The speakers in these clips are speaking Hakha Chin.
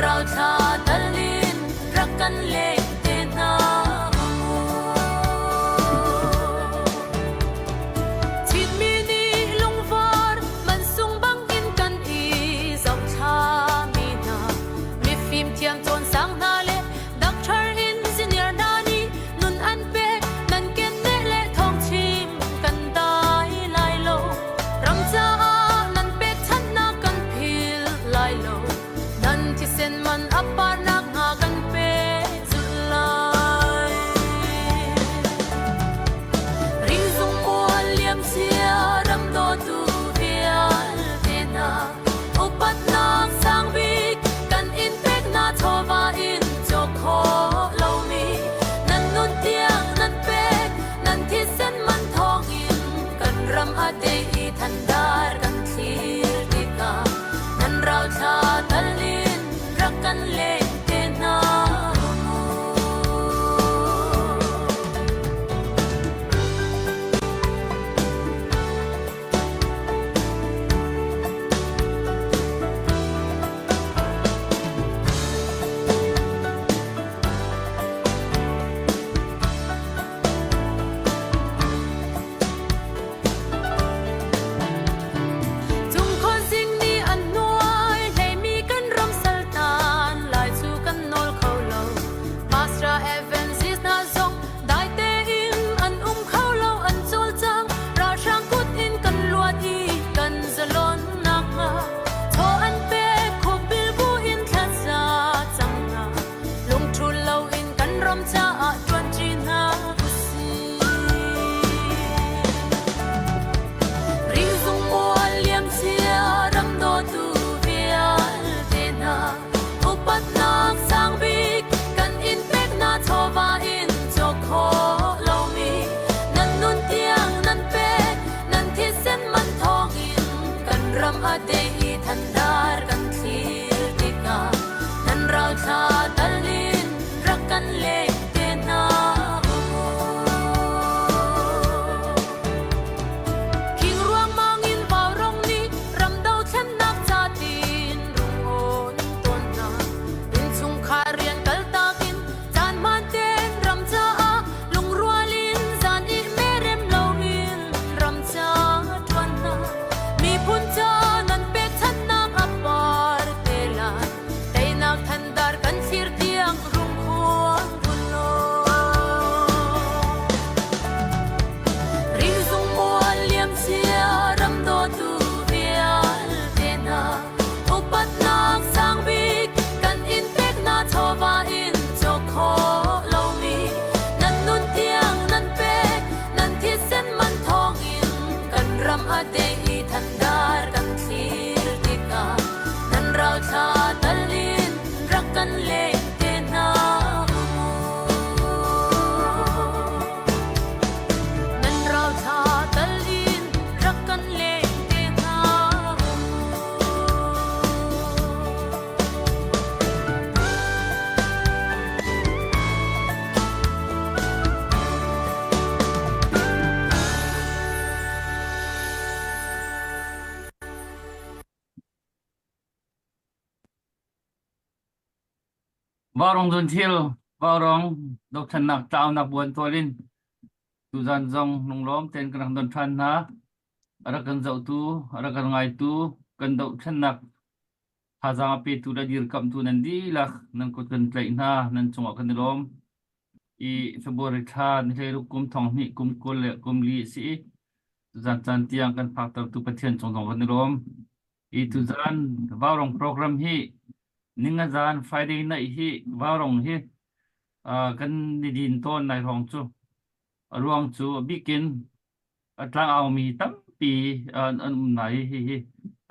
rauthla talin rak kan leng te hna mu. Chinmi nih lungvar mansung bangin kan i zohthla mi hna mifim thiam cawn sang hna le doctor engineer hna nih nun an pek nan keneh le thawngchim kan dai lai lo ram caah nan pekchanhnak kan phil lai lo nan thisen man a parnak hnga kan pe zulh lai Ringzung mual liam sia ram dawtu vialte hna upatnak sang bik kan in pek na chawva in cawk khawh lomi nan nun tiang nan pek nan thisen man thawngin kan ram a te i thandar kan thlir tikah nan rauthla talin rak kan leng te hna mu. Cungkhuazing nih an hnuai hleimi kan ram saltan lai cu kan nawl kho lo. Pastor Evans hna zong dai tein an um kho lo an cawlcang. Ralhrang kut in kan luat i kan zalonnak hnga. Chaw an pek khukbil bu in thlaza cang hna. Lungṭhul loin kan ram caah ṭuanṭi hna usih. Ringzung mual liam cia ram dawtu vialte hna upatnak sang bik kan in pek hna chawva in cawk khawh lomi nan nun tiang nan pek nan thisen man thawngin kan ram a te i thandar kan thlir tikah nan rauthla talin rak kan leng te hna u. King ruangmang in vaurawng nih ram dothlennak ca tin rung on tawn hna. Innchungkhar rian kaltak in caan hmaan tein ram caah lungrual in zan i merem loin ram ca ṭuan hna. Miphun ca nan pekchanhnak a par te lai. Teinak thandar kan thlir tiang rung khuang law. Ringzung mual liam cia ram dawtu vialte hna upatnak sang bik kan in pek na chawva in cawk khawh lomi nan nun tiang nan pek nan thisen man thawngin kan ram a te i thandar kan thlir tikah nan rauthla talin rak kan leng te hna mu. Nan rauthla talin rak kan leng te hna mu. Vaurawng zunthil, vaurawng dothlennak tlaunak buan tual in tuzan zong lunglawm tein kan rak don ṭhan hna. A rak kan zohtu, a rak kan ngaitu, kan dohthlennak thazaang a petu le dirkamhtu nan dihlak nan kut kan tlaih hna, nan cungah kan i lawm. I February thla ni hleiruk kum thong hnih kum 20 le kum li a si i tuzan caan tiang kan phaktertu Pathian cung zong kan i lawm. I tuzan Vaurawng program hi ninga zan Friday night hi Vaurawng hi uh, kan ni din tawn nai hrawng cu. A ruang cu a bikin a tlangaumi tampi an an um nai hi hi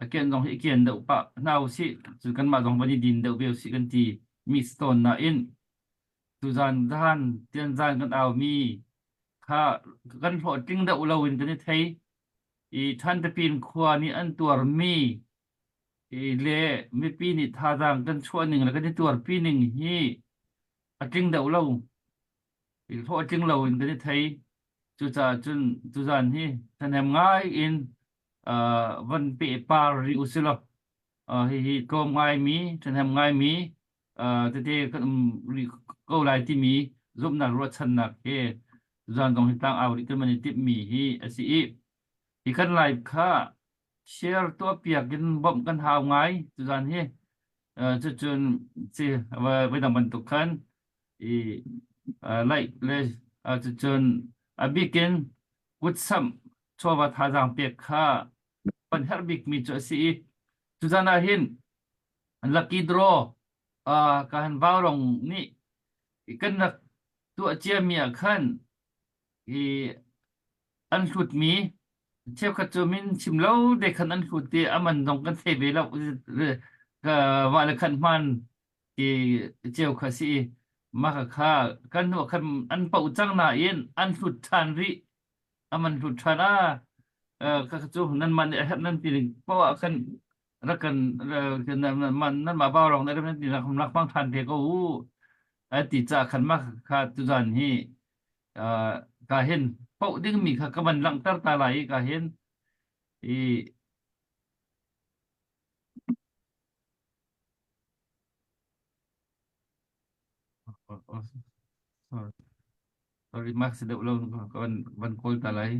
a kian zong hi kian deuh pah hna usih cu kanmah zong van i din deuh ve usih kan ti mi tawn nain tuzan zahan tian zan kan aumi kha kan hlawhtling deuh lo in kan i thei i Ṭhantapin khua nih an tuarmi i le mipi nih thazaang kan chuah ning le kan i tuarpi ning hi a tling deuh lo i hlawhtling lo in kan i thei cucaah cun tuzan hi ṭhahnem ngai in uh, van pehpar rih u si law uh, hihi tlawm ngaimi ṭhahnem ngaimi. Tete kan um rih ko lai timi zumhnak ruahchannak he zan zong hi tlang au rih kan man i timhmi hi a si i hi kan live kha share tuah piak in bawmh kan hau ngai tuzan hi. Cucun si voi dang bantuk khan i like le cucun a bikin kutsamh chawva thazaang pek kha kan herh bikmi cu a si i tuzan ah hin lucky draw ka han vaurong nih kan rak tuah ciami ah khan i an hlutmi cheukhat cu min chim lo te khan an hlut i a man zong kan thei ve lo mah le khan hman ti ceu kha si i mah kha kan hnu khan an poh cang nain an hlut ṭhan rih a man hlut ṭhan a ka cu nan mah nih a herh nan ti ning poah ah khan rak kan nan mah vaurawng nih nan ti rak rak hmang ṭhan te ko u a ti ca khan mah kha tuzan hi ka hin poh dingmi kha ka van langhter ta lai i ka hin i sorry sorry mak si deuh lo ka van van kawl ta lai.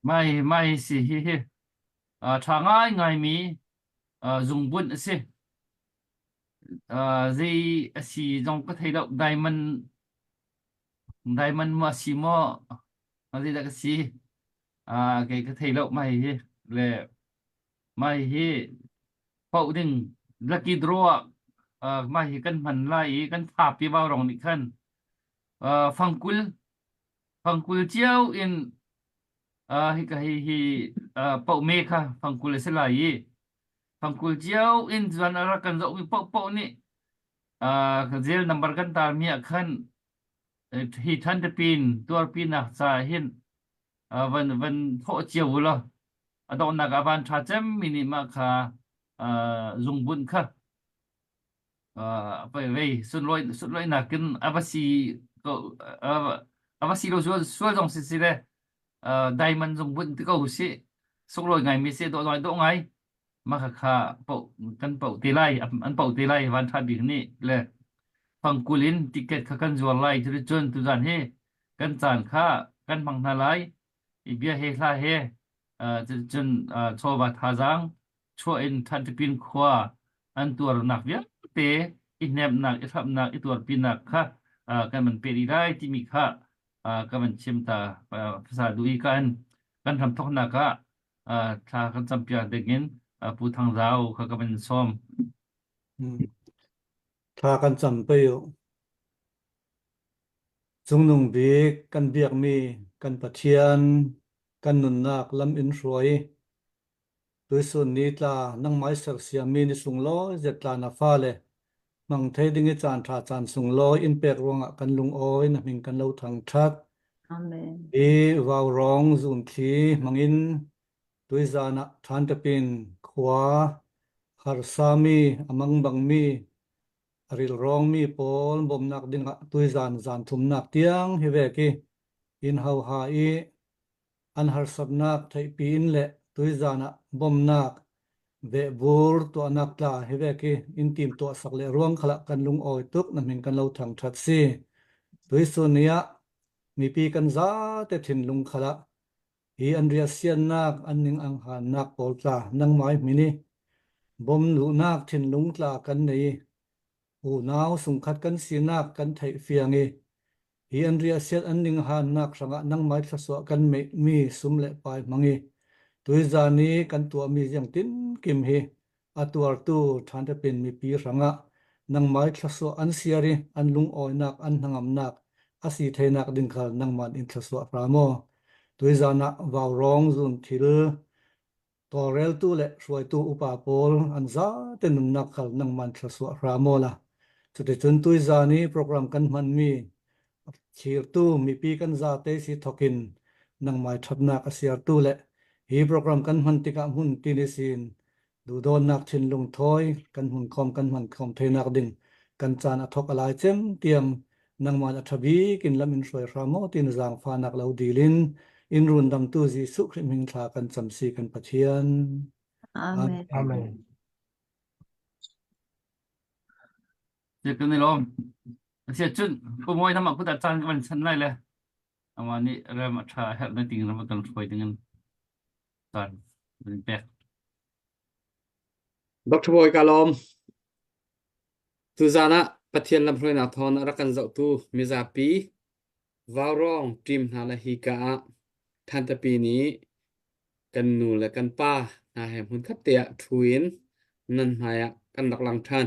Mai mai si hi hi ṭha ngaingaimi zungbunh a si. Zei a si zong ka thei lo. Diamond diamond maw a si maw zeidah ka si kei ka thei lo mai hi le mai hi paoh ding lucky draw ah mah hi kan hman lai i kan thapi vaurawng nih khan fangkul fangkul cio in hika hi hi paoh me kha fangkul a si lai i fangkul cio in zuan a rak kan zohmi paohpaoh nih jail number kan tarmi ah khan hi than tapin tuarpinak ca hin van van thawh cio u law a donghnak ah van ṭha cemmi nih mah kha zungbunh kha vei sunlawi sunlawinak in a va si ko a va si lo sual sual zong si si le diamond zungbunh ti ko si sunglawi ngai mi si dawh ngai dawh ngai mah kha kha poh kan poh te lai an poh te lai van ṭha bik nih le fangkul in ticket kha kan zuar lai cuticun tuzan hi kan caan kha kan hmang hna lai i bia he hla he cuticun chawva thazaang chuah in Thanṭipin khua an tuarnak vialte i hnemhnak i hramhnak i tuarpinak kha kan van pe dih lai timi kha ka van chim ta hmasa duh i kan kan hramthawknak ah thla kan campiak dingin Pu Thang Zau kha ka van sawm. Thla kan cam pe u. Cungnung bik kan biakmi kan Pathian kan nunnak lam in hruai. Tuisun ni tla nangmah i sersiammi ni sunglawi zetla na fale hmang thei ding i caan ṭha caan sunglawi in pek ruangah kan lungawi na hmin kan lo thangṭhat. Amen. Hi vaurawng zunthli hmangin tuizan ah ṭhantapin khua harsami a mangbangmi a rilrawngmi pawl bawmhnak dingah tuizan zan thumnak tiang hi vek i inn hauha i an harsatnak theihpi in le tuizan ah bawmhnak vehbur tuahnak tla hi vek i in tim tuah sak le ruang khalah kan lungawi tuk na min kan lo thangṭhat si. Tuisun ni ah mipi kan zate thinlung khalah hi an riasiannak an ning ang hannak pawl tla nangmai hmini bom luhnak thinlung tla kan nei Unau sungkhat kan sinak kan theih fiang i hi an riahsiat an ninghannak hrangah nangmah thluachuah kan meihmi sum le pai hmang i tuizan i kan tuahmi ziangtin kim hi a tuartu ṭhantepin mipi hrangah nangmah thluachuah an siar i an lungawinak an hnangamnak a si theinak ding khal nangmah in thluachuah hram aw. Tuizan ah vaurawng zun thil Tawlreltu le hruaitu upa pawl an zate nunnak khal nangman thluachuah hram aw la. Cuticun tuizan i program kan hmanmi thlirtu mipi kan zate si thokin nangmai ṭhatnak a siartu le hi program kan hman tikah hmun tini sin duhdawnnak thinlung thawi kan hmun khom kan hman khom theinak ding kan caan a thok a lai cem tiang. Nangmah na ṭha bik in lam in hruai hram maw ti na zaangfahnak lo dil in in rundamtu Jesuh Khrih min thla kan cam si kan Pathian. Amen. Amen. Kan i lawm. Asia cun pumawi nama kut ah caan kan chan lai le amah nih ram a ṭha a herh na ting ram a kan hruai ding in caan kan pek. Dr. Bawi ka lawm. Tuzaan ah Pathian lamhruainak thawng a rak kan zohtu mizapi Vaurawng team hna le hika ah Thantapi nih kan nu le kan pa hna he hmunkhat te ah ṭhu in nan hmai ah kan rak lang ṭhan.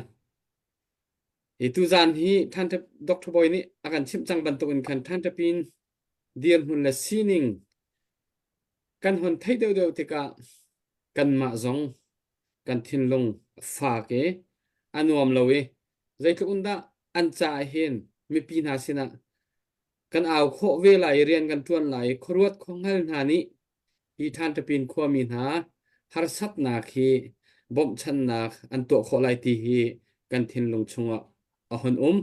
Hi tuzaan hi Thantap Dr. Bawi nih a kan chimh cang bantuk in khan Thantapin dirhmun le sining kan hon theih deuhdeuh tikah kanmah zong kan thinlung a fak i a nuam lo i zeitluk in dah an caah hin mipi hna sinah kan au khawh ve lai i rian kan ṭuan lai i khuaruat khuahngal hna nih hi Ṭhantapin khuami hna harsatnak hi bawmhchannak an tuah khawh lai ti hi kan thinlung chungah a hun um.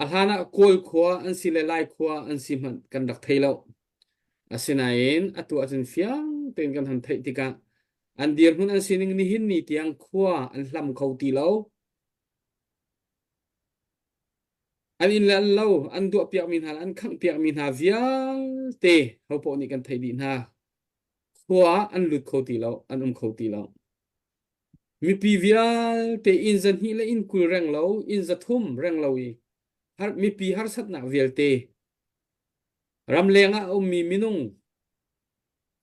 A hlan ah Kawl khua an si le Lai khua an si hmanh kan rak thei lo. Asinain atu ahcun fiang tein kan hun theih tikah an dirhmun an sining nihin ni tiang khua an hlam kho ti lo. An inn le an lo an duahpiakmi hna le an khanghpiakmi hna vialte hopaoh nih kan theih dih hna. Khua an lut kho ti lo, an um kho ti lo. Mipi vialte inn 200 le inn 20 reng lo, inn 300 reng lo i har, mipi harsatnak vialte ramleng ah a ummi minung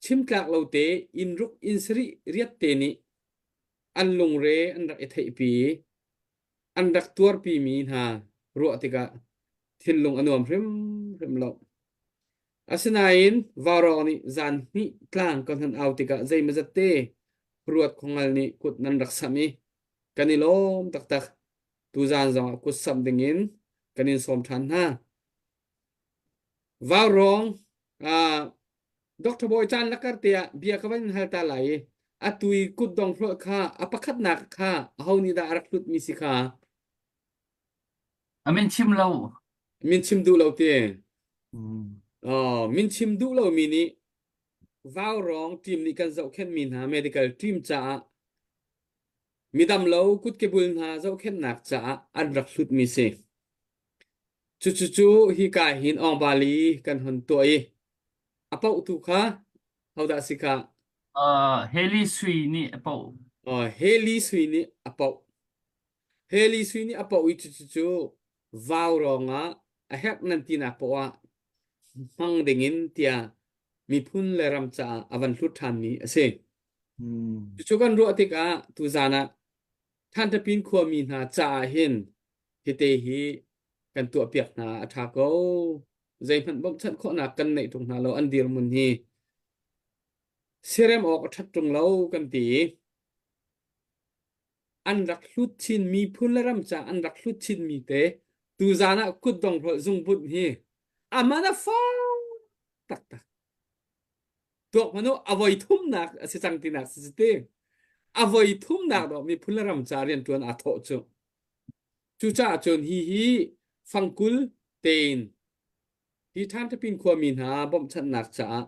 chimtlak lo te inn ruk inn sarih riat te nih an lungre an rak i theihpi i an rak tuarpimi hna ruah tikah thinlung a nuam hrimhrim lo. Asinain vaurawng nih zan hnih tlang kan hun au tikah zeimawzat te ruat khuangal nih kut nan rak samh i kan i lawm taktak. Tuzan zongah kut samh dingin kan in sawm ṭhan hna. Vaurawng uh, Dr. Bawi caan lakar te ah bia ka van in hal ta lai i atu i kutdong hlawh kha a pakhatnak kha aho nih dah a rak hlutmi si kha? A min chim lo. Min chim duh lo ti. Mm. Oh, min chim duh lomi nih Vaurawng team nih kan zohkhenhmi hna medical team caah midam lo kutkebul hna zohkhenhnak caah an rak hlutmi si. Cucucu hika hin Awngbali kan hun tuah i a paohtu kha hodah si kha? Uh, Haley Sui nih a paoh. Oh, Haley Sui nih a paoh. Haley Sui nih a paoh i cucu vaurawng ah a herh nan tinak poah ah hmang dingin tiah miphun le ram caah a van hlut ṭhanmi a si. Mm. Cucu kan ruah tikah tuzaan ah Thantapin khuami hna caah hin hite hi kan tuahpiak hna a ṭha ko. Zeihmanh bawmhchanh khawhnak kan neih ṭung hna lo an dirhmun hi siarem awk a ṭhat ṭung lo kan ti i an rak hlut chin miphun le ram ca an rak hlut chinmi te tuzaan ah kutdong hrolh zungbunh hi a man a fak taktak. Tuak hmanh u a voi thumnak a si cang tinak si ti. A voi thumnak dawh miphun le ram ca rianṭuan aa thawh cu. Cucaah cun hi hi fangkul tein hi Ṭhantapin khuami hna bawmhchanhnak caah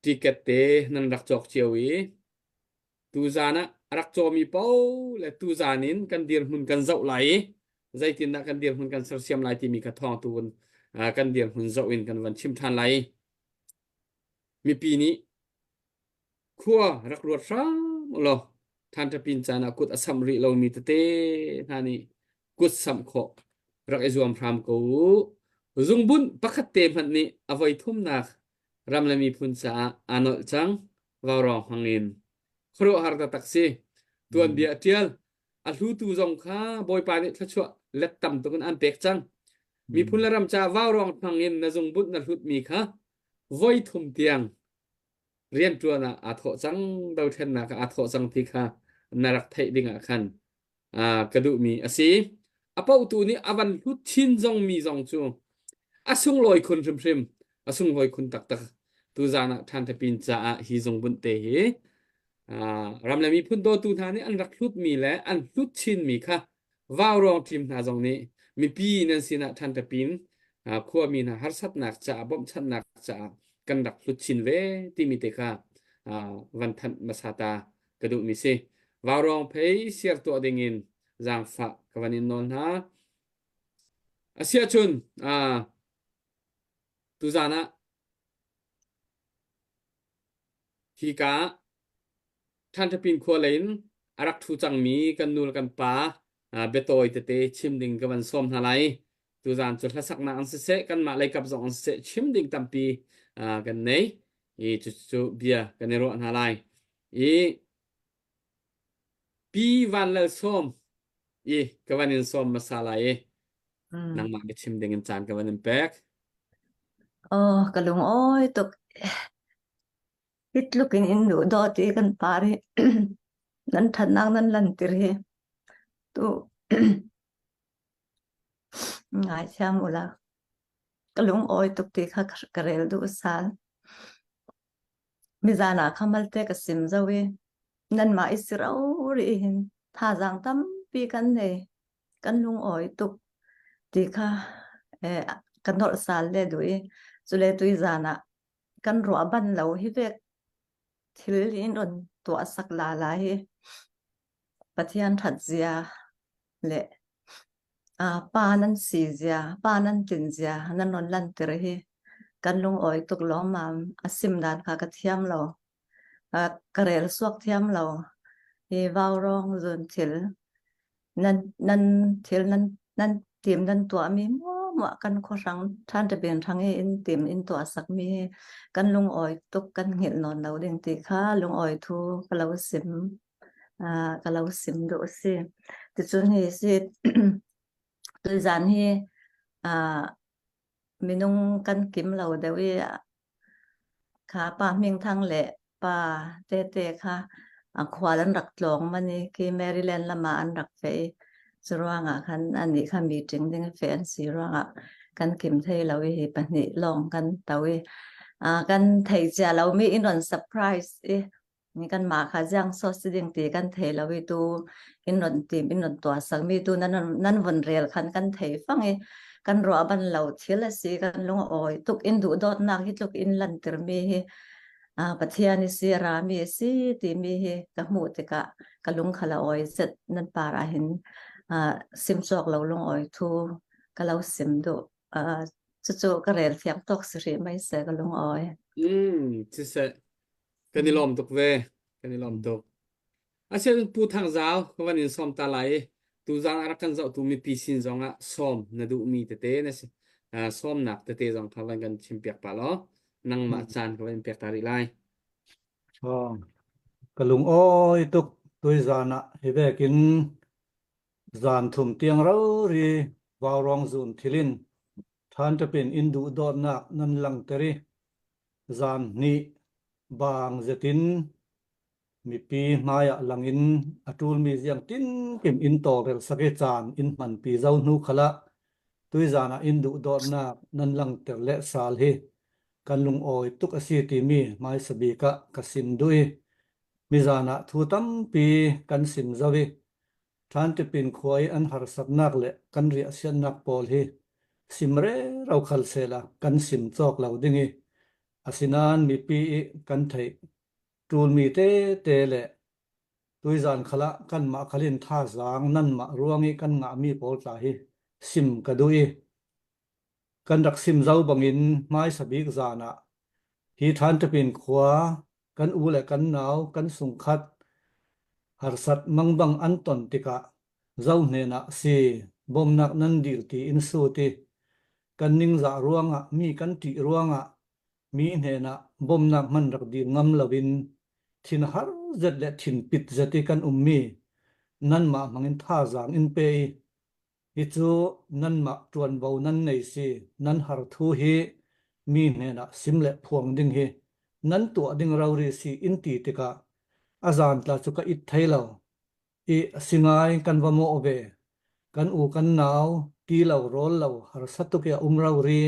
ticket te nan rak cawk cio i tuzaan ah a rak cawmi paoh le tuzaan in kan dirhmun kan zoh lai i zeitindah kan dirhmun kan sersiam lai timi kha thawngtu kan dirhmun zoh in kan van chim ṭhan lai i mipi nih Khua rak ruat hram ulaw Thanṭapin caan ah kut a samh rih lomi tete hna nih kut samh khawh rak i zuam hram ko u. Zungbunh pakhat te hmanh nih a voi thumnak ram le miphun caah aa nolh cang vaurawng hmang in. Khuaruahhar taktak si. Tuanbia a ṭial. A hlutu zong kha Bawipa nih thluachuah let tam tuk in an pek cang. Miphun le ram caah vaurawng hmang in na zungbunh na hlutmi kha voi thum tiang rianṭuan ah aa thawh cang dothlennak ah aa thawh cang ti kha na rak theih ding ah khan ka duhmi a si. A paohtu nih a van hlut chin zong mi zong cu a sunglawi khun hrimhrim a sunglawi khun taktak tuzaan ah ṭhanthapin caah hi zungbunh te hi ram le miphun dawtu hna nih an rak hlutmi le an hlut chinmi kha vaurawng team hna zong nih Mipi nan sinah ṭhanṭapin khuami hna harsatnak caah bawmhchanhnak caah kan rak hlut chin ve timi te kha van thanh hmasa ta ka duhmi si. Vaurawng phei siar tuah dingin zaangfah ka van in nawl hna. Asiahcun tuzaan ah hika Ṭhanṭapin khua lei in a rak ṭhu cangmi kan nu le kan pa biatawi tete chim ding ka van sawm hna lai. Tuzaan cu hlasaknak an siseh, kanmah leikap zong an siseh chim ding tampi kan nei. I cucu bia kan i ruah hna lai. I Pi Van Lal Sawm i ka van in sawm hmasa lai i nangmah biachim ding in caan ka van in pek. Oh, ka lung awi tuk. Hi tluk in in duh dawt i kan par hi nan ṭhatnak nan lantir hi tu ngaithiam u la. Ka lung awi tuk ti kha ka rel duh sal. Mizan ah kha malte ka sim zo i nanmah i si ro rih hin thazaang tampi kan nei. Kan lung awi tuk ti kha eh, ka nolh sal le duh i cule tuizan ah kan ruah ban lo hi vek thil in ron tuah sak la la hi Pathian that zia le pa nan si zia pa nan tlin zia nan ron lan tir hi kan lung awi tuk lawm mam a sim dan kha ka thiam lo ka rel suak thiam lo hi vaurawng zun thil nan nan thil nan nan tim nan tuahmi muah kan khuahrang ṭhan ṭabin hrang i in tim in tuah sakmi hi kan lungawi tuk kan hngilh nawn lo ding ti kha lungawi thu ka lo sim ka lo sim duh si ticun hi si tuzan hi minung kan kim lo deuh i Kha pa Hmingthang le pa tete kha khual an rak tlawng man i khi Maryland lam ah an rak feh i curuangah khan anih kha meeting ding feh an si ruangah kan kim thei lo i hi pahnih lawng kan to i kan thei cia lomi in ron surprise i kanmah kha ziang so si ding ti kan thei lo i tu in ron tim in ron tuah sakmi tu nan nan von rel khan kan thei fang i kan ruah ban lo thil a si kan lung a awi tuk in duh dawtnak hi tluk in lantir mi hi Pathian i si rami a si timi hi ka hmuh tikah ka lung kha la awi zet nan par ah hin sim cawk lo lung awi thu ka lo sim duh cucu ka rel thiam tok si rih mai se ka lung awi Mm, siseh Kan i lawm tuk ve. Kan i lawm tuk. Asian Pu Thang Zau ka van in sawm ta lai i tuzaan a rak kan zohtu mipi sin zong ah sawm na duhmi tete na si uh, sawmnak tete zong kha van kan chimpiak pah law nangmah caan ka van in pek ta rih lai. Oh, ka lung awi tuk tuizan ah hi vekin zan thum tiang rori vaurawng zun thilin than tapin in duh dawtnak nan langter i Zan hnih bang zetin mipi hmaiah langin a ṭulmi ziang tinkim in tawlrel sak i caan in hmanpi zo hnu khal ah tuizan ah in duhdawtnak nan langhter le sal hi kan lungawi tuk a si timi hmaisa bik ah ka sim duh i mizan ah thu tampi kan sim zo i Ṭhantipin khua i an harsatnak le kan riahsiannak pawl hi sim rero khal sehla kan sim cawk lo ding i asinain mipi i kan theih ṭulmi tete le tuizan khal ah kanmah khal in thazaang nanmah ruang i kan ngahmi pawl tla hi sim ka duh i kan rak sim zau bangin hmaisa bik zan ah hi Ṭhantipin khua kan u le kan nau kan sungkhat harsat mangbang an ton tikah zohnen ah si bawmnak nan dil ti in sut i kan ningzah ruangah mi kan ṭih ruangah mi hnenah bawmnak hman rak dil ngam loin thinhar zet le thinpit zet i kan ummi nanmah hmangin thazaang in pe i Hi cu nanmah ṭuanvo nan nei si, nan har thu hi mi hnenah sim le phuang ding hi nan tuah ding rori si in ti tikah a zan tla cu ka it thei lo i a si ngai kan va mawh ve. Kan u kan nau ti lo rawl lo harsa tuk i a um rori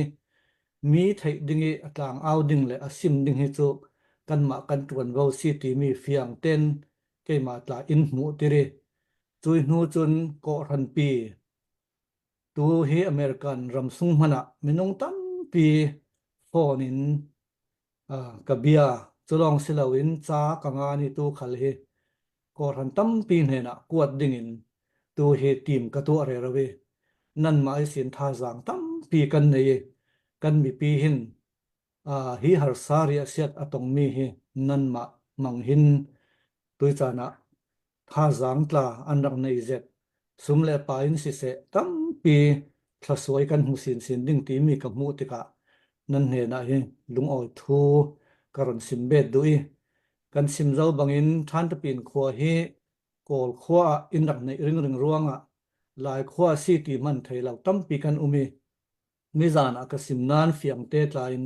mi theih ding i a tlang au ding le a sim ding hi cu kanmah kan ṭuanvo si timi fiang ten keimah tla in hmuh tiri. Cui hnu cun kawhhranpi. Tu hi American ram sung hmanh ah minung tampi phone in ka bia cu lawng si loin ca ka ngan i tu khal hi kawhhran tampi hnenah kuat dingin tu hi tim ka tuah rero i nanmah i sin thazaang tampi kan nei i kan mipi hin hi harsa riahsiat a tongmi hi nanmah mang hin tuicaan ah thazaang tla an rak nei zet sum le pa in siseh tampi thlasuai kan hmu sinsin ding timi ka hmuh tikah nan hnenah hi lungawi thu ka ron sim bet duh i kan sim zo bangin Ṭhantapin khua hi Kawl khua ah inn rak neih ringring ruangah Lai khua si ti hmanh thei lo tampi kan um i nizan ah ka sim nain fiangte tla in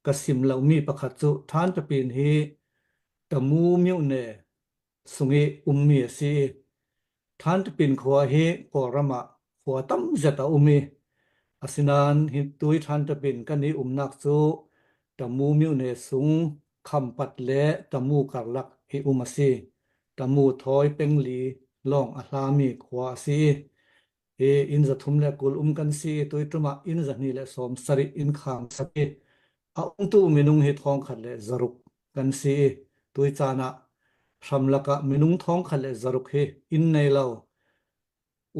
ka sim lomi pakhat cu Ṭhantapin hi Tamu myone sung i ummi a si i Thantipin khua hi Kawlram ah khua tam zet a um i asinain hi tui Thantipin kan i umnak cu Tamu myone sung Khampat le Tamu karlak i um a si. Tamu thawi pengli lawng a hlami khua a si i hi inn 320 um kan si i tuiṭum ah inn 270 inn khang sak i a umtu minung hi 1600 kan si i tui caan ah hramlak ah minung 1600 hi inn nei lo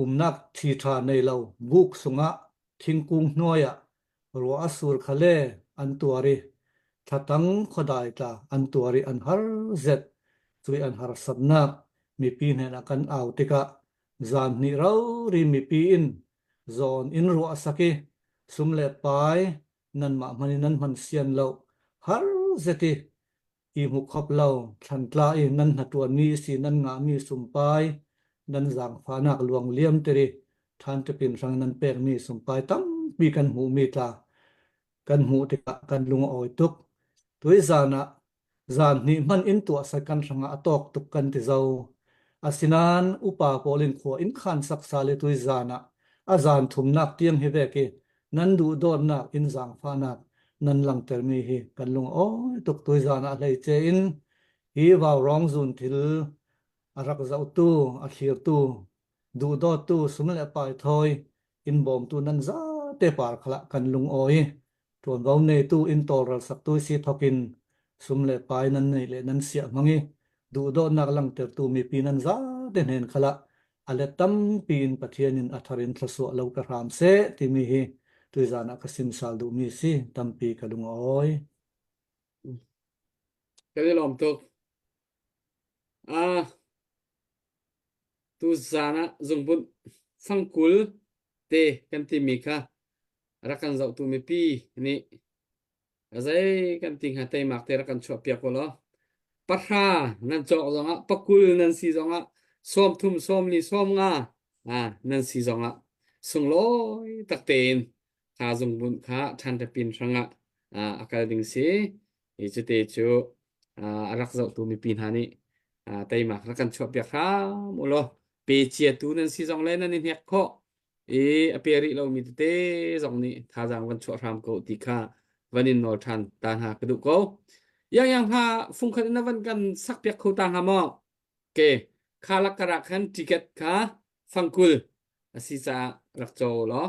umnak ṭhi ṭha nei lo buk sungah thingkung hnuai ah ruah a sur kha le an tuar i thlatang khuadai tla an tuar i an har zet cui an harsatnak mipi hnenah kan au tikah zan hnih rori mipi in zawn in ruah sak i sum le pai nanmah hman in nan hman sian lo har zet i i hmu khop lo thlantla i nan hnatuanmi si nan ngahmi sumpai nan zaangfahnak luang liam tiri ṭhan ṭapin hrang nan pekmi sumpai tampi kan hmuhmi tla kan hmuh tikah kan lung a awi tuk tui zan ah Zan hnih hmanh in tuah sat kan hrangah a tawk tuk kan ti zo. Asinain upa pawl in khua in khan saksa le tui zan ah a zan thumnak tiang hi vek i nan duhdawtnak in zaangfahnak nan langhtermi hi kan lung a awi tuk tui zan ah hleice in hi vaurawng zun thil a rak zohtu, a thlirtu, duhdawttu sum le pai thawi in bawmtu nan zate par khalah kan lung awi ṭuanvo neitu in tawlrel saktu si thokin sum le pai nan neih le nan siah hmang i duhdawtnak langhtertu mipi nan zate hnen khalah a let tampi in Pathian in a thar in thlasuah lo ka hram seh timi hi tuizan ah ka sim sal duhmi si tampi ka lung a awi. Kan i lawm tuk. Ah, tuzan ah zungbunh fangkul te kan timi kha rak kan zohtu mipi nih zei kan ti hnga teimak te rak kan chuah piak u law pahra nan cawk zongah pakul nan si zongah 30 sawmli 50 ah nan si zongah sunglawi tak tein kha zungbunh kha ṭhan pin hrangah a kal ding si i cute cu a rak zohtu mipi hna nih teimak rak kan chuah piak hram u law pe ciatu nan si zong le nan i hnek khawh i a pe rih lomi tete zong nih thazaang van chuah hram ko ti kha van in nawl ṭhan ta hna ka duh ko. Yang yang hna fungkhat in na van kan sak piak kho ta hnga maw? Ke kha lak karak khan ticket kha fangkul a si caah rak caw law.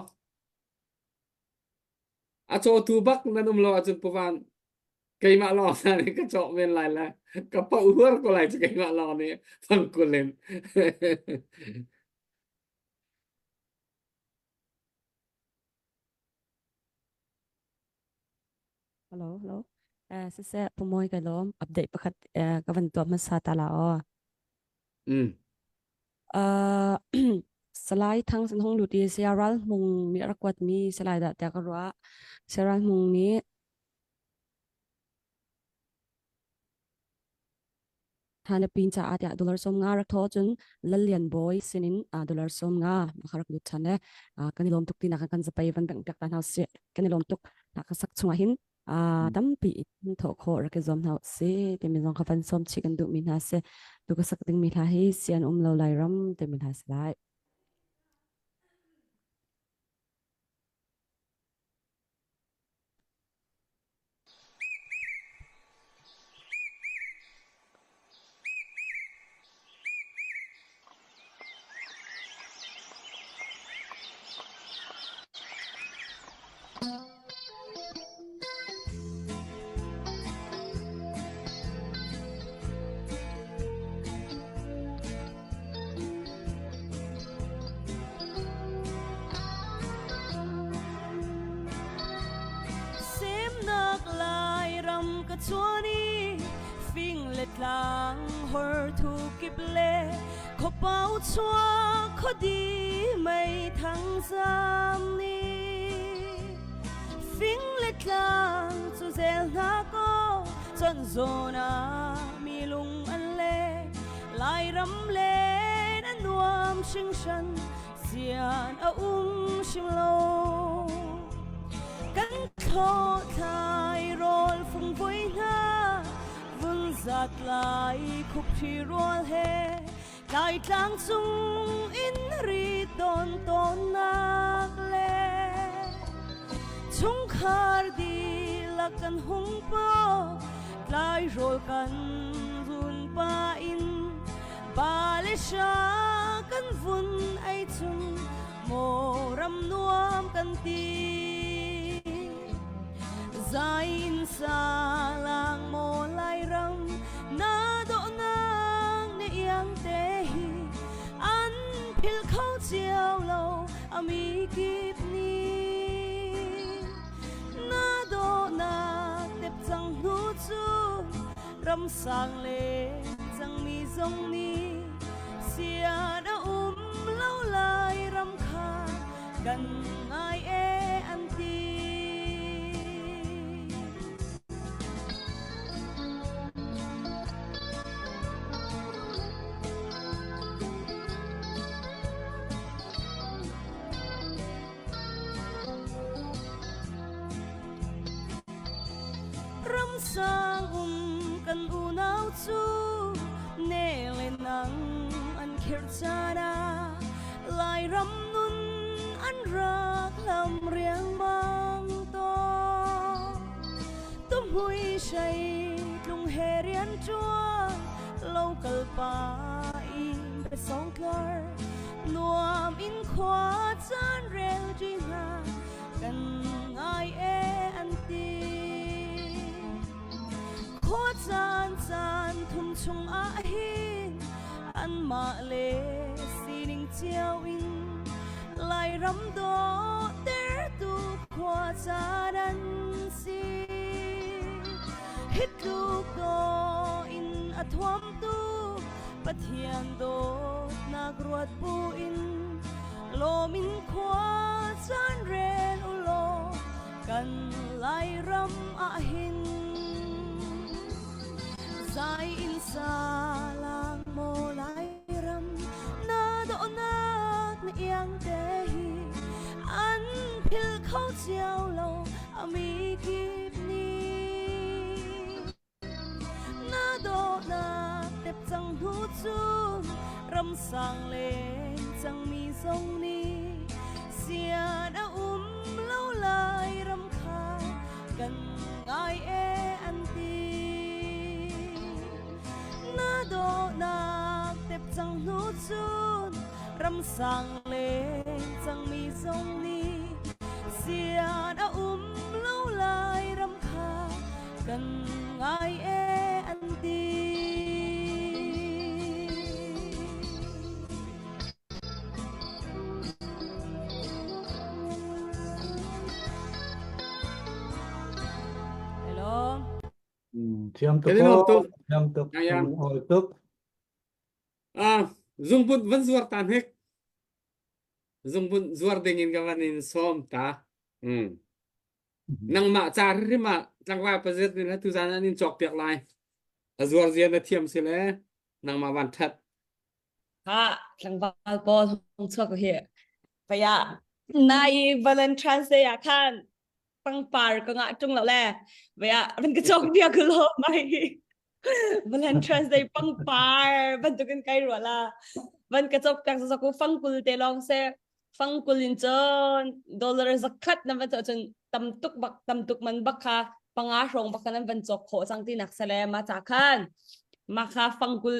A cawtu bak nan um lo ahcun puvan keimah lawng hna nih ka cawk men lai le ka poh huar ko lai cu keimah lawng nih fangkul in. Hello, hello. Eh, siseh, pumawi ka lawm. Update pakhat eh, ka van tuah hmasa ta la aw. Mm. Uh, Salai Thang San Hong lut i Saya Ral Hmung nih a rak kuatmi Salai dah tiah ka ruah. Saya Ral Hmung nih Hana pin caah tiah dollar 50 rak thaw cun Lal Lian Bawi sinin dollar 50 ka rak lut ṭhan le kan i lawm tuk tinak kan zapei van bengh piak ta hna usih kan i lawm tuk ka sak chungah hin tampi in thawh khawh rak i zuam hna usih timi zong kha van sawm chih kan duhmi hna si tu ka sak dingmi hla hi sian um lo lai ram timi hla si lai. Semnak Lairam ka chuan i fing le tlang hor thu kip le khuapau chuak khuadi mei thang zam ni fing le tlang cu zel hna kaw chon zawn ah mi lung an le Lairam len a nuam hringhran sian a um hrim lo kan thlawh thlai rawl fungvui hna vun zat lai khupthri rual he Laitlang cung in ri tawn tawnnak le chungkhar dihlak kan hung paw tlairawl kan run pa in ba le sha kan vun ei chung maw ram nuam kan ti Zai in sa lang maw Lairam na dawhnak na iang te hi an philh kho cio lo a mi kip nih na dawhnak tep cang hnu cu ramsang le cangmi zong nih sian a um lo Lairam kha kan ngai e an ti. Ramsang um kan unau cu ne le nang an khirh caan ah Lairam nun an rak lam riangmang tawn. Tumhui shai tlung he rian ṭuan local pa in song tlar nuam in khua caan rel ṭi hna kan ngai e an ti. Khua caan caan thum chung ah hin anmah le sining cio in Lairam dawhtertu khua caan an si. Hi tluk dawh in a thuamtu Pathian dawtnak ruat bu in lawm in khua caan rel u law kan Lairam ah hin zai in sa lang maw Lairam na dawhnak na iang te hi an philh kho cio lo a mi kip nih Na dawhnak tep cang hnu cun ramsang len cangmi zong nih sian a um lo lai ram kha kan ngai e an ti. Na dawhnak tep cang hnu cun ramsang len cangmi zong nih sian a um lo lai ram kha kan ngai e an ti. Hello. Thiam tuk Kan i nuam tuk. Thiam tuk. Ayang. Oi tuk. Ah, zungput van zuar ta hnek. Zungput zuar ding in ka van in som ta. Mm. Nangmah ca hrim ah tlangval pazet nih tu zan an in cawk piak lai. A zuar zia na thiam si le nangmah van that. Ha tlangval pawl hung chuak hi. Paya nai Valentine's Day ah khan pangpar ka ngah tung lo le. Vaya van ka cawk bia ku lo mai. Valentine's Day pangpar bantukin kai ruah la. Van ka cawk piak sa ku fangkul te lawng se. Fangkul in cun dollar zakhat nan van cawk cun tam tuk bak tam tuk man bak kha panga hrawng bak nan van cawk khawh cang ti nak sale ma cha khan. Mah kha fangkul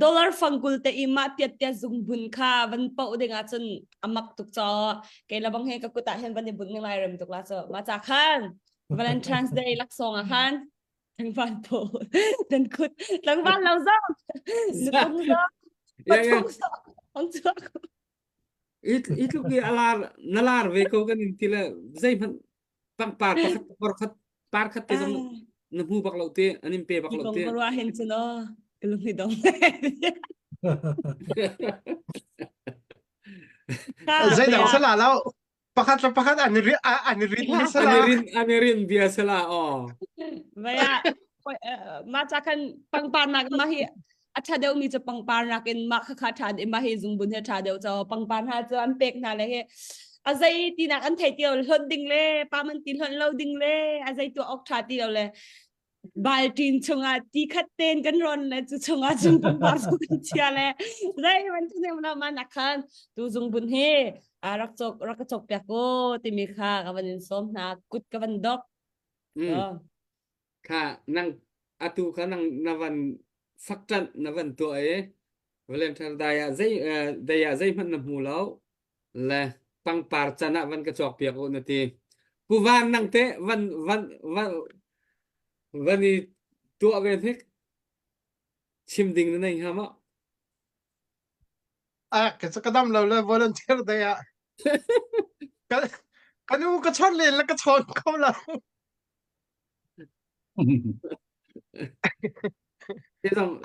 dollar fangkul te i mah tiat tiat zungbun kha van poh ding ah cun a mak tuk caw. Kei la bang he ka kut ah hin van i bunh ning lai rem tuk la cu. Mah ca khan Valentine's Day laksawng ah khan tlangval pawl nan kut tlangval lo zong nutung zong patung zong ong chuak. I tluk i a lar na lar ve ko kan in ti le zeihmanh pangpar pakhat par khat par khat te zong na hmu bak lo te an in pe bak lo te. Kong ruah hin cun aw ka lung hi dong. Zeidang sala lo pakhat le pakhat an i an i rin mi sala. An i rin an i rin bia sala aw. Vaya ma cha khan pangpar nak ma hi a ṭha deuhmi cu pangpar nakin mah khakha ṭha deuh mah hi zungbun he ṭha deuh caw pangpar hna cu an pek hna le hi a zei tinak an thei ti lo hlonh ding le pa man ti hlonh lo ding le a zei tuah awk ṭha ti lo le balṭin chungah ti khat ten kan ron le cu chungah cun pangpar cu kan chia le zei bantuk nem lo ma nak khan tu zungbun hi a rak cawk rak ka cawk piak ko timi kha ka van in sawm hna kut ka van dok Kha nang atu kha nang na van fakṭanh na van tuah i Valentine dai ah zei dai ah zeihmanh na hmu lo le pangpar can ah van ka cawk piak u na ti. Pu Van nang teh van van van van i tuah ve hnik chim ding na nei hnga maw? Ah, ka ka dam lo le volunteer day ah ka ka nu ka chon len le ka chawn kho lo.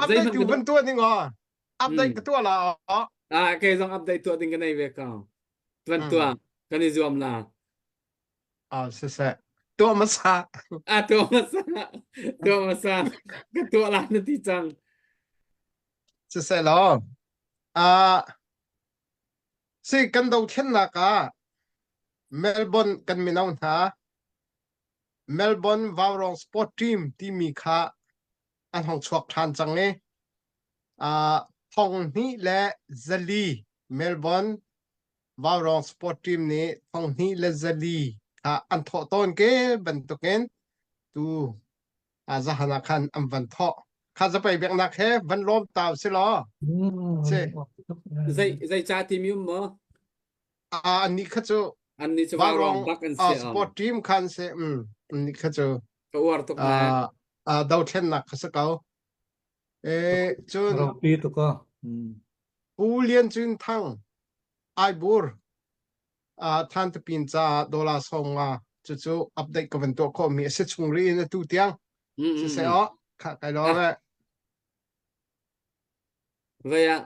Update tu van tuah ding aw. Update ka tuah la aw. Ah, kei zong update tuah ding ka nei ve ko. Van tuah kan i zuam la. Ah, siseh. Tuah masa. Ah, tuah masa. Tuah masa. Ka tuah la na ti cang. Siseh law. Ah, si kan dothlennak ah Melbourne kan mino hna Melbourne Vaurawng Sport Team timi kha an hong chuak ṭhan cang i uh, thong hnih le zali Melbourne Vaurawng Sport Team nih thong hnih le zali kha an thawh tawn ke bantukin tu uh, zahan ah khan an van thawh. Kha zapei biaknak he van lawm ta si law. Si. Zei zei ca timi um maw? Ah, annih kha cu Annih cu vaurawng bak an si. Sport team khan si. Mm, annih kha cu ka uar tuk na. Uh, dothlennak kha si ko. E cun Ropi tuk a. Pu Lian Cun Thang Aibur uh, Than Tapin ca dollar song nga cucu update ka van tuah khawh mi a si chung ri in atu tiang. Si se o kha kai lo ve. Vei ah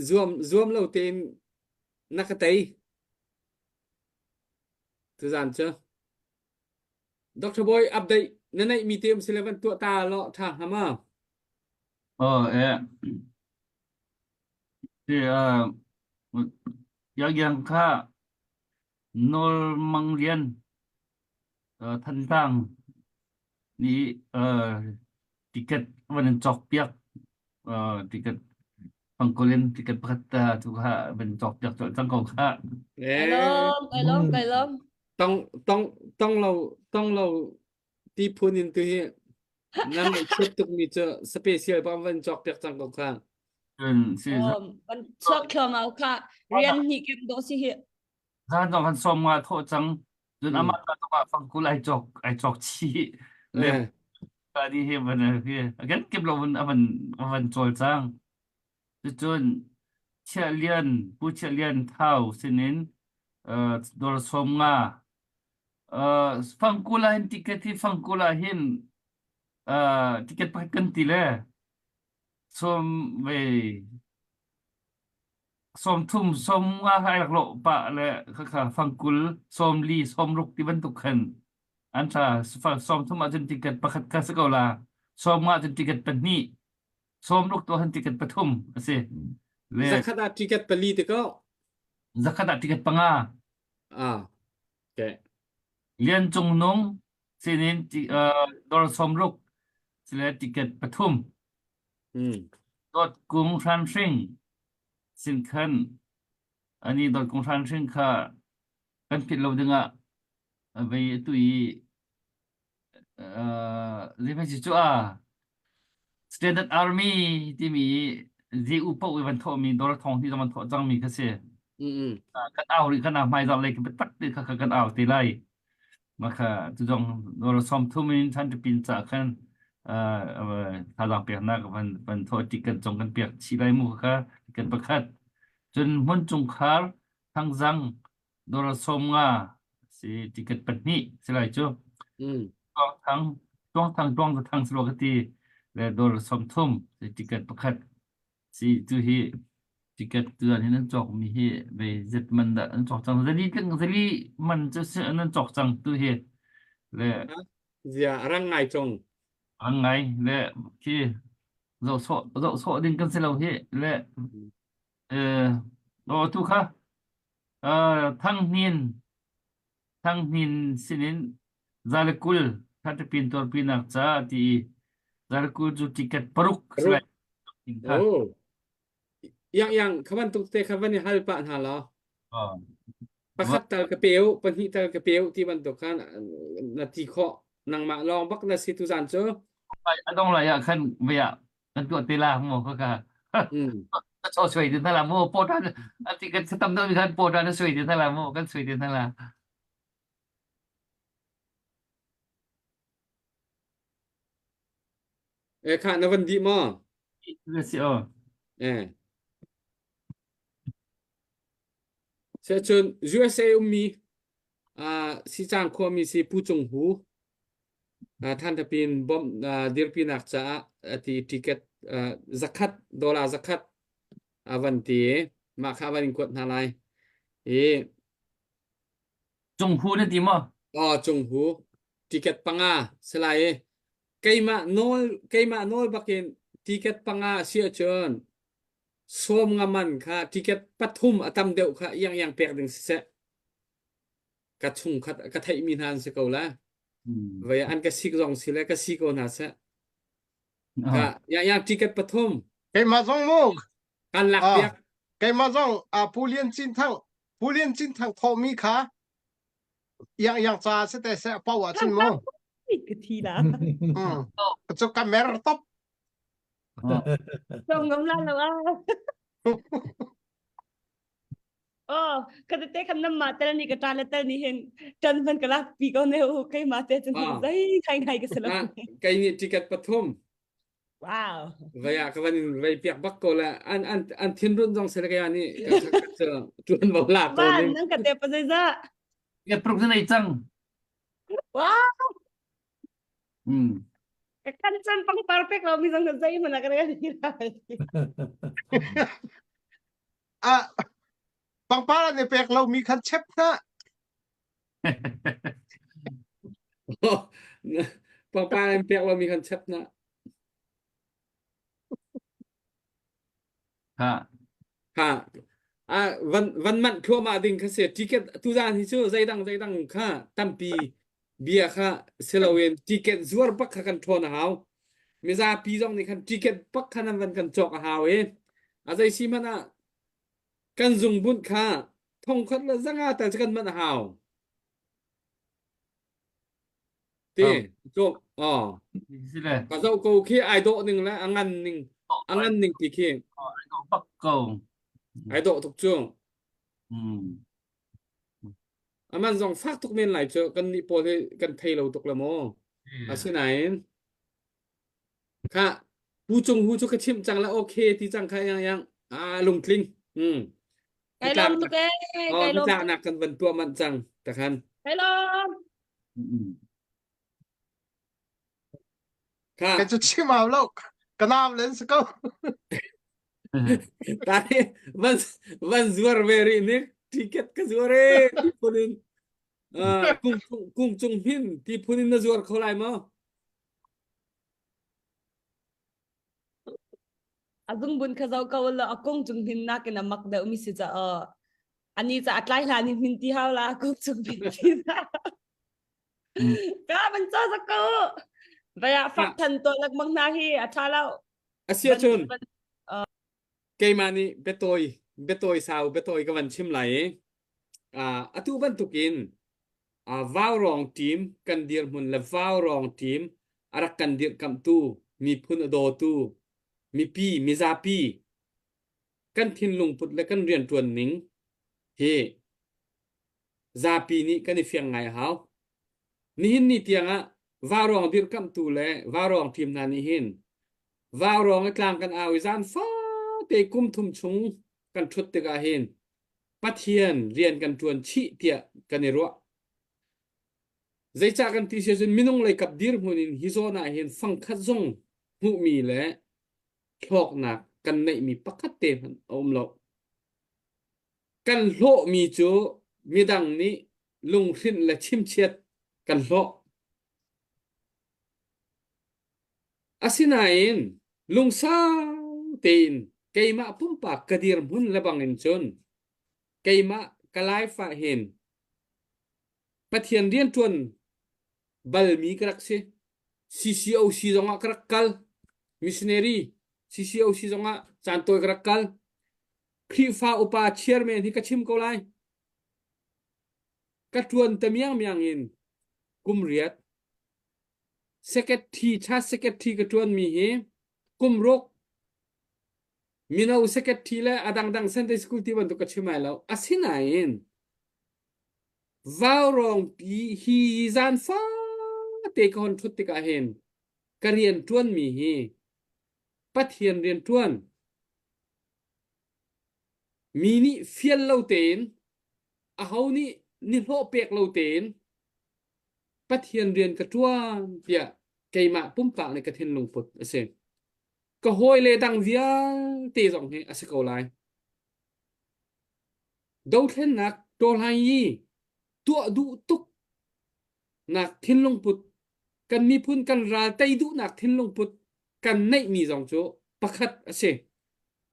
Zuam zuam lo tein na ka tei. Tuzaan cu. Dr. Boy update na neih mi te um sile van tuah ta law tha hnga ma? Oh eh. Ti uh yang yang kha Nawl Mang Lian uh, Thantlang nih uh, ticket van in cawk piak uh, ticket pangkul in ticket pakhat uh, tu kha van cawk piak colh cang ko kha. Kai lawm, kai lawm, kai lawm. Tong tong tong lo tong lo ti phun in tu hi nan chiat tuk mi cu special bang van cawk piak cang ko kha. Si van chuak thluamau kha rian hnih kem do si hi. Zan zong kan sawm nga thawh cang. Cun amah ta zong fangkul ai cawk ai cawk chih. Le ka di he van hi again kip lo van avan avan cawl cang. Cucun Chiah Lian Pu Chiah Lian Thau sinin uh, dor sawm nga uh, fangkul ah hin ticket hi fangkul ah hin uh, ticket pakhat kan ti le sawm ve 30 sawmnga kha ai rak lawh pah le khakha fangkul 40 60 ti bantuk khan an ṭha. 30 ahcun ticket pakhat kha si ko la. 50 ahcun ticket pahnih. 60 tu ahcun ticket pathum a si. Le Zakhat ah ticket pali te ko. Zakhat ah ticket panga. Ah, okay. Lian Cung Nung sinin uh, dor 60 sile ticket pathum. Mm. Dawt Kung Hran Hring sin khan ani Dawt Kung Hran Hring kha kan philh lo dingah vei atu i Uh, zei si cu a Standard Army timi ZU paoh i van thawhmi dollar thong hnih zong van thawh cangmi kha si. Mm. Kan au rih kan hmai zarh lei biatak te kha kan au te lai. Mah kha cu zong dollar 30 in chan pin ca khan thazaang peknak van van thawh ticket zong kan pek chih lai mu kha ticket pakhat. Cun hmun chungkhar thangzang dollar 50 si ticket pahnih si lai cu. Mm. Tuang thang tuang thang tuang thang si ka ti le dollar 30 si ticket pakhat si tu hi ticket tu an hin an cawk mi hi ve zet man dah an cawk cang zali tling zali man cu si an cawk cang tu hi le Zia rang ngai cong. rang ngai le khi zoh sawh zoh sawh ding kan si lo hi le eh o tu kha Thang Hnin Thang Hnin sinin zale 20 thatapin tuarpinak ca ti i zale 20 cu ticket paruk si lai. Oh. Yang yang kha bantuk te kha van i hal pah hna law. Pakhat tal ka peu, pahnih tal ka peu ti bantuk khan na ti khawh. Nangmah lawng bak na si tu zan cu. A dong lai ah khan ve ah kan tuah te la mu ka ka. Ka cho sui ti la mu po tan ati kan tam deuh mi khan po tan sui ti la mu kan sui ti la. E kha na van di maw? Si o. E. Se cun USA ummi uh, Sicang khuami si Pu Cung Hu uh, Than bom uh, dirpinak caah ati ticket uh, zakhat dollar zakhat avan ti mah kha van in kuat hna lai i Cung Hu na ti maw? Oh Cung Hu ticket panga selai i keimah nawl keimah nawl bakin ticket panga si ahcun sawm nga man kha ticket pathum a tam deuh kha iang iang pek ding siseh ka chungkhat ka theihmi hna an si ko la vai an ka sik zong si le ka si ko hna seh ka ya ya ticket pathum keimah zong mu kan lak piak keimah zong a Pu Lian Cin Thang Pu Lian Cin Thang thawhmi kha Yang yang ca se te se pau ah cun mu. Ka thi la. Mm. Cu ka mer top. Som ngam la lo a. Oh, ka te kan nam ma tel ni ka ta le tel ni hin tan man ka lak pi ko ne u kai ma te cun zai khai khai ka selo. Kai ni ticket pathum. Wow. Vai ah ka van in vai piak bak ko la an an an thin run zong se ka ya ni ka ka tuan bo la ko ni. Nang ka te pa zai za. Ya pruk na cang. Wow. Hmm. Ka kan chan pang par pek lo mi zong zai mana ka re ni la. A pangpar an i pek lo mi khan chep na. Pangpar an pek lomi kan chep na. Ha. Ha. A van van manh thluahmah ding kha si ticket tuzan hi cu zeidang zeidang kha tampi bia kha siloin ticket zuar bak kha kan ṭhawn a hau. Mizapi zong nih khan ticket bak kha nan van kan cawk a hau i a zei si hmanh ah kan zungbunh kha thongkhat le zanga tal cu kan manh a hau. Ti cu oh ka zoh ko khi ai dawh ning le a ngan ning a ngan ning ti khi ai dawh bak ko ai dawh tuk cu aman zong fak tuk men lai cu kan nih pawl hi kan thei lo tuk le maw asinain Kha Pu Cung Hu cu ka chimh cang la okay ti cang kha yang yang ah lungtling. Hmm. Kai lawm tuk ee. Oh, Kai lawm. nak kan van tuah manh cang takhan. Kai lawm. Kha. Ka cu chim au lo. Ka nam len si ko. Tani van van zuar ve rih nik ticket ka zuar e ti phun in kung kung cung hin ti phun in na zuar kho lai maw? A zungbun kha zoh ko law a kung cung hnin nakin a mak deuh mi si caah ani ca a tlai hlan in hnin ti hau la kung cung hnin ti za. Ka ban cho za ko. Vaya fak than to lengmang hna hi a tha lo. Asia cun keimah nih biatawi biatawi sau biatawi ka van chim lai i atu bantukin. Vaurawng team kan dirhmun le Vaurawng team a rak kan dirhkamhtu miphun a dawtu mipi mizapi kan thinlung put le kan rianṭuan ning hi zapi nih kan i fiang ngai a hau. Nihin ni tiangah Vaurawng dirhkamhtu le Vaurawng team hna nih hin Vaurawng i tlang kan au i zan fate kum thum chung kan ṭhut tikah hin Pathian rian kan ṭuan chih tiah kan i ruah. Zeicah kan ti si ahcun minung leikap dirhmun in hi zawn ah hin fangkhat zong hmuhmi le hlawknak kan neihmi pakhat te hmanh a um lo. Kan hlawhmi cu midang nih lunghrinh le chimchiat kan hlawh. Asinain lungsau tein keimah pumpak ka dirhmun le bangin cun keimah ka life ah hin Pathian rianṭuan balmi ka rak si. CCOC zongah ka rak kal. Missionary CCOC zongah caan tawi ka rak kal. Khrihfa upa chairman hi ka chim ko lai. Ka ṭuan te miangmiang in kum riat. Secretary, church secretary ka ṭuanmi hi kum ruk mino secretary le a dangdang Sunday school ti bantuk ka chim ai lo. Asinain Vaurawngpi hi zan fate ka hon ṭhut tikah hin ka rian ṭuanmi hi Pathian rian ṭuan mi nih fial lo tein aho nih nihlawh pek lo tein Pathian rian ka ṭuan tiah keimah pumpak nih ka thinlung put a si. Ka hawile dang vialte zong hi a si ko lai. Dothlennak tawhlai i tuah duh tuk nak thinlung put kan miphun kan ral tei duhnak thinlung put kan neihmi zong cu pakhat a si.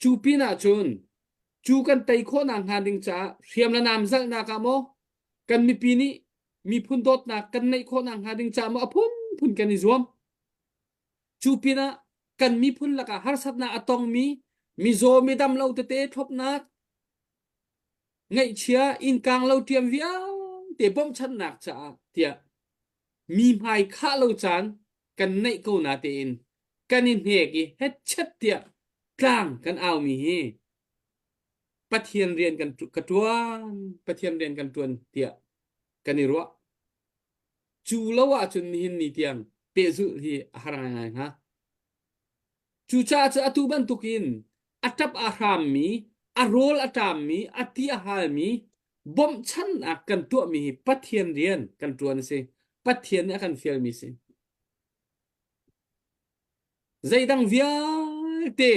Cu pin ah cun cu kan tei khawhnak hnga ding caah hriam le nam zalhnak ah maw kan mipi nih miphun dawtnak kan neih khawhnak hnga ding caah maw a phunphun kan i zuam. Cu pinah kan miphun lakah harsatnak a tongmi mizaw midam lo tete thlopnak ngaihchia innkang lo ṭiam vialte bawmhchanhnak caah tiah mi hmai khah lo caan kan neih ko na tein kan i hnek i hetchet tiah tlang kan aumi hi Pathian rian kan ka ṭuan Pathian rian kan ṭuan tiah kan i ruah. Cu lo ahcun nihin ni tiang pehzulh hi a har ngaingai hnga. Cucaah cu atu bantukin a ṭap a hrammi, a rawl a ṭammi, a ti a halmi bawmhchannak kan tuahmi hi Pathian rian kan ṭuan a si. Pathian nih a kan fialmi a si. Zeidang vialte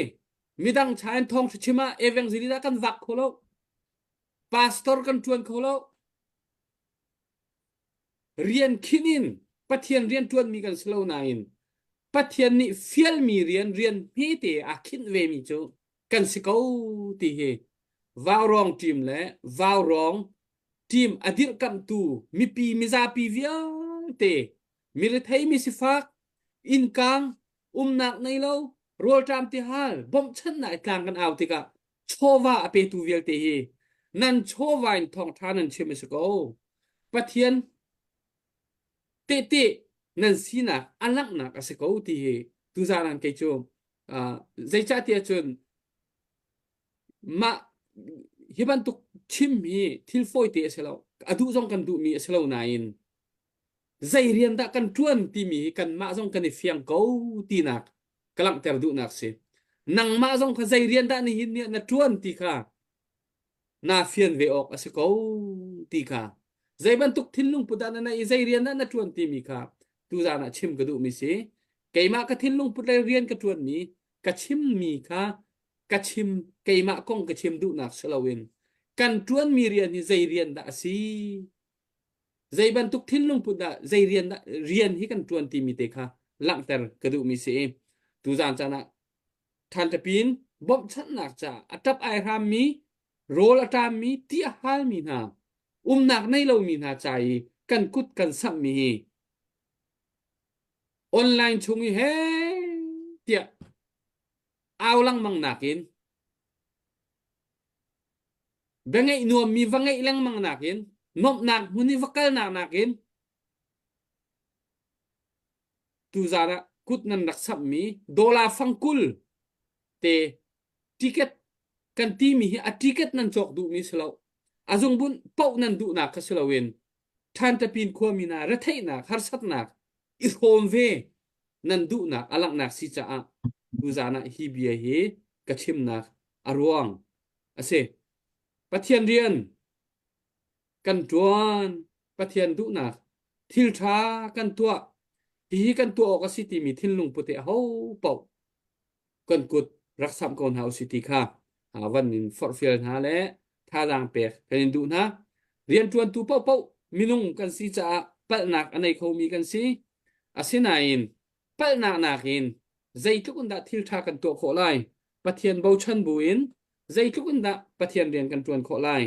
midang cha in thawngṭha chim ah evangelist ah kan vak kho lo. Pastor kan ṭuan kho lo. Rian khinh in Pathian rian ṭuanmi kan si lo nain Pathian nih fialmi rian rian hmete aa khinh vemi cu kan si ko ti hi Vaurawng team le Vaurawng team a dirhkamhtu mipi mizapi vialte mirethei misifak innkang umnak nei lo rawlṭam tihal bawmhchanhnak i tlang kan au tikah chawva a petu vialte hi nan chawva in thawngṭha nan chim a si ko. Pathian tehte nan sinak a langhnak a si ko ti hi tuzaan ah kei cu uh, zeicah tiah cun mah hi bantuk chim hi thil fawite a si lo a duh zong kan duhmi a si lo nain zei rian dah kan ṭuan timi hi kanmah zong kan i fiang ko tinak ka langhter duhnak si. Nangmah zong kha zei rian dah nihin ni ah na ṭuan ti kha naa fian ve awk a si ko ti kha zei bantuk thinlung put dah na neih i zei rian dah na ṭuan timi kha tuzaan ah chim ka duhmi si. Keimah ka thinlung put le rian ka ṭuanmi ka chimmi kha ka chim keimah kong ka chim duhnak si loin kan ṭuanmi rian hi zei rian dah a si zei bantuk thinlung put dah zei rian dah rian hi kan ṭuan timi te kha langhter ka duhmi si i tuzaan caan ah ṭhanṭapin bawmhchanhnak caah a ṭap ai hrammi rawl a ṭammi ti a halmi hna umnak nei lomi hna ca i kan kut kan samhmi hi online chung i he tiah au lengmang nakin Bia ngeih nuammi va ngeih lengmang nakin Nuamhnak hmun i va kalnak nakin tuzaan ah kut nan rak samhmi dollar fangkul te ticket kan timi hi a ticket nan cawk duhmi si lo. A zungbunh paoh nan duhnak kha si loin Ṭhantapin khuami hna retheihnak, harsatnak i hrawm ve nan duhnak a langhnak si caah tuzaan ah hi bia hi ka chimnak a ruang a si. Pathian rian kan ṭuan, Pathian duhnak thil ṭha kan tuah, hihi kan tuah awk a si timi thinlung put hi aho paoh kan kut rak samh ko hna usih ti kha van in forhfial hna le thazaang pek kan in duh hna. Rianṭuantu paohpaoh minung kan si caah palhnak a nei khomi kan si. Asinain palhnak nakin zeitluk in dah thil ṭha kan tuah khawh lai? Pathian bochan buin zeitluk in dah Pathian rian kan ṭuan khawh lai?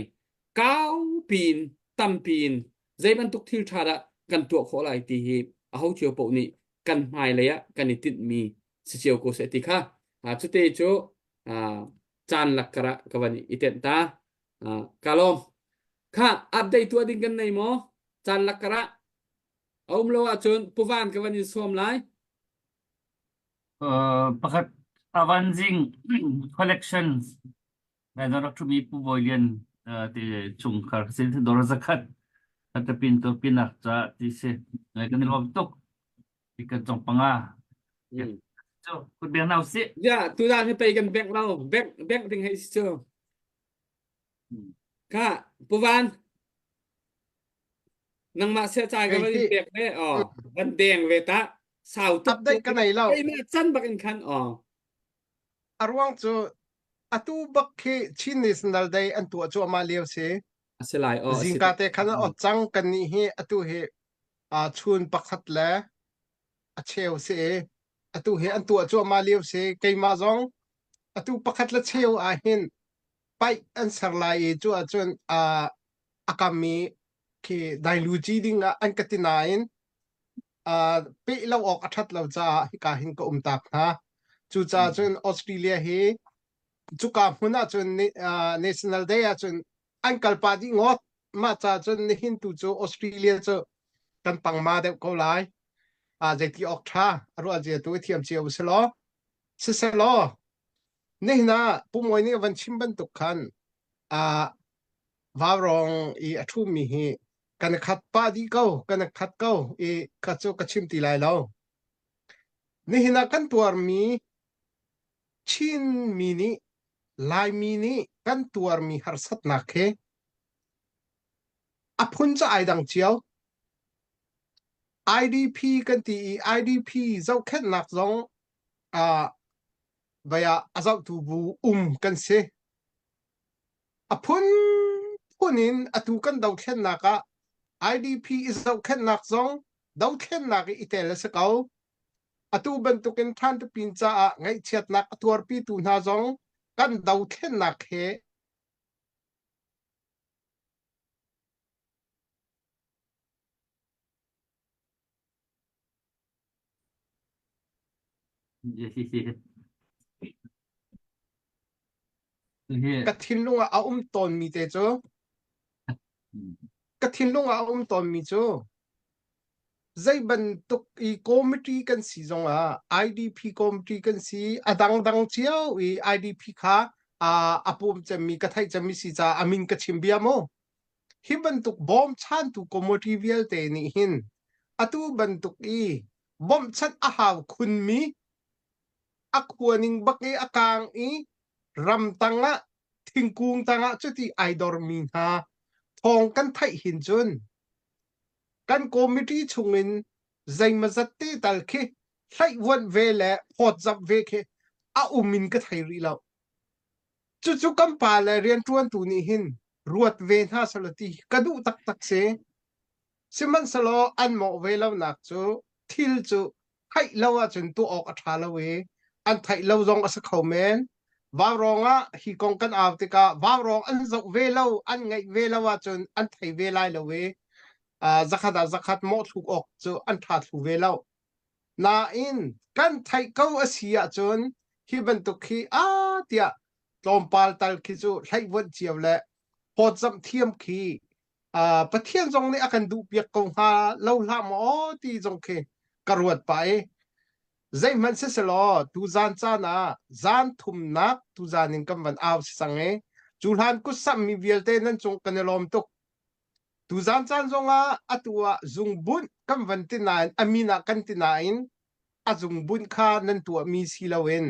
Kau piin, tampi in zei bantuk thil ṭha dah kan tuah khawh lai ti hi aho cio paoh nih kan hmailei ah kan i tinhmi si cio ko seh ti kha cute cu caan lak karah ka van i tenh ta ka lawm kha update tuah ding kan nei maw caan lak karah a um lo ahcun puvan ka van in sawm lai pakhat avanzing collections Nai na rak ṭhumi Pu Bawi Lian te chungkhar ka sin dor zakhat tapin to pinak ca ti si ngai kan i lawm tuk ti kan cong panga cu kut beng nau si ya tu dan hi pei kan bank lo bank bank ding hei si cu ka Pu Van nangmah sia cai ka van in pek ve oh van deng ve ta sau tuk update ka nei lo keimah can bak in khan oh A ruang cu atu bak khi Chin National Day an tuah cuahmah lio si. A si lai aw. Zingka te khan an ot cang kan nih hi atu hi uh, chun pakhat le a cheu si i atu hi an tuah cuahmah lio si. Keimah zong atu pakhat le cheu ah hin paih an ser lai i cu ahcun uh, a kam i khi dailuci ding ah an ka ti nain uh, peh lo awk a ṭhat lo caah hika hin ka um tak hna. Cucaah cun Australia hi cuka hmun ah cun uh, National Day ah cun an kalpa dih ngawt. Mah ca cun nihin tu cu Australia cu kan pangma deuh ko lai. Uh, zeiti awk ṭha a ruah zia tu i thiam cio si law. Siselaw, nihin ah Pu Mawi nih a van chim bantuk khan uh, Vaurawng i a ṭhumi hi kan i khat pah dih ko, kan i khat ko i kha cu ka chim ti lai lo. Nihin ah kan tuarmi Chinmi nih Laimi nih kan tuarmi harsatnak hi a phun cu ai dang cio. IDP kan ti i IDP zohkhenhnak zong uh, vai ah a zohtu bu um kan si. A phunphun in atu kan dothlennak ah IDP i zohkhenhnak zong dothlennak i i tel a si ko. Atu bantukin Thanpin caah ngaihchiatnak a tuarpitu hna zong kan dothlennak he Ka thinlung ah a um tawnmi te cu ka thinlung ah a um tawnmi cu zei bantuk i committee kan si zongah IDP committee kan si a dangdang cio i IDP kha a pum cemmi ka theih cemmi si caah a min ka chim bia mu. Hi bantuk bawmchantu committee vialte nih hin atu bantuk i bawmhchanh a hau khunmi a khuaning bak i a kaang i ramtang ah thingkung tangah cuti ai dormi hna thawng kan theih hin cun kan committee chungin zeimazat te tal khi hleihvuanh ve le phawtzamh ve khi a um in ka thei rih lo. Cucu kan pa le rianṭuantu nih hin ruat ve hna selaw ti ka duh taktak si. Sihmanhsehlaw an mawh ve lonak cu thil cu theih lo ahcun tuah awk a ṭha lo i an theih lo zong a si kho men. Vaurawng ah hi kong kan au tikah vaurawng an zoh ve lo, an ngaih ve lo ahcun an thei ve lai lo i uh, zakhat ah zakhat mawhthluk awk cu an ṭha thlu ve lo. Nain kan theih ko a si ahcun hi bantuk hi a tiah tlawmpal tal khi cu hleihvuanh cio le phawtzamh thiam khi Uh, Pathian zong nih a kan duhpiak ko hnga lo hlah maw ti zong khi ka ruat pah i zeihmanh siselaw tuzan caan ah zan thumnak tuzan in kan van au si cang i cu hlan kutsamhmi vialte nan cung kan i lawm tuk. Tuzan caan zongah atu ah zungbunh kan van ti nain a min ah kan ti nain a zungbunh kha nan tuahmi si loin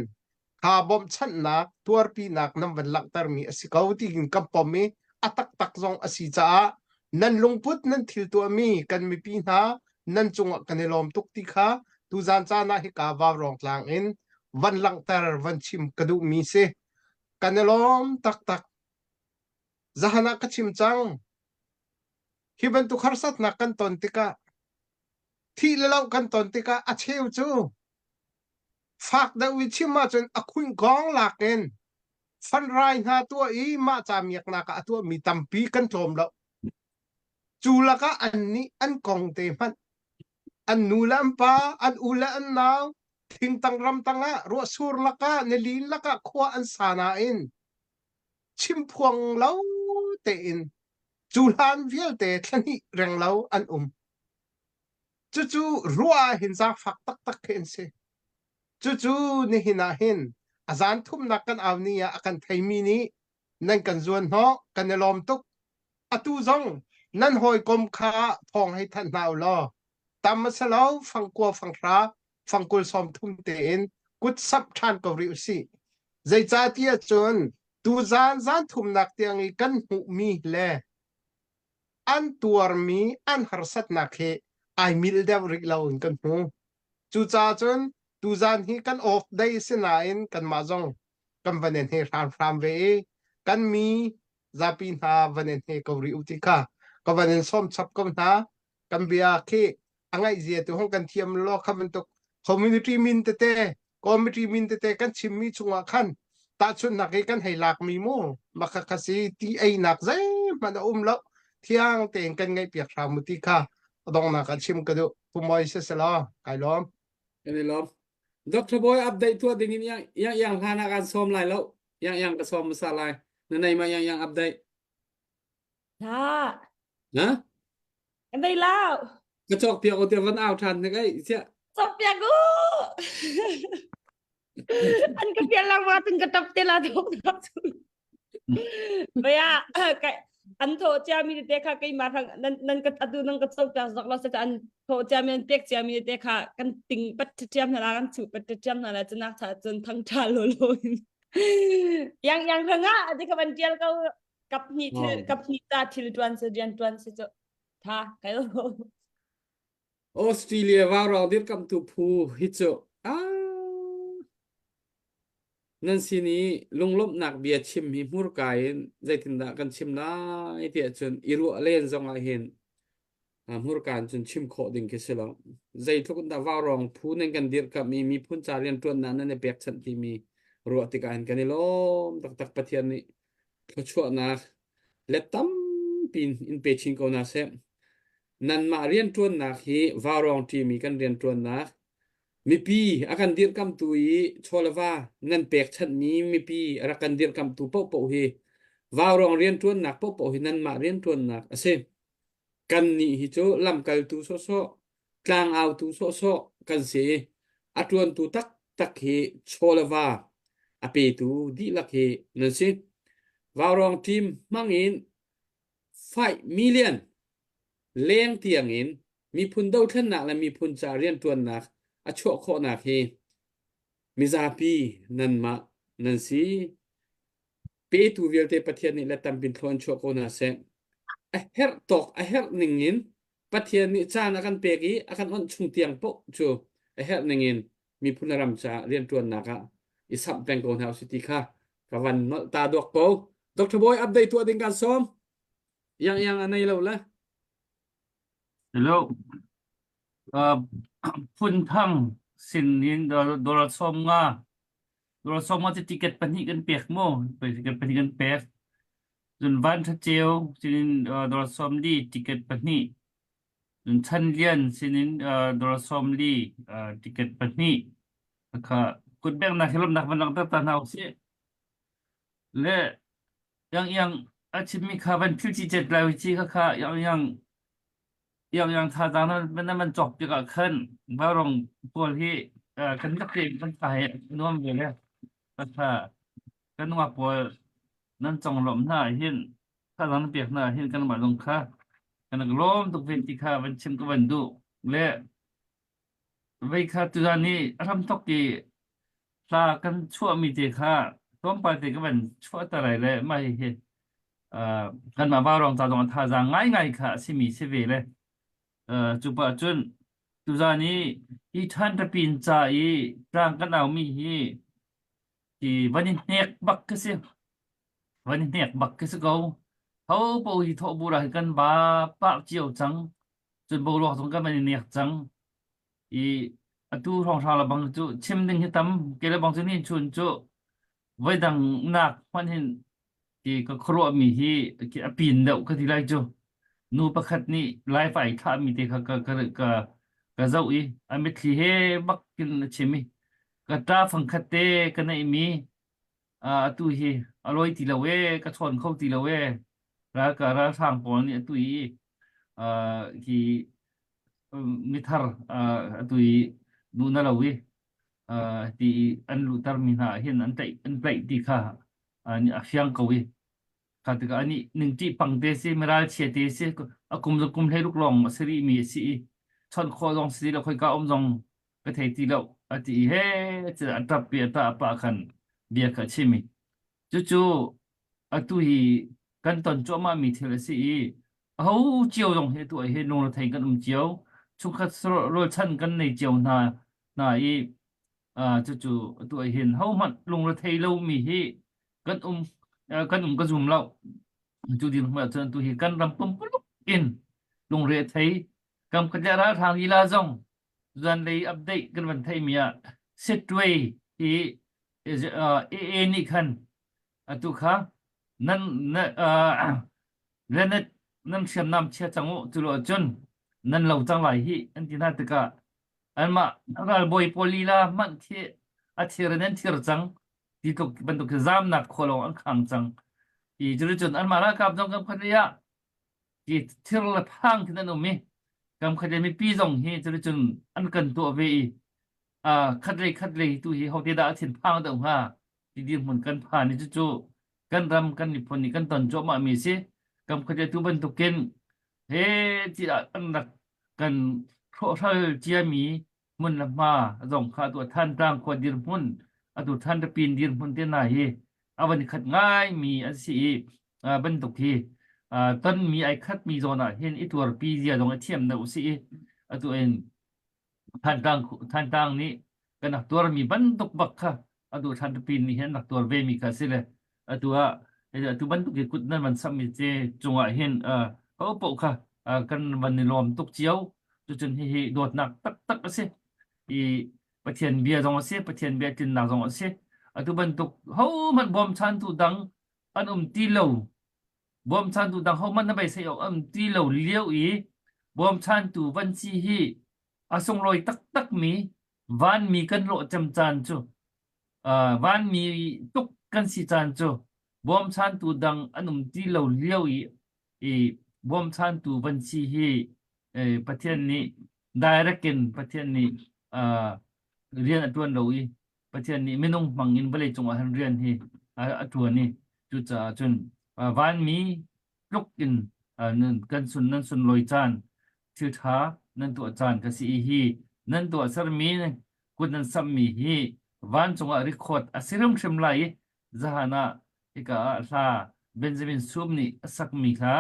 kha bawmhchanhnak tuarpinak nan van langhtermi a si ko tiin kan pom i a taktak zong a si caah nan lungput nan thil tuahmi kan mipi hna nan cungah kan i lawm tuk ti kha tuzan caan ah hika Vaurawng tlang in van langhter van chim ka duhmi si. Kan i lawm taktak. Zahan ah ka chim cang. Hi bantuk harsatnak kan ton tikah thih le loh kan ton tikah a cheu cu fak deuh i chim ahcun a khunh gawng lak in fanrai hna tuah i mah ca miaknak ah a tuahmi tampi kan tlawm lo. Cu lakah annih an kong te hmanh an nu le an pa, an u le an nau, thingtang ramtang ah ruahsur lakah nilin lakah khua an sa nain chimphuang lo tein cu hlan vialte thlahnih reng lo an um. Cucu ruah ah hin zaangfak taktak khi an si. Cucu nihin ah hin a zan thumnak kan au ni ah a kan theimi nih nan kan zuan hnawh kan i lawm tuk. Atu zong nan hawikom kha thawng hei thanh hna u law tam a si lo fangkua fanghra fangkul 30 tein kut samh ṭhan ko rih u sih. Zeicahtiah cun tuzan zan thumnak tiang i kan hmuhmi le an tuarmi an harsatnak hi ai mil deuh rih lo in kan hmu. Cucaah cun tuzan hi kan off day si nain kanmah zong kan van in he hramhram ve i kan mi zapi hna van in he ko rih u ti kha ka van in sawm chap ko hna. Kan bia khi a ngaih zia tu hong kan thiam law kha bantuk community min tete committee min tete kan chimmi chungah khan tahchunhnak i kan hei lakmi mu maka kha si ti einak zeihmanh a um lo thiang tein kan ngaihpiak hram mu ti kha a donghnak ah chim ka duh pumoi se selaw kai lawm Kan i lawm. Dr. Boy update tuah ding in yang yang yang hlan ah kan sawm lai lo. Yang yang ka sawm hmasa lai. Na nei ma yang yang update. Ha. Ha? Kan nei lo. Ka cawk piak o tiah van au ṭhan hnek ei sia. Cawk piak u. An ka pial lang ma tun ka tap te la thok thok chu. Baya an tho cia mi te kha keimah rang nan nan ka atu nan ka cawk piak zok lo se an tho cia mi an pek cia mi te kha kan ting pat ṭhiam hna la kan chu pat ṭhiam hna la chunak cha cun thang ṭha lo lo in yang yang ranga ati ka van tial ko kap hnih thil kap hnih ta thil tuan se rian tuan se cu tha kai lo Australia vaurang dirkamtu phu hi cu nan sin i lunglawmhnak bia chim hi hmurka in zeitindah kan chim lai tiah cun i ruah len zong ah hin hmurka in cun chim khawh ding khi si lo. Zeitluk in dah vaurawng phu nan kan dirkamh i miphun ca rianṭuannak nan i pekchanh timi ruah tikah hin kan i lawm taktak Pathian nih thluachuahnak let tampi in pe chin ko hna seh. Nanmah rianṭuannak hi vaurawng ṭimi kan rianṭuannak mipi a kan dirkamtu i chawleva nan pekchanhmi mipi a rak kan dirkamtu paohpaoh hi vaurawng rianṭuannak paohpaoh hi nanmah rianṭuannak a si. Kannih hi cu lamkaltu sawhsawh, tlangautu sawhsawh kan si i a ṭuantu taktak hi chaw le va a petu dihlak hi nan si. Vaurawng team hmangin 5 million leng tiangin miphun dothlennak le miphun ca rianṭuannak a chuah khawhnak hi mizapi nanmah nan si. Petu vialte Pathian nih let tampin thlua an chuah ko hna seh. A herh tawk, a herh ning in Pathian nih caan a kan pek i a kan onh chung tiang paoh cu a herh ning in miphun le ram caah rianṭuannak ah i samh peng ko hna usih ti kha ka van nolh ta duak ko. Dr. Bawi update tuah ding kan sawm. Yang yang a nei lo le. Hello. Uh, phun thang sin in dollar 50 dollar 50 cu ticket pahnih kan pek mu ticket pahnih kan pek cun van tha ceu sinin dollar 40 ticket pahnih cun chan lian sinin dollar 40 ticket pahnih kha kutbengnak hi lawmhnak van langhter ta hna usih le yang yang. A chimmi kha van phil cicet lai ci kha kha yang yang yang yang thazaang nan nan van cawk tikah khan vaurawng pawl hi kan rak te kan kai nuam ve le kha kan nungak pawl nan conglawmh hna hin thazaang nan pek hna hin kanmah zong kha kan rak lawm tuk ve ti kha van chim ka van duh le vei kha tuzan hi a hramthok i hla kan chuahmi te kha tlawmpal te ka van chuah ta lai le mah hihi kanmah vaurawng ca zong ah thazaang ngaingai kha a simi si ve le cu pah cun tuzan i hi ṭhan tapin ca i tlang kan aumi hi ti van i hnek bak ka si van i hnek bak ka si ko ho po hi thawh bura hi kan ba pah cio cang cun boruak zong kan van i nek cang i atu hrawnghrang le bang cu chim ding hi tam ke le bang cu ni chun cu voidang nak hmanh hin ti ka khuaruahmi hi a pin deuh ka ti lai cu nu pakhat nih live ai thlahmi te kha ka ka ka ka zoh i a mitthli he bak in a chim i ka ṭa fangkhat te ka neihmi atu hi a lawi ti lo e ka chawn kho ti lo e ralka ralhrang pawl nih atu i hi mithar atu i duh na lo i ti i an luhtermi hna ah hin an tlaih an tlaih ti kha a fiang ko i kha tikah anih ningṭih pang te si miralchia te si a kum cu kum 16 lawng a si rihmi a si i chawnh khawh zong si lo khoika um zong ka thei ti lo a ti i he a ṭap i a ṭah pah khan bia kha a chim i cucu atu hi kan ton cuahmahmi thil a si i aho cio zong hi atu ah hin lungrethei kan um cio chungkhat rualchan kan nei cio hna hna i cucu atu ah hin hohmanh lungrethei lomi hi kan um kan um ka zum lo cu dirhmun ahcun atu hi kan ram pumpuluk in lungrethei kam khat le ralhrang lila zong zanlei update kan van theimi ah Sittwe hi AA nih khan atu kha nan na Leonard nan hriamnam chia cang u cu lo ahcun nan lo cang lai hi an ti hna tikah anmah ralbawi pawl lila hmanh khi a thir in an thir cang ti tluk bantuk khi zamnak khua lawng an khang cang i cuticun anmah ralkap zong kam khat lei ah ti thir le phang khin an um i kam khat lei mipi zong hi cuticun an kan tuah ve i khat lei khat lei tu hi hote dah a thin phang deuh hnga ti dirhmun kan phan i cucu kan ram kan miphun nih kan ton cuahmah mi si kam khat tu bantukin he ti an rak kan hrawhhral ciami hmun le hma zong kha atu Thantlang khua dirhmun atu Thanrapin dirhmun te hna hi a van khat ngai mi an si i bantuk hi tonmi ai khat mi zawn ah hin i tuarpi zia zong a thiam deuh si i atu in Thantlang Thantlang nih kan rak tuarmi bantuk bak kha atu Thanrapin nih hin an rak tuar ve mi kha si le atu ah atu bantuk hi kut nan van sammi ce cungah hin ho paoh kha kan van i lawm tuk cio cucun hihi dawtnak taktak a si i Pathian bia zong a si Pathian bia tlinnak zong a si atu bantuk hohmanh bawmchantu dang an um ti lo bawmchantu dang hohmanh na beisei awk an um ti lo lio i bawmchantu van si hi a sunglawi taktak mi vanmi kan lawh cem caan cu vanmi tuk kan si caan cu bawmchantu dang an um ti lo lio i i bawmchantu van si hi Pathian nih direct in Pathian nih rian a ṭuan lo i Pathian nih minung hmang in vawlei cungah hin rian hi a ṭuan i cucaah cun vanmi tluk in kan sun nan sunlawi caan thil ṭha nan tuah caan ka si i hi nan tuah sermi kut nan samhmi hi vancung ah record a si hrimhrim lai i zahan ah hika ah hla Benjamin Sum nih a sakmi hla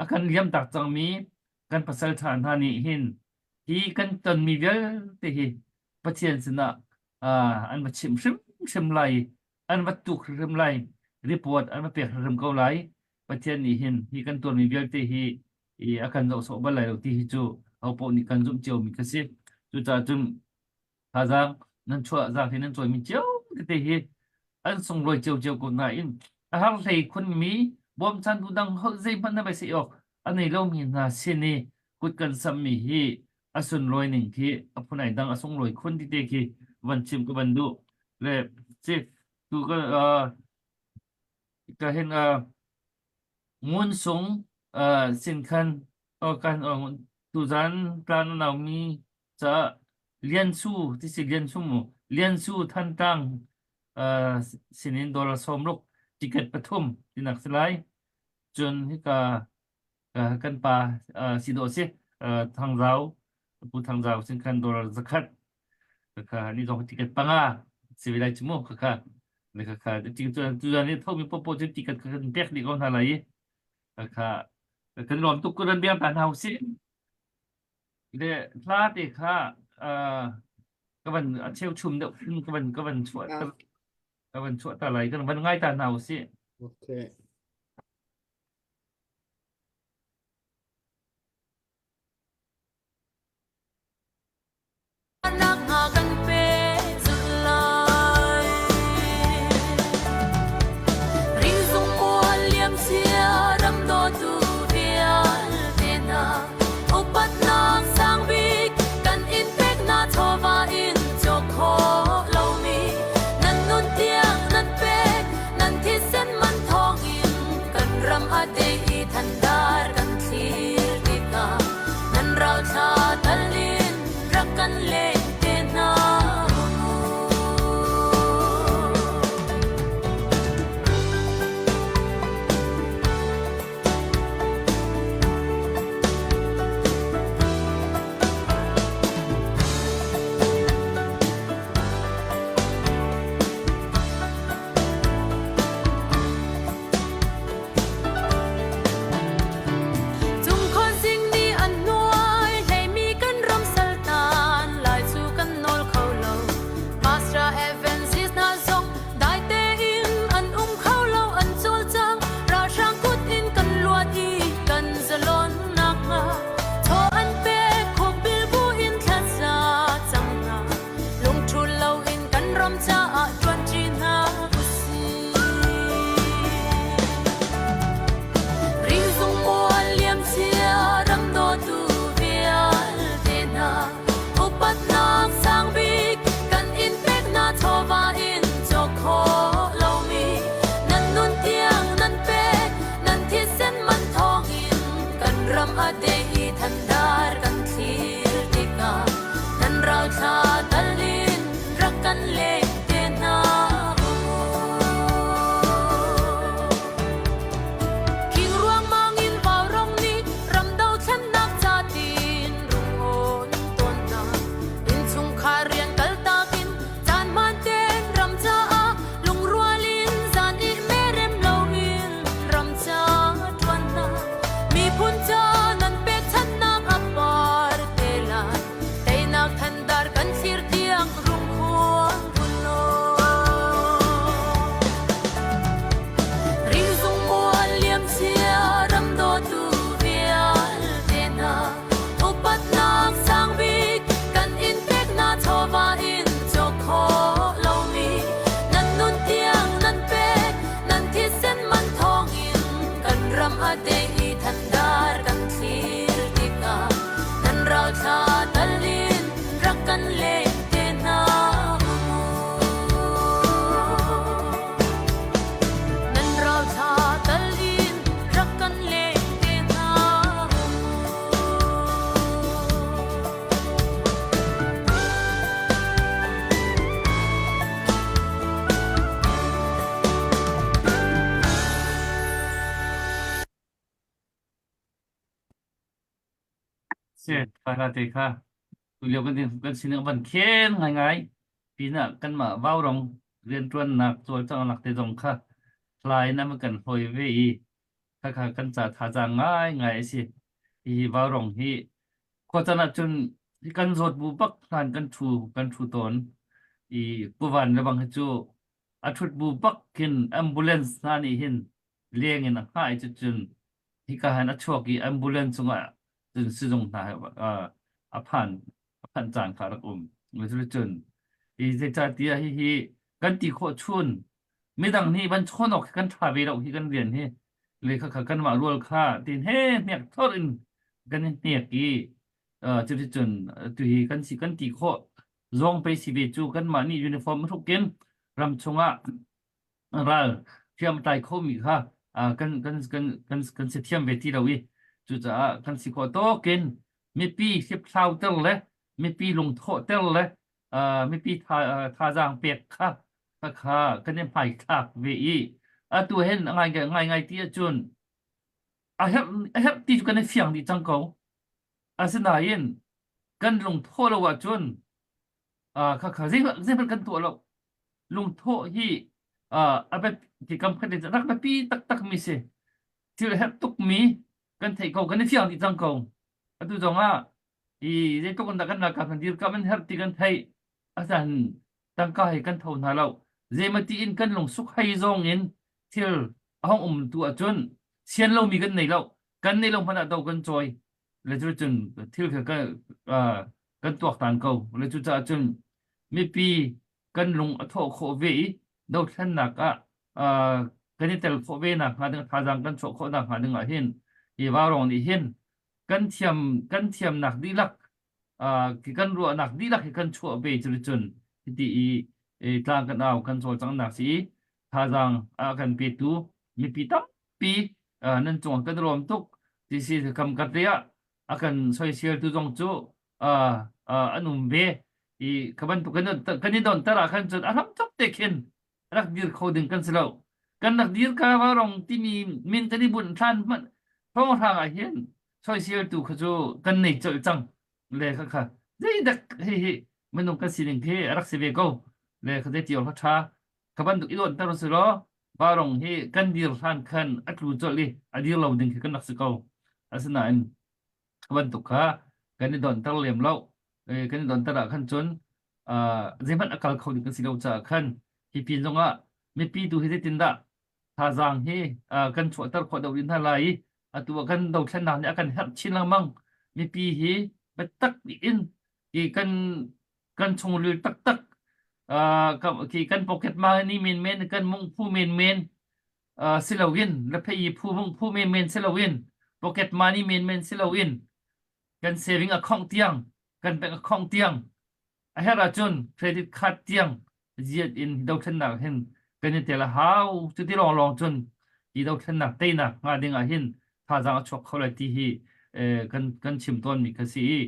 a kan liamtak cangmi kan pasal ṭha hna nih hin hi kan tonmi vialte hi Pathian sinah an va chimh hrimhrim lai i an va tuk hrimhrim lai report an va pek hrimhrim ko lai Pathian nih hin hi kan tuarmi vialte hi i a kan zoh sawh bal lai lo ti hi cu hopoh nih kan zumh ciomi kha si cucaah cun thazaang nan chuah zaang hi nan cawimi cio tete hi an sunglawi cio cio ko nain a har hlei khunmi bawmchantu dang zeihmanh na beisei awk a nei lomi hna sin i kut kan sammi hi a sunlawi ning khi a phunai dang a sunglawi khun ti te khi van chim ka van duh le si tu ka ka hin uh, Ngun Sung uh, sin khan kan tuzan tlan a naumi caah Lian Su ti si Lian Su mu Lian Su Thantlang uh, sinin dollar 60 ticket pathum tinak si lai cun hika kan pa si dawh si Thangzau Pu Thangzau sin khan dollar zakhat kha ni zong ticket panga si ve lai chu mu kha kha ne kha kha tuzan ni thomi popo cu ticket kha kan pek dih ko hna lai i kha kan lawm tuk kan biang ta hna usih le hla te kha ka van a cheu chum deuh ka van ka van chuah ka van chuah ta lai kan van ngai ta hna usih okay Kan pe zulh lai. Ringzung mual liamcia ram dawtu vialte hna upatnak sangbik kan in peknak chawva in cawk khawh lomi nan nun tiang nan pek nan thisen man thawngin kan ram a tei i thandar kan thlir tikah nan rauthla tal in rak kan leng te hna mu. Cungkhon sing nih an hnuai hleimi kan ram saltan lai cu kan nawl kho lo. Pastor Evans hna zong dai tein an um kho lo an cawlcang ralhrang kut in kan luat i kan zalonnak hnga chaw an pek khukbil bu in thlaza cang hna lungṭhul loin kan ram caah ṭuanṭi hna usih. Ringzung mual liamcia ram dawtu vialte hna upatnak sangbik kan in peknak chawva in cawk khawh lomi nan nun tiang nan pek nan thisen man thawngin kan ram a dei i thandar kan thlir tikah nan rauthla tal in rak kan leng te hna mu. King ruangmang in vaurawng nih ram dothlennak ca tin rungawn tawn hna. Innchungkhar rian kaltak in caan hmaan tein ram caah lungrual in zan ih merem loin ram ca ṭuan hna. Miphun ca nan pekchanhnak a par te lai. Teinak thandar kan thlir tiang rungkhuang law. Ringzung mual liamcia ram dawtu vialte hna upatnak sangbik kan in peknak chawva in cawk khawh lomi nan nun tiang nan pek nan thisen man thawngin kan ram a dei i thandar kan thlir tikah nan rauthla tal in rak kan leng te hna mu. Nan rauthla tal in rak kan leng te hna mu. Si, hla te kha tulio kan kan sining van khen ngaingai pinah kanmah vaurong rianṭuannak cawlcanghnak te zong kha hla in an kan hlawi ve i khakha kan ca thazaang ngaingai a si. Hihi vaurong hi khuacaan ahcun kan zawt bu bak hlan kan ṭhu kan ṭhu tawn i puvan le bang hi cu a ṭhut bu bak khin ambulance hna nih hin leng in a hngah i cucun hika hin a chuak i ambulance chungah cun sizung hna he a phan a phanh caan kha a rak um. Cuticun hi zeicahtiah hihi kan ti khawh chun midang nih van chawn awk kan ṭha ve lo hi kan rian hi le khakha kanmah rual kha tin he hnek thor in kan i hnek i cuticun tuhi kan si kan ti khawh zong pei si ve cu kanmah nih uniform hrukin ram chungah ral hriam tlai khomi kha. kan kan kan kan kan si thiam ve ti lo i cucaah kan si khawh tawkin mipi hliphlau ter le mipi lungthawh ter le mipi thazaang pek kha kha kan i hmaithlak ve i atu hin ngai ngai ngai ti ahcun a herh a herh ti cu kan i fiang dih cang ko asinain kan lungthawh lo ahcun kha kha zeihmanh kan tuah lo lungthawh hi a biapi kam khat in rak biapi taktak mi si thil herh tuk mi kan theih ko kan i fiang dih cang ko atu zong ah i zeitluk in dah kan ralkap kan dirkamh an herh ti kan theih asan tangka he kan tho hna lo zeimati in kan lungsuk hei zong in thil a hong um tu ahcun sian lomi kan nei lo kan nei lo hmanh ah do kan cawi le cu cun thil kha kan kan tuaktan ko le cu caah cun mipi kan lung a thawh khawh ve i dothlennak ah kan i tel khawh ve nak hnga ding thazaang kan chuah khawh nak hnga ding ah hin hi vaurawng nih hin kan thiam kan thiamnak dihlak kan ruahnak dihlak hi kan chuah ve cu cun hiti i tlang kan au kan cawlcanghnak si i thazaang a kan petu mipi tampi nan cung kan rawm tuk ti si kam kar te ah a kan soiseltu zong cu an um ve i ka bantuk kan kan i donter ah khan cun a hram tuk te khin rak dir kho ding kan si lo kan rak dir ka va rong timi min kan i bunh hlan hmanh hrawnghrang ah hin soiseltu kha cu kan nei colh cang le kha kha zeidak hi hi minung kan sining khi a rak si ve ko le kha zei ti awk tha kha bantuk i donter si law varong hi kan dir hlan khan a tlu colh i a dir lo ding khi kan rak si ko asinain kha bantuk kha kan i donter lem lo kan i donter ah khan cun zeihmanh a kal kho ding kan si lo caah khan hi pin zongah mipi tu hi zeitindah thazaang hi kan chuahter khawh deuh rih hna lai i atu ah kan dothlennak nih a kan herh chin lengmang mipi hi biatak in i kan kan chungril taktak khi kan pocket money men men kan mung phu men men si loin le phei phu mung phu men men si loin pocket money men men si loin kan saving account tiang kan bank account tiang A herh ahcun credit card tiang ziat in dothlennak hin kan i tel a hau. Cuti lawnglawng cun hi dothlennak teinak hnga ding ah hin thazaang a chuak kho lai ti hi kan kan chim tawnmi kha si i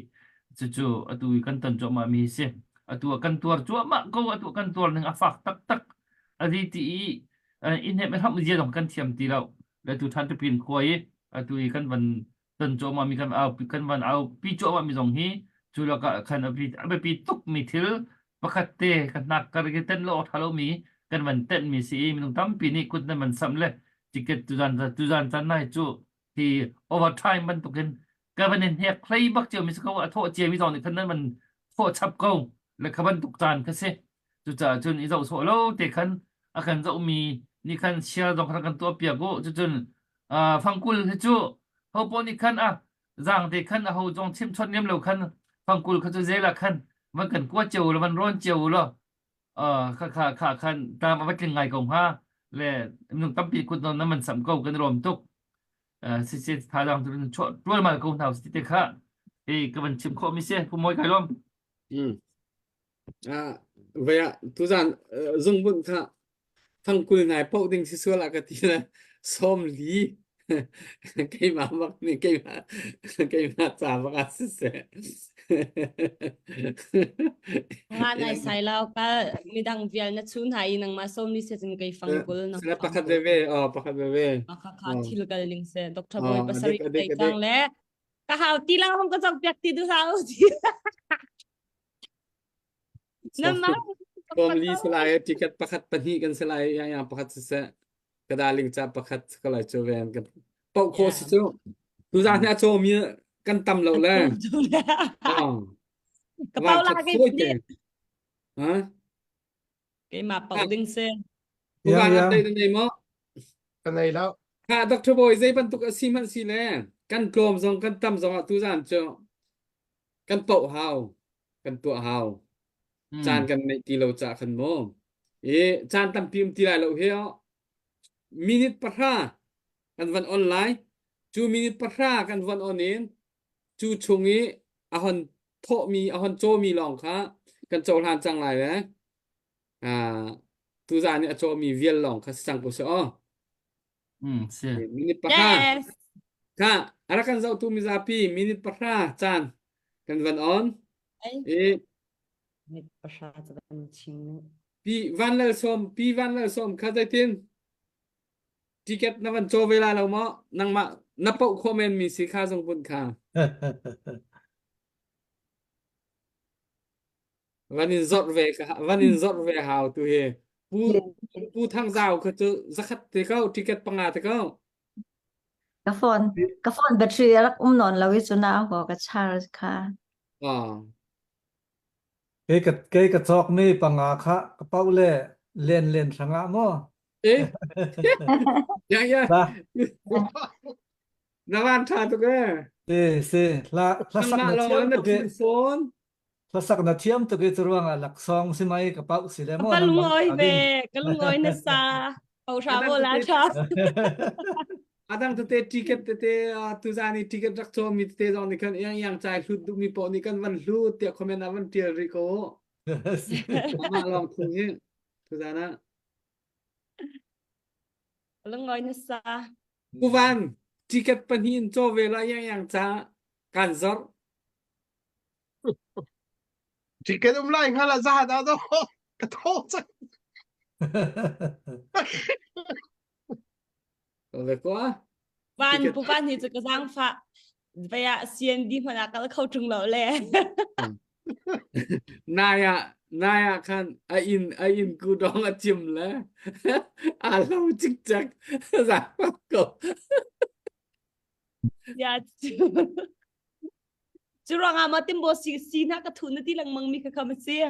cucu atu i kan ton cuahmah mi hi si. Atu ah kan tuar cuahmah ko atu ah kan tuar ning a fak taktak. A ri ti i i hnemh i hramh zia zong kan thiam ti lo. Le tu ṭhan tupin khua i atu i kan van ton cuahmah mi kan au kan van au pi cuahmah mi zong hi cu lakah khan a biapi tuk mi thil pakhat te ka hnak kar i ten lo tha lo mi kan van tenh mi si i minung tampi nih kut nan van sam le ticket tuzan tuzan chan nai cu hi overtime bantukin ka van in hnek hlei bak cio mi si ko a thawh cia mi zong nih khan nan van thawh chap ko le kha bantuk caan kha si cucaah cun i zoh sawh lo te khan a kan zohmi nih khan share zong khan kan tuah piak u cucun fangkul hi cu ho paoh nih khan a zaang te khan a ho zong chim chawt lem lo khan fangkul kha cu zel ah khan van kan kua cio lo van rawn cio lo kha kha kha khan tam a va tling ngai ko hnga le minung tampi kut non na man sam ko kan rom tuk si si thazaang cu chuah tual mal ko hna si te kha e ka van chim khawh mi si pu moi kai lom Mm. Ah, vei ah tuzan zungbunh kha thangkul nai poh ding si sual ah ka ti le 40 keimah bak nih keimah keimah ca bak ah siseh Nga nai sai lau ka midang vial na chun ha i nangmah 40 se cun kei fangkul nang Sila pakhat veve oh pakhat veve kha kha thil kal ning se Dr. Boy Oh, pasarih adik adik tai cang adik le ka hau ti lang hong ka cong piak ti du hau ti Nama 40 salai ticket pakhat pahnih kan salai ya ya pakhat siseh ka darling ca pakhat ka lai chu ven kan pau kho si chu tu za hna cho mi kan tam lo le ka pau la ke te ha keimah pau ding se Tu Yang van yang. update na nei maw Ka nei lo. Ha Dr. Boy zei bantuk a si hmanh si le kan tlawm zong kan tam zong ah tuzan cu kan poh hau kan tuah hau caan kan neih ti lo ca khan mu i caan tampi um ti lai lo hi oh minute pahra kan van on lai cu minute pahra kan van on in cu chung i a hon thawhmi a hon cawmi lawng kha kan cohlan cang lai le ah tuzan i a cawmi vial lawng kha si cang ko seh aw. Mm, si. Minute pahra. Yes. Kha, a rak kan zohtu mizapi minute pahra caan kan van on. I Minute pahra cu van ching. Pi Van Lal Sawm, Pi Van Lal Sawm kha zeitin? Ticket na van caw ve lai lo maw? Nangmah na poh khawh men mi si kha zong bunh kha. Van in zawrh ve ka van in zawrh ve hau tu hi. Pu Pu Thang Zau kha cu zakhat te ko ticket panga te ko. Ka phone ka phone battery a rak um nawn lo i cu na ko ka charge kha. Ah. Kei ka kei ka cawk mi panga kha ka pauh le len len hrangah maw? Eh. Ya ya. Ba. Na van tha tuk eh. Si si hla hla sak Nangmah na lawng thiam na tuk thu i phone. Hlasak na thiam tuk i curuangah laksawng si mai ka pauh si le maw Ka nang bang lungawi ta ve, ding. ka lungawi na sa. Pauhra Adang mo la tete tha. adang tete ticket tete ah, tuzan i ticket rak cawmi tete zong nih khan iang iang chai hlut duhmi paoh nih kan van hlut tiah comment ah van tial rih ko. Amah lawng thung hi tuzan ah. Lungawi na sa. Kuvan ticket pahnih in caw ve la iang iang ca kan zorh. Ticket um lai hngal ah zahan ah do ka thaw cang. Ve kwa. Van pu van hi cu ka zaangfah vaya CND hmanh ah kal kho ṭung lo le. Nai ah nai ah khan a inn a inn ku dong a cim le a lo cikcek zaangfah ko. Ya Cu ruangah maw timbo si si na ka thu na ti lengmang mi kha kha ma si.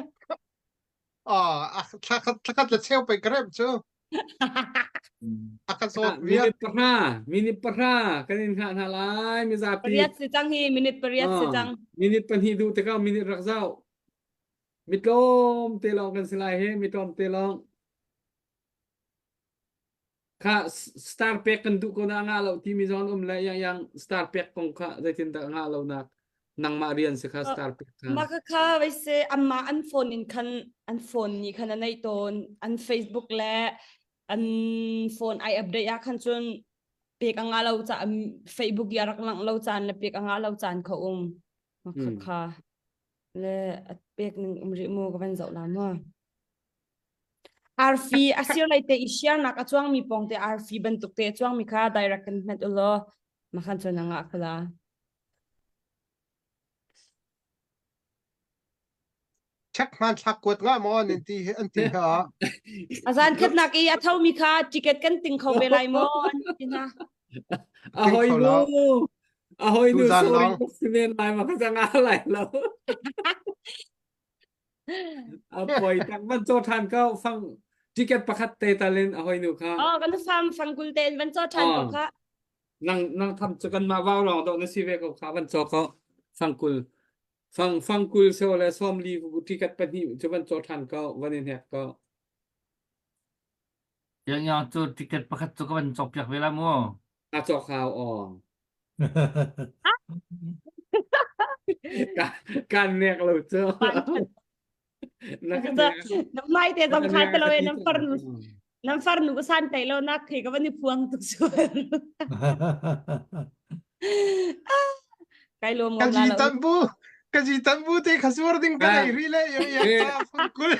Ah, thlakhat thlakhat le cheu pe ka rem cu. A ka zawt vial. Minute pahra, minute pahra kan in hngah hna lai mizapi. Pariat si cang hi, minute pariat si cang. Minute pahnih duh te ka minute rak zau. Mitlawm te lawng kan si lai he, mitlawm te lawng. Kha star pek kan duh ko na ngah lo timi zong an um le yang yang star pek kong kha zeitindah ngah lo nak nangmah rian si kha star pek kha. Mah kha vai se amma an phone in khan an phone nih khan an ei tawn an Facebook le an phone ai update ah khan cun pek a ngah lo ca Facebook i a rak langh lo caan le pek a ngah lo caan kha um mah kha kha le a pek ning um rih mu ka van zoh la mu Arfi a sir lei te i share-nak a cuangmi pawng te arfi bantuk te a cuangmi kha direct kan hmet ulaw makhan cun a ngah khala. Check hmanthlak kuat nga maw an ti an ti ha. A zan khatnak i a thomi kha ticket kan ting kho ve lai maw an ti hna. A hoi nu a hoi nu sorry si men lai ma kha nga lai lo. A poi tak van caw ṭhan ko fang ticket pakhat te talin a hoi nu kha. Oh kan fam fangkul te in van caw ṭhan ko kha. Nang nang tham cu kan mah vau lawng do na si ve ko kha van caw ko fangkul fang fangkul so le som li ticket pahnih cu van caw ṭhan ko van in hek ko. Yang yang cu ticket pakhat cu ka van cawk piak ve la mu. A cawk hau aw. Kan nek lo cu. Na ka nek. Na mai te zong kha te lo e nan far nu nan far nu ka san tai lo nak khi ka van i phuang tuk su. Kai lom Ka ngom la ji lo. tan bu ka ji tan bu te kha suar ding ka nei ri le yang yang ta fangkul.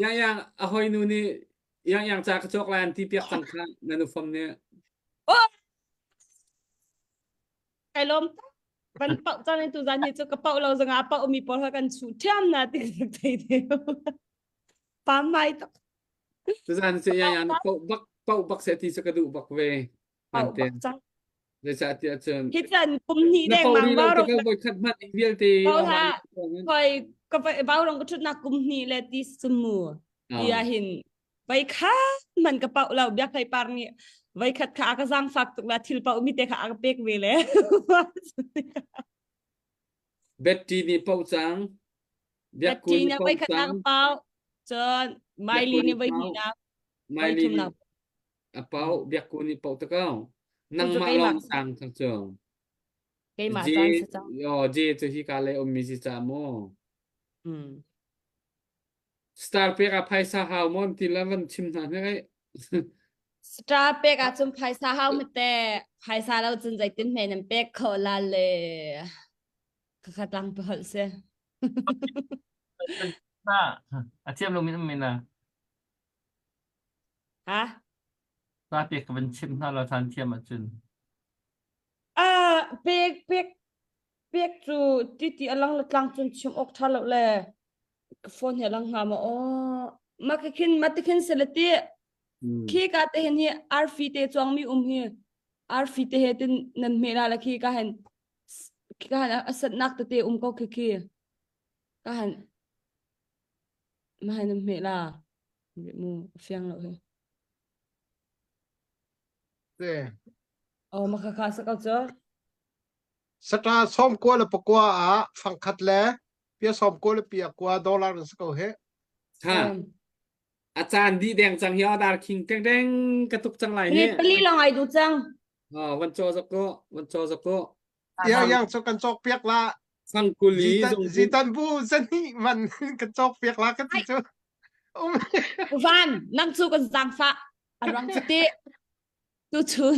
Yang yang a hoi nu nih yang yang ca ka cawk lai an ti piak cang kha na nu fam nih. Oh! Kai lom van pau cang tu zan hi chu ka pau lo zanga pau mi pawl kha kan chu thiam na ti thei te pa mai tak Tu zan cu yang yang pau bak pau bak se ti chu ka duh bak ve. pau bak cang Zeicah tiah cun hi chan kum hnih na deng pau mang ri lo ba te rong ka voi khat hmanh vialte pau ha khoi ka bau rong ka thut nak kum hnih le ti sumu ti ah hin Voi khat man ka pauh lo biak hlei par nih voi khat kha a ka zaangfak tuk la thil pauh mi te kha a ka pek ve le. Betty nih pauh cang. Biak Betty nih voi khat nak pau. Cun Miley nih voi hnih nak. Miley nih a pau biak ku nih pau te ko. Nangmah lawng sang thang cu. Keimah caan sa cang. Yo, J cu hi ka le ummi si ca mu. Hmm. Star pek ah phaisa hau maw ti la van chim hna hnek ai. Star pek ahcun phaisa hau mate. Phaisa lo cun zeitin hme nan pek kho la le. Khakha tlang pe holh si. A thiam lo min um men la. Ha? Ta pek ka van chim hna lo than thiam ahcun. Ah, pek pek pek cu ti ti alang le tlang cun chim awk tha lo le ka phone he lang hnga ma aw ma ka khin ma te khin se le ti khi ka te hin hi arfi te chuang mi um hi arfi te he tin nan hme la la khi ka hen khi ka han a sat nak te te um ko khi khi ka han ma han nan hme la mu fiang lo hi Te. Oh ma kha kha sa ko chu Sata som kua le pakua ah fangkhat le pia som kua le pia kua dollar an si ko he. Ha. A caan dih deng cang hi dar king teng deng ka tuk cang lai hi. Pali long ai du cang. Oh, van cho zak ko, van cho zak ko. Yang yang cho kan cok piak la. Sangkuli zitan bu zani man kan cok piak la ka ti chu. Um. Van, nang chu kan zang fa. Arang chu ti. Tuchun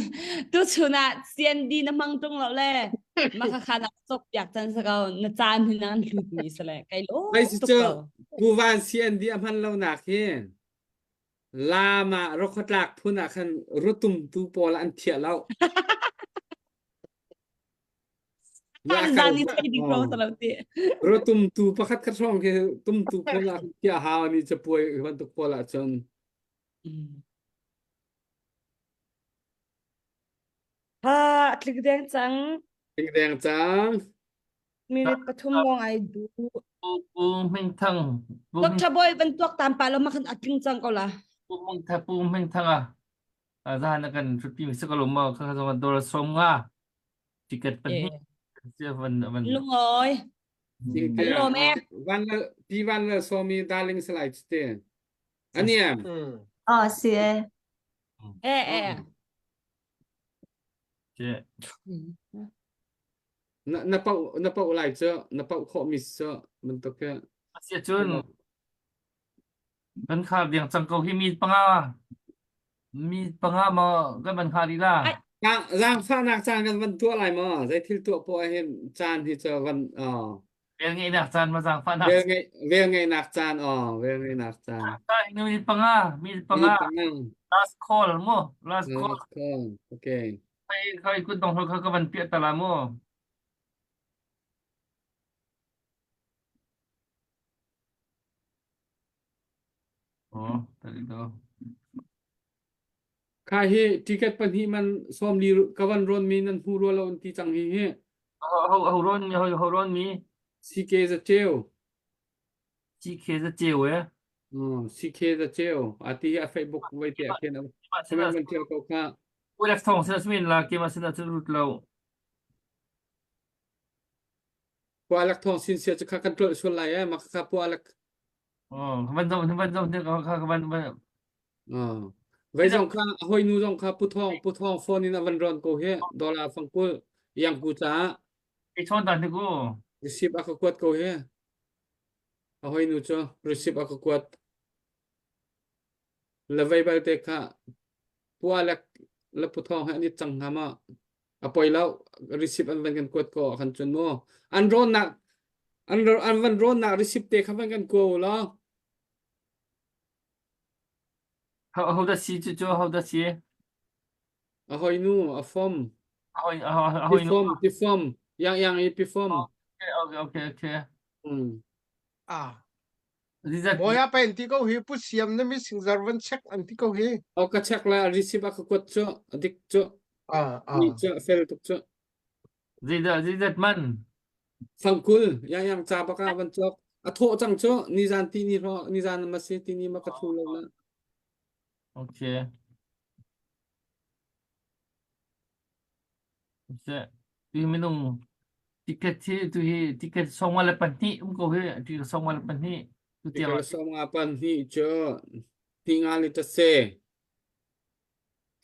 tuchun ah CND na hmang tung lo le maka kha na cok piak chan sa ko na caan hi nan hlut mi sa le kai lo Ai si tuk cu ko Puvan CND a hman lo nak hi lama rokhotlak phun ah khan rutum tu pawl an thiah lo. An zan ni thei ding ko sa lo ti. Rutum tu pakhat khat hrawng khi tum tu pawl ah thiah hau ni capuai bantuk pawl ah cun. Ha, tlik deng cang. Tlik deng cang. Minute pathum lawng ai du. Pu Hming Thang. Dr. Boy van tuak tam pa lo ma khan atling cang ko la. Pu Hming Thang Pu Hming Thang a zahan na kan pi mi sakalo ma kha kha zong dor som nga ticket pan hi sia van van Lungoi. Lom e. Van pi van la somi darling salai te. Aniam. Ah, si e. Eh eh. Na na pau na pau lai cu na pau khawh mi cu bantuk ke. Asia cun kan khar diang cang ko hi mi panga mi panga ma kan van khar la. Zaangfahnak caan kan van tuah lai maw? Zei thil tuah poah hin caan hi cu van Vel ngeihnak caan ma zaangfahnak. Vel ngeih vel ngeihnak caan aw vel ngeihnak caan. Mi panga mi panga last call mu last call. Last call. Okay. Khai khai kun tong kha ka van piah tala mu. Oh, tadi to. Kha hi ticket pahnih man sawm li ka van rawn mi nan hmu rua lo an ti cang hi hi. Ho ho rawn mi ho ho rawn mi. CK za cheu. CK za cheu e. Oh, CK za cheu. Ati hi a Facebook vai te khen a comment man tial ko kha. Ulek thong sina smin la ke ma sina chu rut lo. Pualak thong sin sia chu kha kan tlol sual lai e ma kha pualak Oh, van zong van zong kha kha van van Vei zong kha a hawinu zong kha Pu Thawng Pu Thawng phone in a van rawn ko hi dollar fangkul yang ku caah I chawn ta ku. Receipt a ka kuat ko hi. A hawinu cu receipt a ka kuat. Le vei balte kha pua le le Pu Thawng he an i cang hnga ma. A poi lo receipt an van kan kuat ko ah khan cun mu. An rawnnak an an van rawnnak receipt te kha van kan kua u law. Ho dah si cu cu ho dah si? A hawinu a fom. A hoi a hawinu. Pi fom pi fom yang yang i pi fom. Okay okay okay okay. Mm. Ah. Moya pa ti ko hi pu siam na mi singzar van check an ti ko hi. O ka check la receive a ka kuat cu adik cu. Ah ah. Ni cu fel tuk cu. Zeidah zeizat man? Fangkul yang ca bak ah van cawk. A thawh cang cu nizan ti ni hrawng nizan ma si ti ni ma ka thu lo na. Okay. Tu hi minung ticket hi tu hi ticket sawmnga le pahnih um ko hi ticket sawmnga le pahnih tu tiang Ticket sawmnga pahnih cu ti nga li ta se.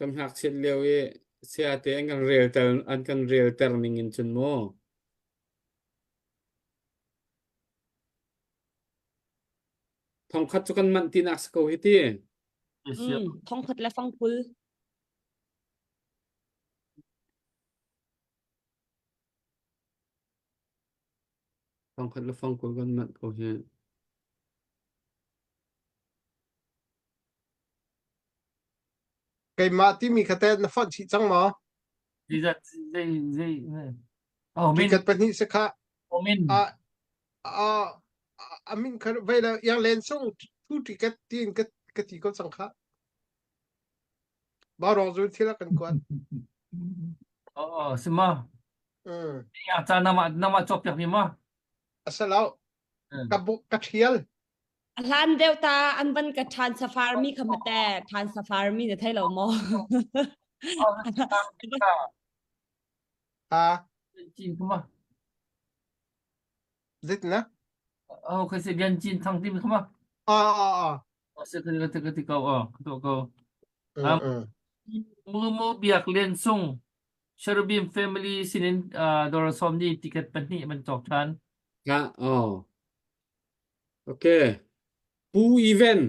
Kan ngakchiat lio i sayate an kan relter an kan relter ning in cun mu. Thongkhat cu kan manh tinak si ko hi ti. Mm, thongkhat le fangkul. Fangkhat le fangkul kan manh ko hi. Keimah timi kha teh na fonh chih cang maw? Zeizat zei zei oh min Ticket pahnih si kha. Oh min. A a a min kha vei le yang len sung thu ticket tiin ka ka ti ko cang kha. Ba rong zu thil a kan kuat. Oh si ma. Mm. Ya ca nama nama cawk piak mi ma. Asalo. Ka bu ka thial. A hlan deuh ta an van ka ṭhan safar mi kha mate ṭhan safar mi na thei lo maw? Ha. Cin kuma. Zit na? Oh kai se bian cin thang tim kuma. Ah ah ah. Se ka ka ka ti ko oh to ko. Mu mu biak lian sung Cherubim family sinin dollar som ni ticket pahnih man cawk ṭhan. Ha oh. Okay. Pu Even.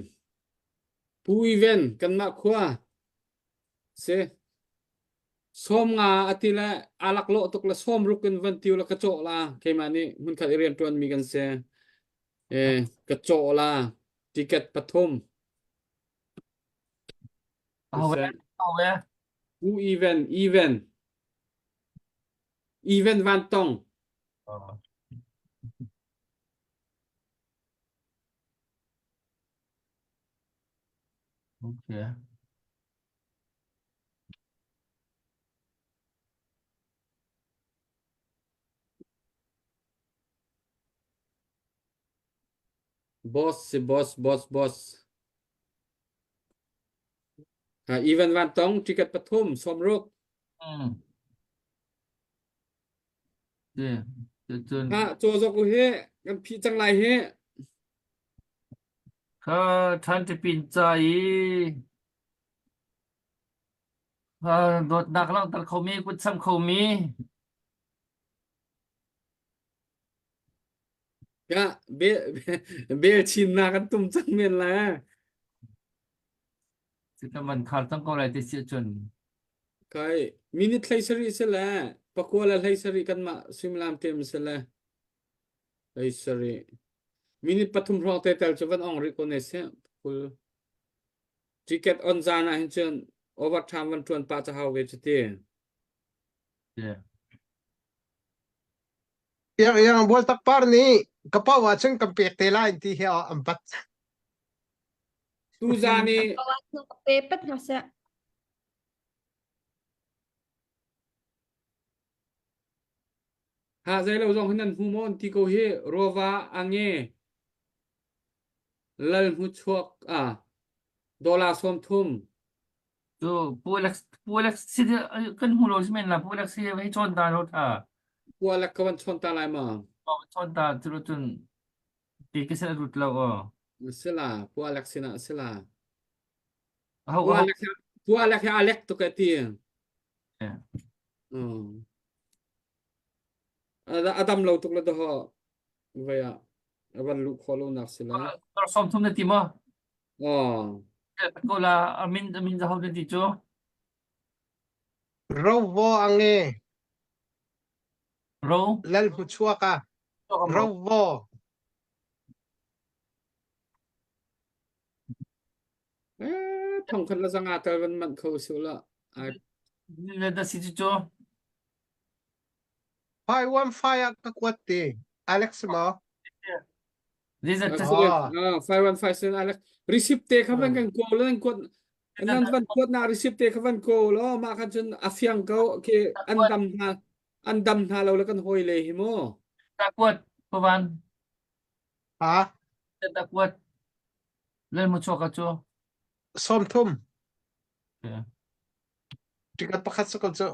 Pu Even kanmah khua si. Sawm nga ati le alak lawh tuk le sawm ruk in van tiu le ka cawh la keimah nih hmunkhat i rian ṭuan mi kan si. Eh ka cawh la ticket pathum. Awe awe. Pu Even Even Even Van Tong. Okay. Boss si boss boss boss. Ha Even Van Tong ticket pathum sawmruk. Mm. Cun Ha caw zok u hi kan phih cang lai hi. Kha ṭhan ṭipin ca i dawtnak langhter khomi kut samh khomi Ya bel bel chin na kan tum cang men la. Cuka man khar cang ko lai ti si cun. Kai minute hlei sarih si le pakua le hlei sarih kanmah suimilam tem si le hlei sarih minute pathum hrawng te tel cu van ong rih ko ne si kul ticket on zan ah hin cun overtime van tuan pa ca hau ve cu ti. Yeah. Iang iang bual tak par nih ka pau ah cun kan pek te lai ti hi an pat. Tuzan i Pe pat hna seh. Ha zei lo zong hin nan hmu maw an ti ko hi Rova ange lal hmu chuak a dollar 30 Tu Pu Alex Pu Alex si kan hmu lo si men la Pu Alex hi hei chawn ta lo tha. Pu Alex ka van chawn ta lai ma. Chawn ta cu cun Ti ka sin a lut lo aw. Si la, Pu Alek sinah si la. Aho Pu Alek Pu Alek hi Alek tuk e ti. Yeah. Mm. A dam lo tuk le doho vai ah a van luh khawh lo nak si la. Tor som thum na ti maw? Oh. Ko la amin amin zaho na ti cu. Rovo ange. Ro. Lal hmu chuak a. Rovo. Eh, thong khat la zanga tal van manh kho su la. Ai. Na da si cu. 515 ah ka kuat ti. Alex ma? Zeizat Ah, 515 sin Alex. Receipt te kha van kan ko lan kuat nan van kuat na receipt te kha van ko lo ma khan cun a fiang ko ke an dam hna an dam hna lo le kan hawi le hi mu. Ta kuat pawan. Ha? Ta kuat. Lel mu chuak ka cu. Som thum. Yeah. Tikat pakhat sa ko cu.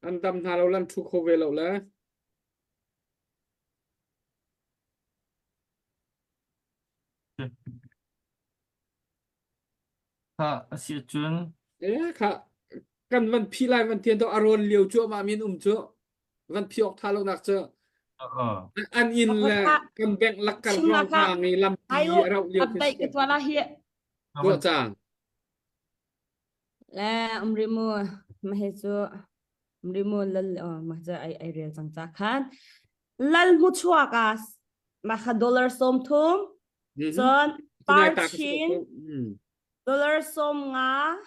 An dam hna lo lan thu kho ve lo le. Kha a si cun Eh kha kan van phi lai van tian to a rawn lio cu amah min um cu van phi awk tha lo nak cu an in le kan bank lakkar hrawng hna ngi lampi a rauh lio update ka tuah la hi tuah cang le umri mu ma he cu umri mu lal ma cha ai ai rel cang cha khan. Lal hmu chuak ah mah kha dollar 30. Cun Parchin dollar 50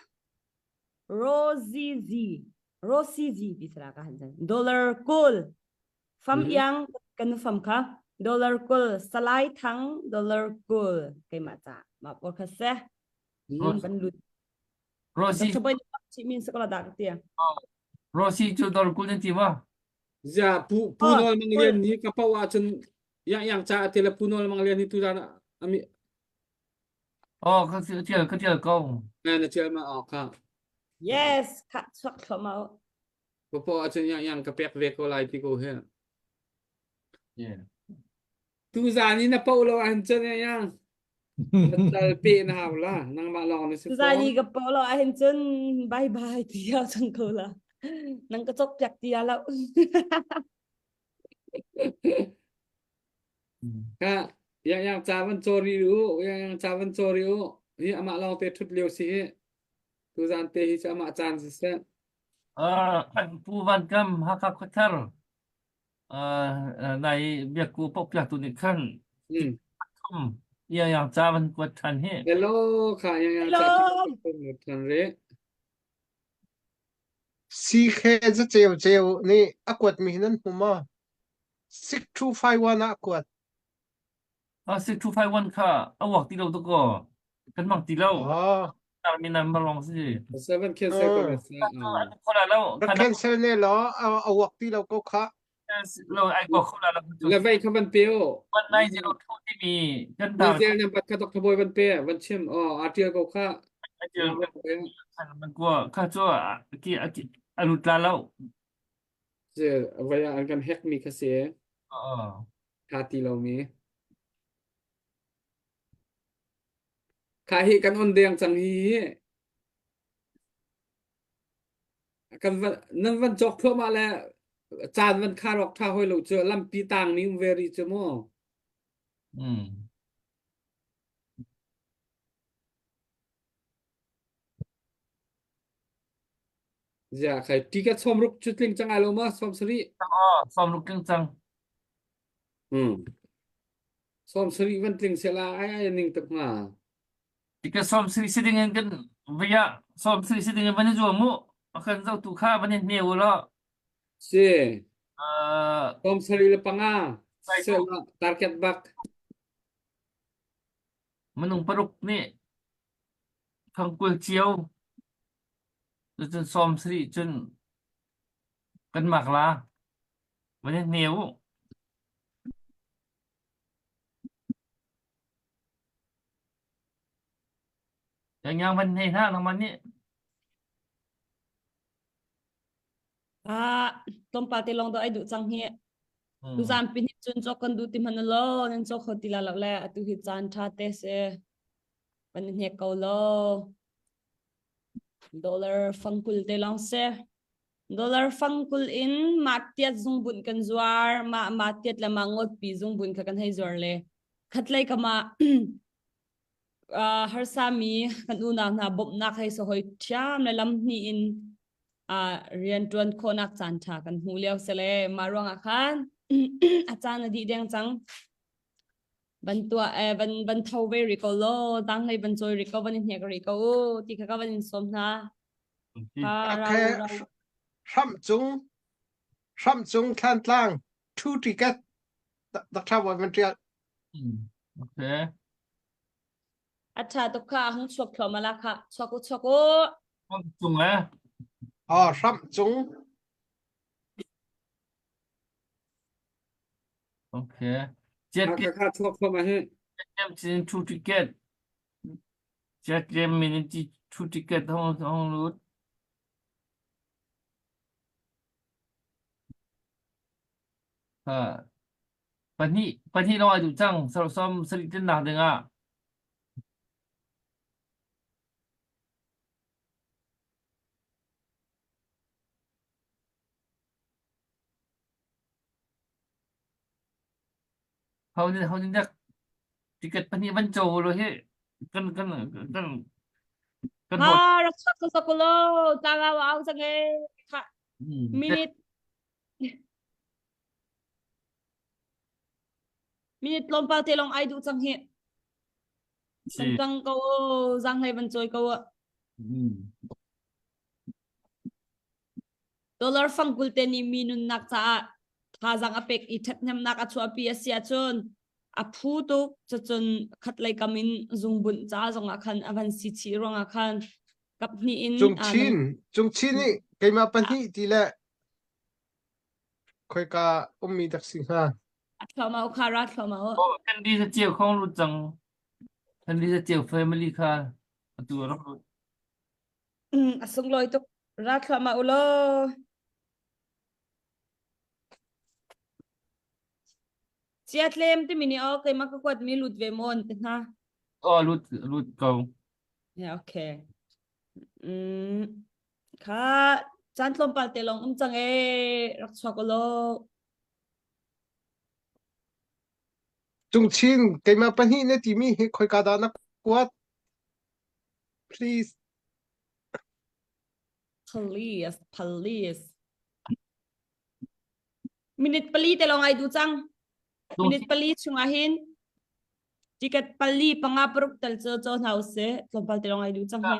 Rozizi Rosizi ti sala ka han chan dollar 20 fam iang kan fam kha dollar 20 Salai Thang dollar 20 keimah ca mah pawl kha se kan lut Rosie Dr. Boy chi min sakola da ka tia Rosie cu dollar 20 nan ti ma Ya pu pu nol mang lian ni ka pau ahcun yang yang ca ate le pu nol mang lian ni tu dan ami Oh ka tial ka tial ko. Na na tial ma oh ka. Yes, kha chuak thlo mau. Ka pau ahcun yang yang ka pek ve ko lai ti ko he. Yeah. Tu zan i na pau lo ahhin cun yang yang. Na tal pe na hau la nangmah lawng na si Tu zan i ka pau lo ahhin cun bye bye ti ya cang ko la. Nang ka cok piak ti ya lo. Ka yang yang ca van cawri u yang yang ca van cawri u hi amah lawng te thut lio si hi tu zan te hi cu amah caan si seh Uh, Pu Van Kam Hakha Khuathar uh, nai biakku pok piak tu nih khan mm. thum yang yang ca van kuat than hi hello kha yang yang ca Hello. than re CK zaceu ceu nih a kuatmi hi nan hmu maw? 6251 ah a kuat. Ah, 6251 kha a uak ti lo tu ko. Kan mang ti lo. Oh. Mi nan marong si. Seven cancel ko na sa. Khola lo. Ka cancel ne lo a uak ti lo ko kha. Lo ai ko khola lo. Le vei kha van pe o. 1902 timi kan tar. Zel nan pat kha Dr. Boy van pe van chim o artial ko kha. Man ko kha chu ki a lut la lo. Se vai an kan hack mi kha se. Kha ti lo mi. Kha hi kan on deng cang hi kan van nan van cawk thluahmah le caan van khar awk ṭha hoi lo cu lampi tang mi um ve rih cu mu. Mm. Zia khai ticket som ruk cu tling cang ai lo ma som sarih. Oh, som ruk tling cang. Hmm. Som sarih van tling sela ai ai ning tak ma. Ticket som sri si ding in kan via som sri si ding in van i zuam mu. A kan zohtu kha van in hne u law. Si. Uh, Som sarih le panga. Sela target bak. Minung paruk nih thangkul cio cun som sarih cun kan mak la. Van i hne u. Yang van hei hna nangmah nih. Ah, tlawmpal te lawng do ai duh cang hi. Tu zan pin hi cun cawk kan duh ti hmanh lo, nan cawk kho ti la lo le atu hi caan tha te se. Van hnek ko lo. Dollar fangkul te lawng se. Dollar fangkul in mah tiat zungbunh kan zuar, mah mah tiat le mah ngawtpi zungbunh kha kan hei zuar le khatlei kam ah uh, harsami kan unau hna bawmhnak hei so hoi ṭhiam le lam hnih in uh, rian ṭuan khawhnak caan ṭha kan hmu lio se le mah ruangah khan a caan a dih deng cang. Van tuah eh, van van tho ve rih ko law, tang hlei van cawi rih ko, van i hnek rih ko u ti kha ka van in sawm hna. Okay, hramh cung hramh cung thlantlang two ticket Dr. Bawi van ṭial. Okay. A ṭha tuk kha hung chuak thluahmah la kha chuak u chuak u. Hramh cung eh. Oh, hramh cung. Okay. Chiat Kha kha chuak thluahmah hi. Chin two ticket. Chiat min two ticket hong hong lut. Ha. Pahnih pahnih lawng ai duh cang som sarih tlinnak dingah. Ho nih ho nih dak ticket pahnih van co lo hi kan kan kan kan Ha rak chuak ko ko lo tangau au cang e kha minute. Minute tlawmpal te lawng ai duh cang hi. Si. Kan tang ko zang hlei van cawi ko. Mm. Dollar fangkul te nih mi nunnak caah thazaang a pek i ṭhathnemnak a chuahpi a si ahcun a phu tuk cucun khatlei kam in zungbunh ca zongah khan a van si chih ruangah khan kap hnih in Cungchin Cungchin nih keimah pahnih ti le khoika ummi dak si hnga a thluahmah kha ra thluahmah Oh, Henry sa chiu khong lut cang. Henry sa chiu family kha atu a rak lut. A sunglawi tuk. Ra thluahmah u law. Chia tlem timi nih aw keimah ka kuat mi lut ve maw an ti hna. Oh, lut lut ko. Yeah, okay. Mm, kha caan tlawmpal te lawng um cang ee rak chuak u law. Cungchin keimah pahnih na timi hi khoika dah na kuat? Please. Please, please. Minute pali te lawng ai du cang. Minute pali chungah hin ticket pali panga paruk tal cho cho hna usih. Tlawmpal te lawng ai du cang hi.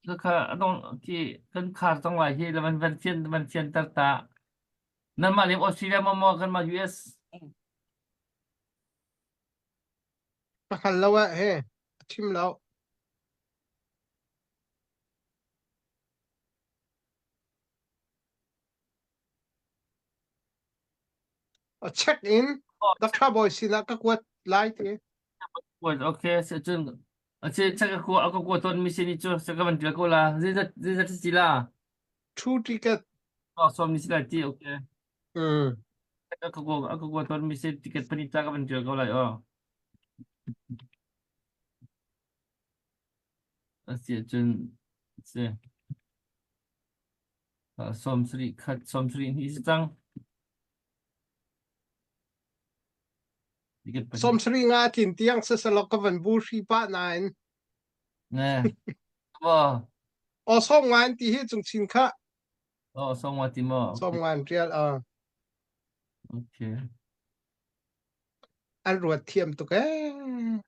Kha adong ki kan khar tong lai hi van van fian van fian tar ta. Nan mah lem Australia ma mo kan ma US. Ka hngal lo eh he. A chim lo. A check in Dr. Boy sinah ka kuat lai ti. Kuat okay se cun a che check ka kuat ka kuat ton mi sin cu se ka van til ko la zeizat zeizat si la. Two ticket. Oh som ni si lai ti okay. Mm. Ka ka kuat ton mi sin ticket pani ta ka van til ko lai oh. A si ahcun si. 70 khat 70 hnih si cang. 70 nga tlin tiang sasalo ka van bu hri pa nain. Ne. Ba. O song ngan ti hi chung chin kha. O song nga ti mo. Song ngan rial a. Okay. An ruat thiam tuk ee.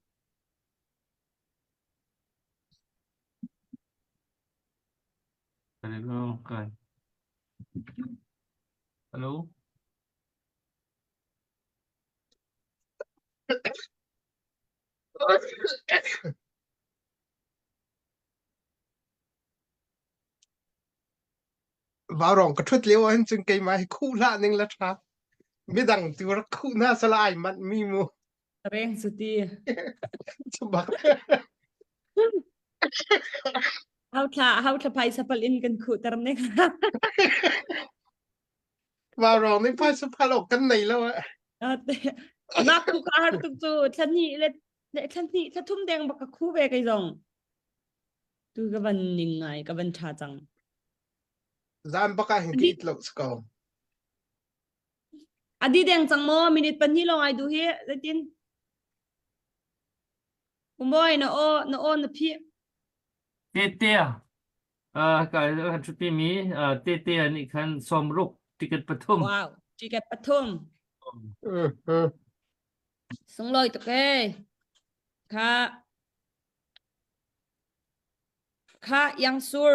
Hello, kai. Hello. Vaurawng ka ṭhut lio ahhin cun keimah hi khuh hlah ning la ṭha. Midang tu rak khuh hna sala ai manh mi mu. Reng su ti. Cu bak. Hau thla hau thla phaisa pal in kan khuh ter ning. Vaurawng nih phaisa phal awk kan nei lo eh. Nak ku ka har tuk cu thla hnih le thla hnih thla thum deng bak ka khu ve kei zong. Tu ka van ning ngai ka van ṭha cang. Zan bak ah hin ka it lo si ko. A di deng cang maw minute pahnih lawng ai duh hi zeitin? Umoi na aw na aw na phih. Tete uh, ka kan ṭhupi mi uh, tete nih khan sawmruk ticket pathum. Wow, ticket pathum. Mm, mm. Sunglawi tuk ee. Kha Kha Yang Sur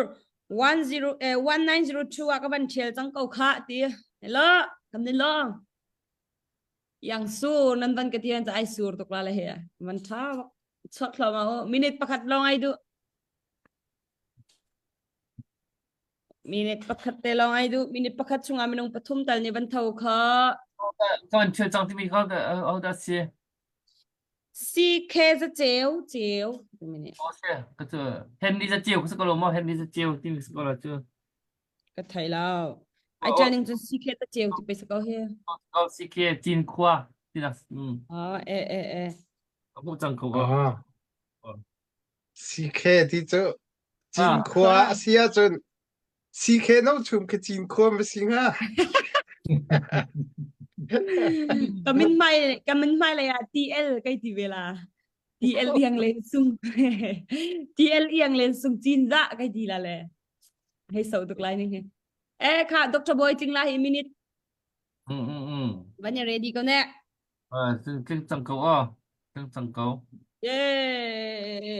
10 eh, 1902 ah ka van ṭhial cang ko kha ti. Hello, kam ni lo. Yang Sur nan van ka tian ai sur tuk la le he. Man tha chot thlo ma minute pakhat long ai du. Minute pakhat te long ai du. Minute pakhat chungah minung pathum tal ni van tho kha. Ka van ṭhial cang timi kha ho dah si? CK za ceu ceu timi Oh si ka cu Henry za ceu ka si ko lo maw Henry za ceu timi si ko lo cu ka thei lo ai ṭial ning cun CK za ceu ti pe si ko hi Oh CK Cin khua tinak mm oh e e e ka hmuh cang ko ko Ah. CK ti cu Cinkhua a si ahcun CK no chum khi Cinkhua ma si hnga. Ka min hmai ka min hmai lei ah TL kai ti ve la. TL iang len sung TL iang len sung cin za kai ti la le. Hei so tuk lai ning hi. Eh kha Dr. Boy tling la hi minute. Mm mm mm. Van ya ready ko ne. Ah, tling cang ko aw. Tling cang ko. Yay!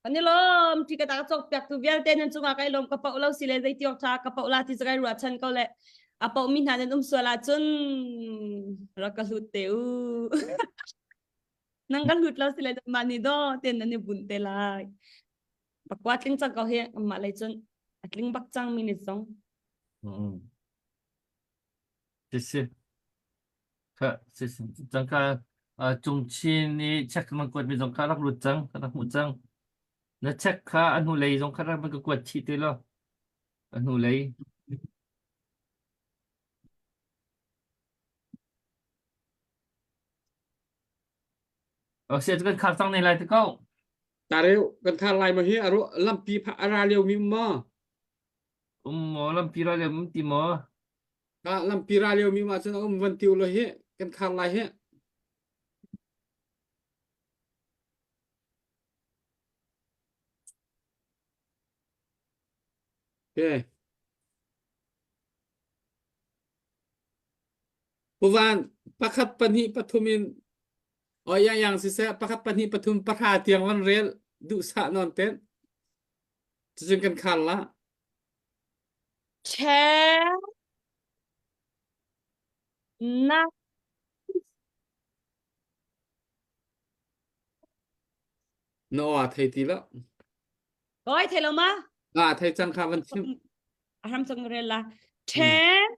Kan i lawm ti ka ta cawk piak tu vialte nan cungah kai lawm ka pau lo si le zei ti awk tha ka pau la ti zakai ruah chan ko le a pau mi hna nan um sual ahcun rak ka hlut te u. Nang ka hlut lo si le mah ni do ten nan i bunh te lai. Pakwa tling cang ko hi mah lei cun a tling bak cang mi ni zong. Mm. Si si. Kha si si. Cang ka Cungchin i check man kuat mi zong kha rak lut cang, ka rak hmuh cang. Na check kha a hnu lei zong kha rak man ka kuat chih te lo. A hnu lei. O sia cu kan khar cang ne lai te ko. Tareu kan khar lai ma hi aro lampi pha ara lio mi ma. Um maw lampi ra lio um ti maw? Ka lampi ra lio mi ma cun um van tiu lo hi kan khar lai hi. Okay. Puvan pakhat pahnih pathum in o yang yang siseh pakhat pahnih pathum pahra tiang van rel duhsah non ten cucun kan khar la Ten, nine, na aw thei ti lo Oi, thei lo ma? ah thei cang kha van chim A hram cang rel la. 10,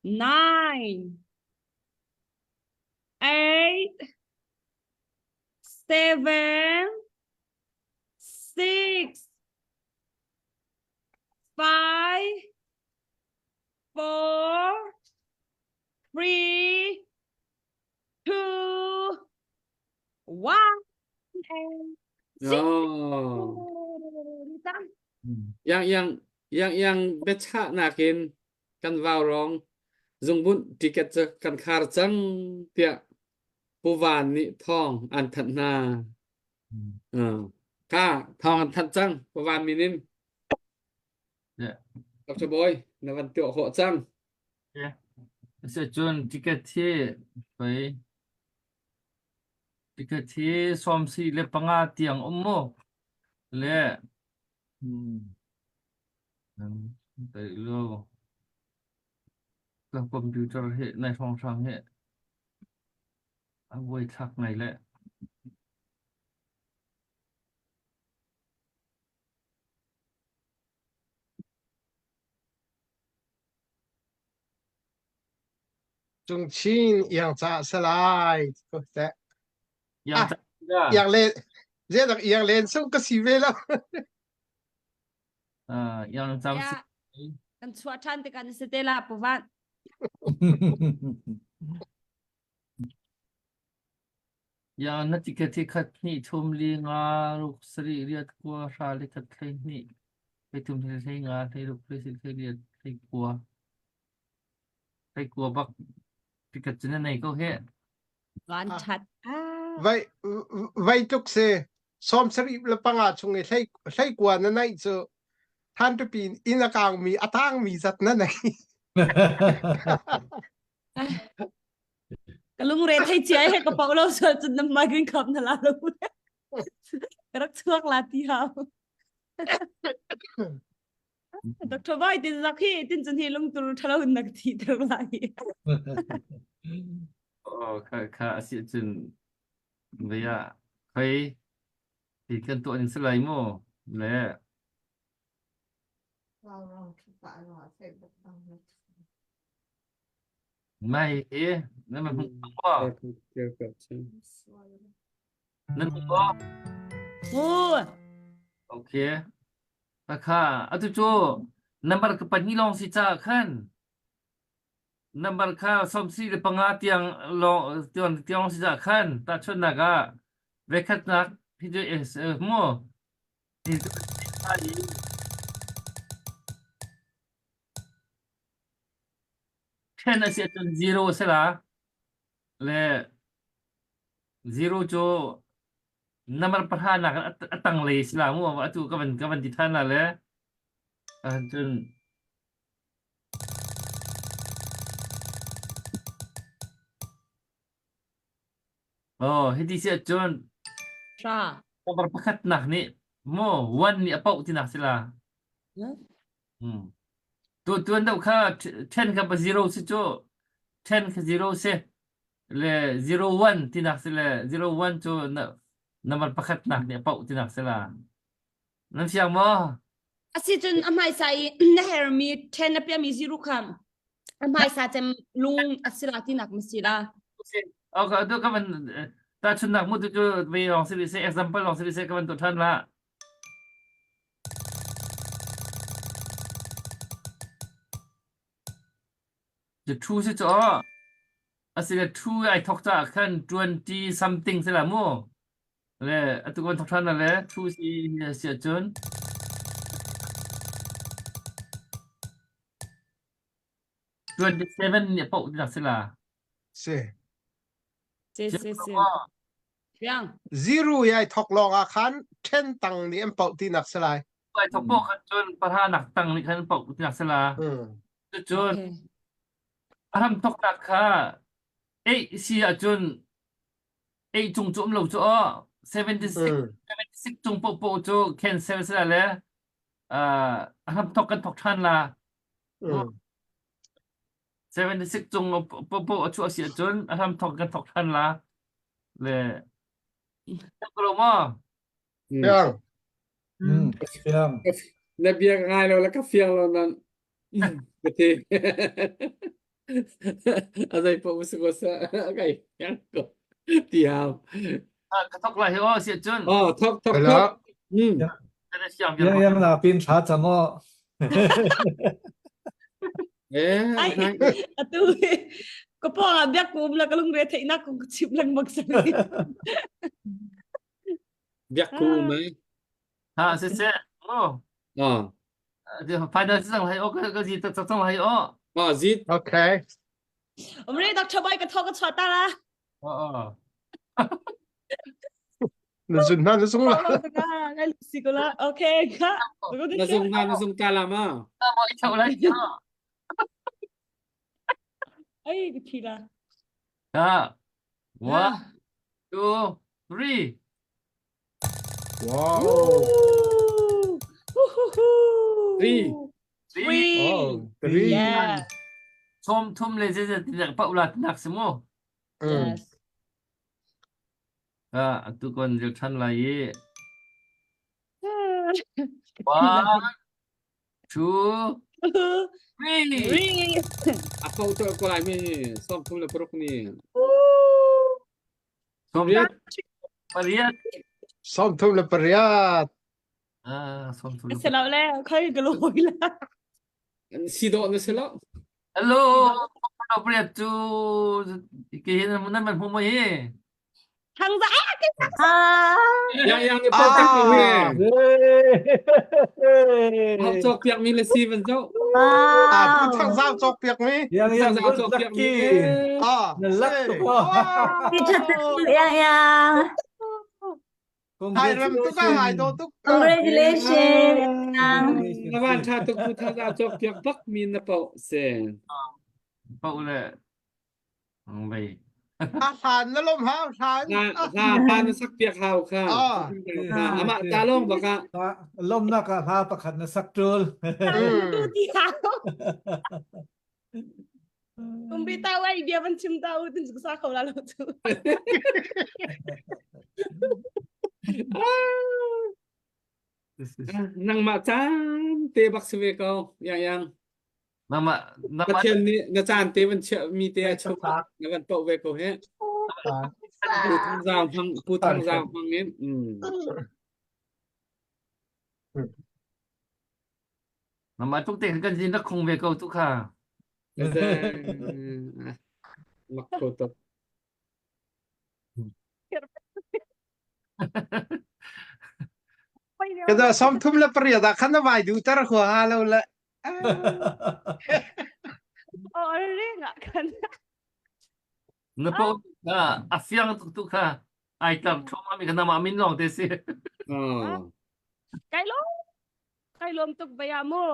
9, 8, 7, 6, 5, 4, 3, 2, 1, and Oh. Yang yang yang yang biachah nakin kan vau rong zungbunh ticket cu kan khar cang tiah Pu Van nih thawng an thanh hna. Uh, ka thawng an thanh cang Pu Van min in. Yeah. Dr. Boy, na van tuah khawh cang. Yeah. Cun ticket hi pei Tikhat hi sawmsi le panga tiang um mu. Le lo. Ka computer hi nai hrawnghrang hi a buai thlak ngai le. Cungchin iang ca salai ko teh. Iang Ah, ca da. iang len zedak iang len sung ka si ve lo. Ah, iang cam si. Ya, kan chuah ṭhan tikah na si te la puvan. Iang na ticket hi khat hnih thum li nga ruk sarih riat kua hra le khat hlei hnih hlei thum hlei hlei nga hlei ruk hlei sik hlei riat hlei kua. Hlei kua bak ticket cu na nei ko hih. Van ṭhat. Ah. Vai vai tluk si sawm sarih le panga chung i hlei hlei kua na naih cu than tupi inn a kaangmi a tangmi zat na nei. Ka lungre thei cia he ka pau lo sual cun na migraine khap na la lo. Ka rak chuak la ti hau. Dr. Vai tin zak hi tin cun hi lungtur ṭhalo in na ka thi ter lai. Oh, kha kha a si cun vei ah khoi ti kan tuah ning si lai mu le mai hi na ma hmu maw nan hmu maw Ngu. Okay Akha, atu cu number ka pahnih lawng si caah khan number kha sawmsarih le panga tiang lawng tiang tiang si caah khan tahchunhnak ah voikhatnak hi cu mu hi cu ṭhen a si ahcun zero a si la le zero cu Namar pahra nak a tanglei si la mu atu ka van ka van ti than la le cun. Oh, hiti si ahcun Hra. Number pakhatnak nih maw one nih a poh tinak si la. Hmm. Tu tuan deuh kha 10 kha pa zero si cu 10 kha zero si le 01 tinak si le 01 cu na number pakhatnak nih a poh tinak si la. Nan fiang maw? Asi cun a hmaisa i na hermi 10 na piami zero kha a hmaisa cem lung a si la tinak ma si la. Okay, tu ka van ta chunnak mu tu cu ve long si se example long si se ka van tu than la. The two si cho asile two ai thok cha khan 20 something se la mu. Le atu kan thok ṭhan le thu si si ahcun 27 nih a poh ti si la. Si. Si si si. Fiang. Zero yai thok lawng ah khan then tang nih an poh ti nak si lai. Ai thok poh khan cun pahra nak tang nih khan poh ti nak si la. Cucun a ram thok nak kha ei si ahcun ei cung cu um lo cu aw 76 76 cung popo cu cancel si la le a hram thok kan thok than la 76 cung popo a chuah si ahcun a hram thok kan thok than la le ko lo ma Fiang. Fiang. Na bia ka ngai lo la ka fiang lo nan ka ti. A zei paoh si ko sa kai fiang ko tiam. Ka thok lai hi o si cun. Oh thok thok thok. Hmm. Yang yang na pin tha cham o. Eh, Ai, atu ko po nga biak ko um la ka lungre theihnak kong ka chim lengmang sa. Biak ku um ai. Ha si si. Oh. Ah. Final si cang lai o ka ka zi tak cang lai o. Ah zit. Okay. Umre Dr. Boy ka tho ka chwa ta la. Oh. Na zun hna na zung la. Ngai si ko la. Okay ka. Na zung hna na zung ta la ma. Ta mo i chau lai. Ai ka thi la. Ha. One, two, three. Wow. Three. Three. Oh, three. Yeah. Som thum le ze ze tinak pa ula tinak si mu. Yes. Ah, atu kon ril than lai i. One, two, three. Three. A pau to ko lai mi som thum le paruk ni. Pariat. Pariat. Sawmthum le pariat. Ah, 33 le Si lo le, khoi ka loi la. Si dawh na si lo. Hello, pariat cu ke hin nan man hmu mo hi. Thang za Ah. Yang yang ni pau tak ni he. Hau cawk piak mi le si van zo. Ah, pu Wow. thang zau cawk piak mi. Yang yang Thang zau good cawk piak mi. lucky. Ah, Na luck si. tuk aw. Yang yang. Hai ram tuk ah, hai do tuk. Congratulations. Yang. Na van tha tuk pu thang zau cawk piak bak mi na pau se. Pau le. Vei. A hlan na lom hau hlan. Hla hla hla na sak piak hau kha. Ah. Amah ta lawng bak ah. Lomnak ah hla pakhat na sak tul. Tu ti hau. Umbi ta wai bia van chim ta u tin sa kho la lo tu. Nangmah caan te bak si ve ko yang yang. Nangmah nangmah Pathian nih na caan te van chiah mi te a chung na van poh ve ko he. Pu Thang Zau hmang Pu Thang Zau hmang in. Mm. Nangmah tuk te kan zin rak khong ve ko tu kha. Mak ko tuk. Kada 38 le pariat ah khan na vai du tar khua ha lo le. Oh, ring ah kan. Na po na a fiang tuk tu kha ai tlam thum ami kha nama min long te si. Ah. Kai lo. Kai lom tuk baya mu.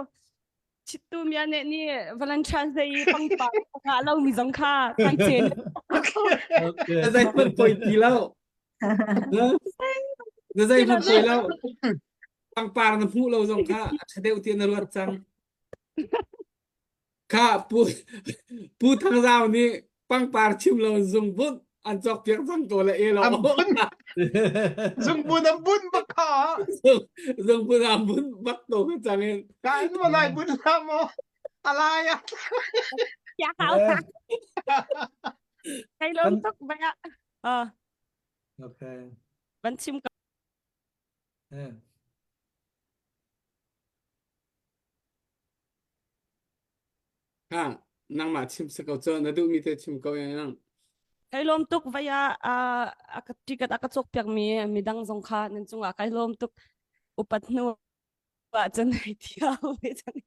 Chittu mya ne ni Valentine's Day pangpar ka lo mi zong kha kai chen. Okay. Na zei hmanh poi ti lo. Na zei hmanh poi lo. Pangpar na hmuh lo zong kha a ṭha deuh ti na ruat cang. Kha Pu Pu Thang Zau nih pangpar chim lo zungbun an cawk piak cang ko le e lo. An bun zungbun an bun bak kha. Zungbun an bun bak to ka cang in. Ka in ma lai bun la mo. Alai ah. Ya hau. Kai lom tuk ba. Ah. Okay. Van chim ko. Eh. Ha, nangmah chim si ko cu na duhmi te chim ko yang. Kai lawm tuk vaya a ka ticket a ka cawk piak mi midang zong kha nan cungah kai lawm tuk upat hnu ah cun hei thiau ve cang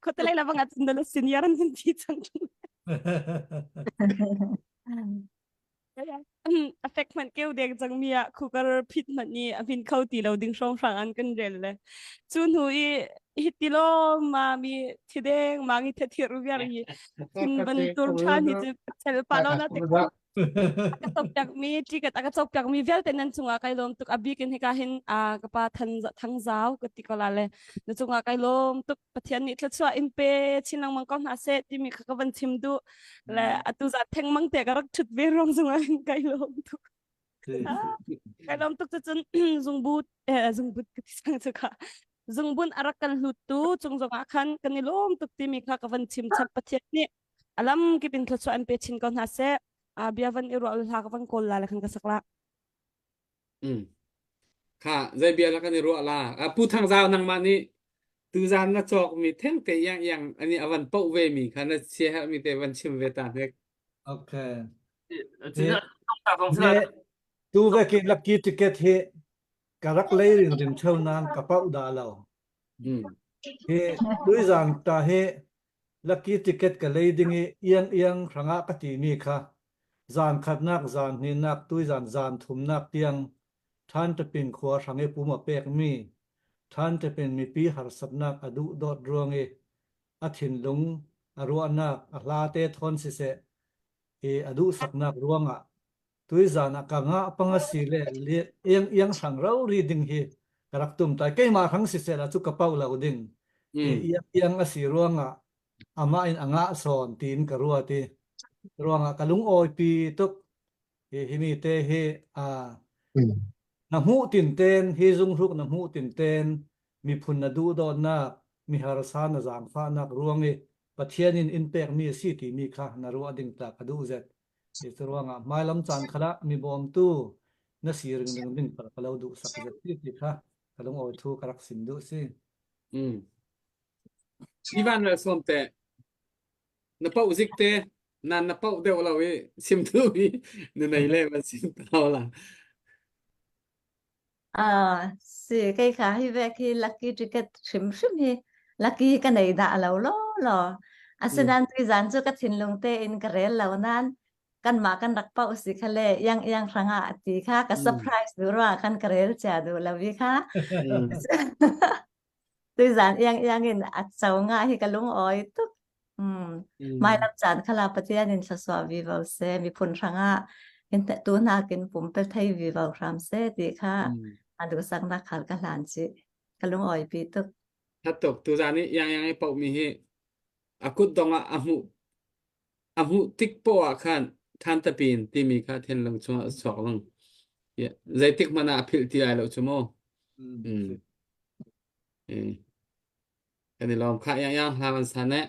khotelei la bang ah cun na senior an hin thi cang A fek hmanh keu deng cangmi ah khukar phit hmanh i a hmin kho ti lo ding hrawnghrang an kan rel le cu hnu i hi ti lo ma mi thideng ma ngi thethir viar hi thin van tur than hi cu chel pa lo na te ka cok piak mi ticket a ka cok piak mi vialte nan chungah kai lawm tuk a bik in hika hin a ka pa than thang zau ka ti ko la le na chungah kai lawm tuk Pathian nih thluachuah in pe chin lengmang ko hna seh timi kha ka van chim duh le atu za thengmang te ka rak ṭhut ve ruang zongah hin kai lawm tuk. Kai lawm tuk cun zungbut eh zungbut ka ti sang cu kha zungbun a rak kan hlut tu cung zongah khan kan i lawm tuk timi kha ka van chim chap Pathian nih alam kip in thluachuah in pe chin ko hna seh a bia van i ruah hla ka van kawl la le khan ka sak la. Mm. Kha zei bia la kan i ruah la. Uh, Pu Thang Zau nangmah nih tuzan na cawk mi theng te yang yang ani avan poh ve mi kha na sia herh mi te van chim ve ta hnek. Okay. Tu ve ki lucky ticket hi ka rak lei ring ring theu nan ka pau da lo. Mm. Hi tuizan ta hi lucky ticket ka lei ding i iang iang hrangah ka ti mi kha zan khatnak zan hnihnak tuizan zan thumnak tiang Ṭhantapin khua hrang i pum a pekmi Ṭhantapin mipi harsatnak a duh dawt ruang i a thinlung a ruahnak a hla te thawn siseh i a duhsaknak ruangah tuizan ah ka ngah pang a si le iang iang hrang rori ding hi ka rak tum tai keimah hrang siseh la cu ka pau lo ding i iang iang a si ruangah amah in a ngah sawn tiin ka ruat i ruangah ka lungawi pi tuk hi hi mi te hi a na hmuh tin ten hi zunghruk na hmuh tin ten miphun na duhdawtnak mi harsa na zaangfahnak ruang i Pathian in in pekmi a si timi kha na ruah ding ta ka duh zet hi cu ruangah hmailam caan khala mi bawmtu na si ring ring ding ka lo duh sak zet ti ti kha ka lungawi thu ka rak sim duh si Mm. Ivan la som te na pauh zik te nan na pauh deuh lo i sim tu i na nei le van sim tau la Ah, si kei kha hi vek hi lucky ticket hrim hrim hi lucky ka nei dah lo lo lo asinain tuizan cu ka thinlung tein ka rel lo nan kanmah kan rak pauh si kha le iang iang hrangah ti kha ka surprise du rua khan ka rel chia du lo i kha Tuizan iang iang in a co nga hi ka lung awi tuk. Mm. Mailam caan khala Pathian in thlasua vivo se miphun hrangah in tu nakin pumpe thei vivo hram se ti kha a duhsaknak khal ka hlan chi ka lung awi pi tuk. That tuk tuzan i iang iang i pauh mi hi a kut dong ah a hmuh a hmuh tik poah ah khan than tapin timi kha thinlung chungah a chuak lang zeitik hmanh ah a philh ti lai lo cu mu mm. Kan i lawm khah yang yang hla kan san eh.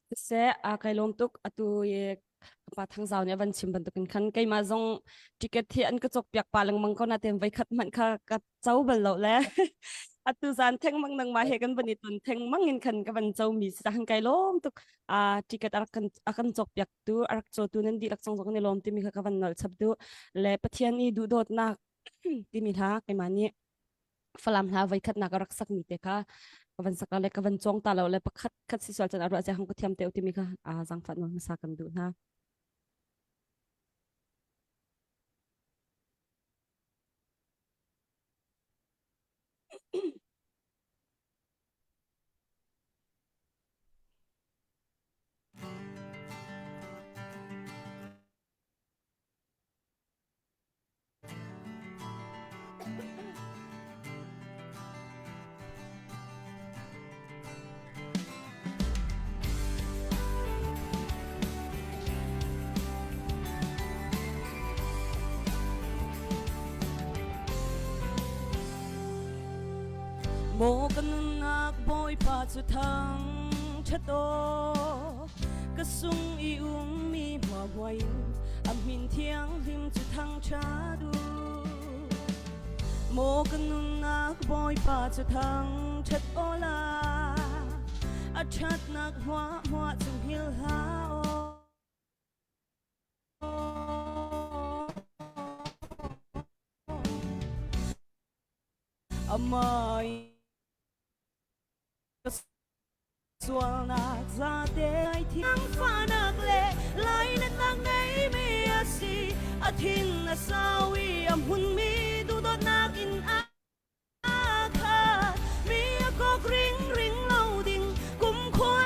Siseh, a kai lawm tuk. Atu i pa Thangzau nih a van chim bantukin khan keimah zong ticket hi an ka cawk piak pa lengmang ko nain voikhat hmanh kha ka co bal lo le atu zan thengmang nangmah he kan van i ton thengmang in khan ka van co mi si han kai lawm tuk. A ticket a rak kan a kan cawk piak tu a rak cawtu nan dihlak zong zong kan i lawm timi kha ka van nolh chap duh. Le Pathian i duhdawtnak timi hla keimah nih Falam hla voikhatnak a rak sakmi te kha ka van sak le ka van cawng ta lo le pakhat khat si sual cun a ruah zia hang ka thiam te timi kha a zangfah nawl hmasa kan duh hna. Maw ka nunnak Bawipa cu thang ṭhat aw ka sung i ummi hmuahhmuah in a min thianghlim cu thangṭhat u. Maw ka nunnak Bawipa cu thangṭhat aw la a ṭhatnak hmuahhmuah cu hngilh hlah aw. Amah sualnak zate ai thiang fahnak le lainatnak ngeimi a si a thin a sau i a hmunmi duhdawtnak in a khat mi a kok ring ring lo ding kumkhua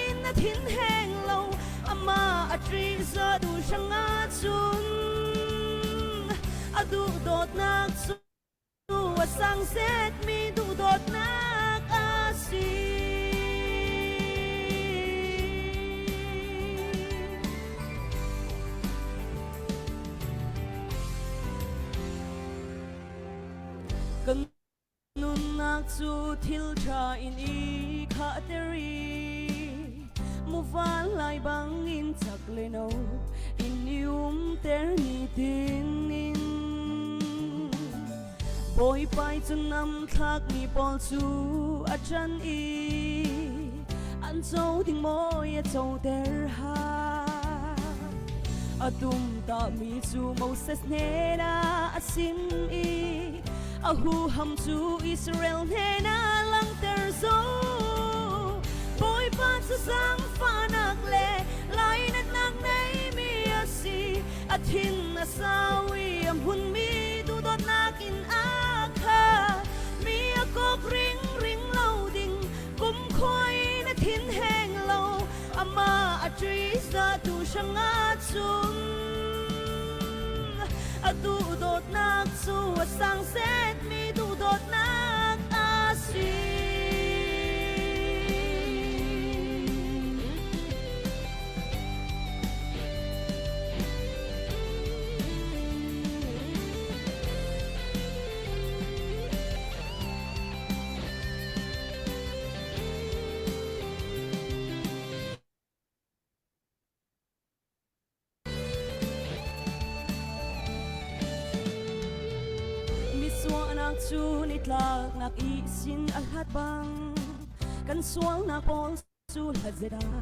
in a thin heng lo amah a ṭihzah duh hrangah cun a duhdawtnak cu a sang zetmi duhdawtnak a si. Kan nunnak cu thil ṭha in i khahter i muval lai bangin chak le no in i umter nitin in. Bawipa cu nam thlakmi pawl cu a ṭan i an co ding mawi a coter ha. A tum tami cu Moses hnenah a sim i a huham cu Israel hnenah langhter zo. Bawipa cu zaangfahnak le lainatnak neimi a si. A thin a sau i a hmunmi duhdawtnak in a khat. Mi a kok ring ring lo ding kumkhua in a thin heng lo. Amah a ṭihzahtu hrangah cun a duhdawtnak cu a sang zetmi duhdawtnak a si. Misualnak cu nitlaknak i sin a hlat bang kan sualnak pawl cu hlat zedah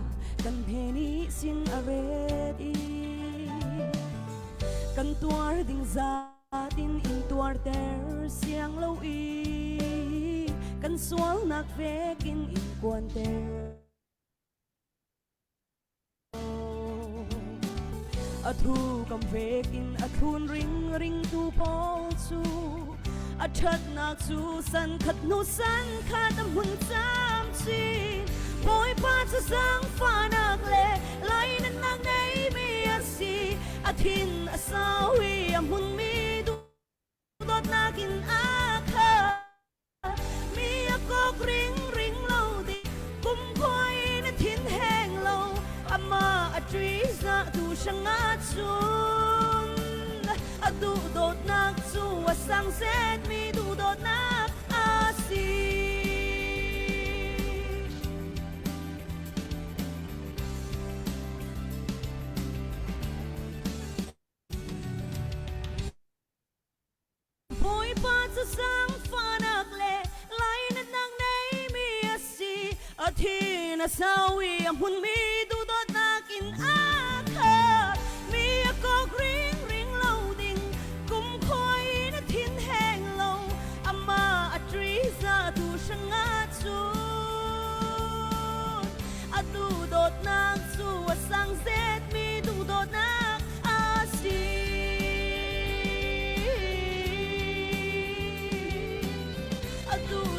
kan hme nih sin a ret i kan tuar ding zat in in tuarter siang lo i kan sualnak vekin in kuanter. A thu kam vek in a thlun ring ring tu pawl cu a ṭhatnak cu san khat hnu san khat a hmun camcin. Bawipa cu zaangfahnak le lainatnak ngeimi a si. A thin a sau i a hmunmi dawtnak in a khat. Mi a kok ring ring lo ding kumkhua in a thin heng lo amah a ṭihzah tu hrangah cun a duhdawtnak cu a sang zetmi duhdawtnak a si. Bawipa cu zaangfahnak le lainatnak neimi a si. A thin a sau i a hmunmi duhdawtnak in a khat. Mi a kok ringring lo ding kumkhua in a thin heng lo. Amah a ṭihzahtu hrangah cun a duhdawtnak cu a sang zetmi duhdawtnak a si. A duh.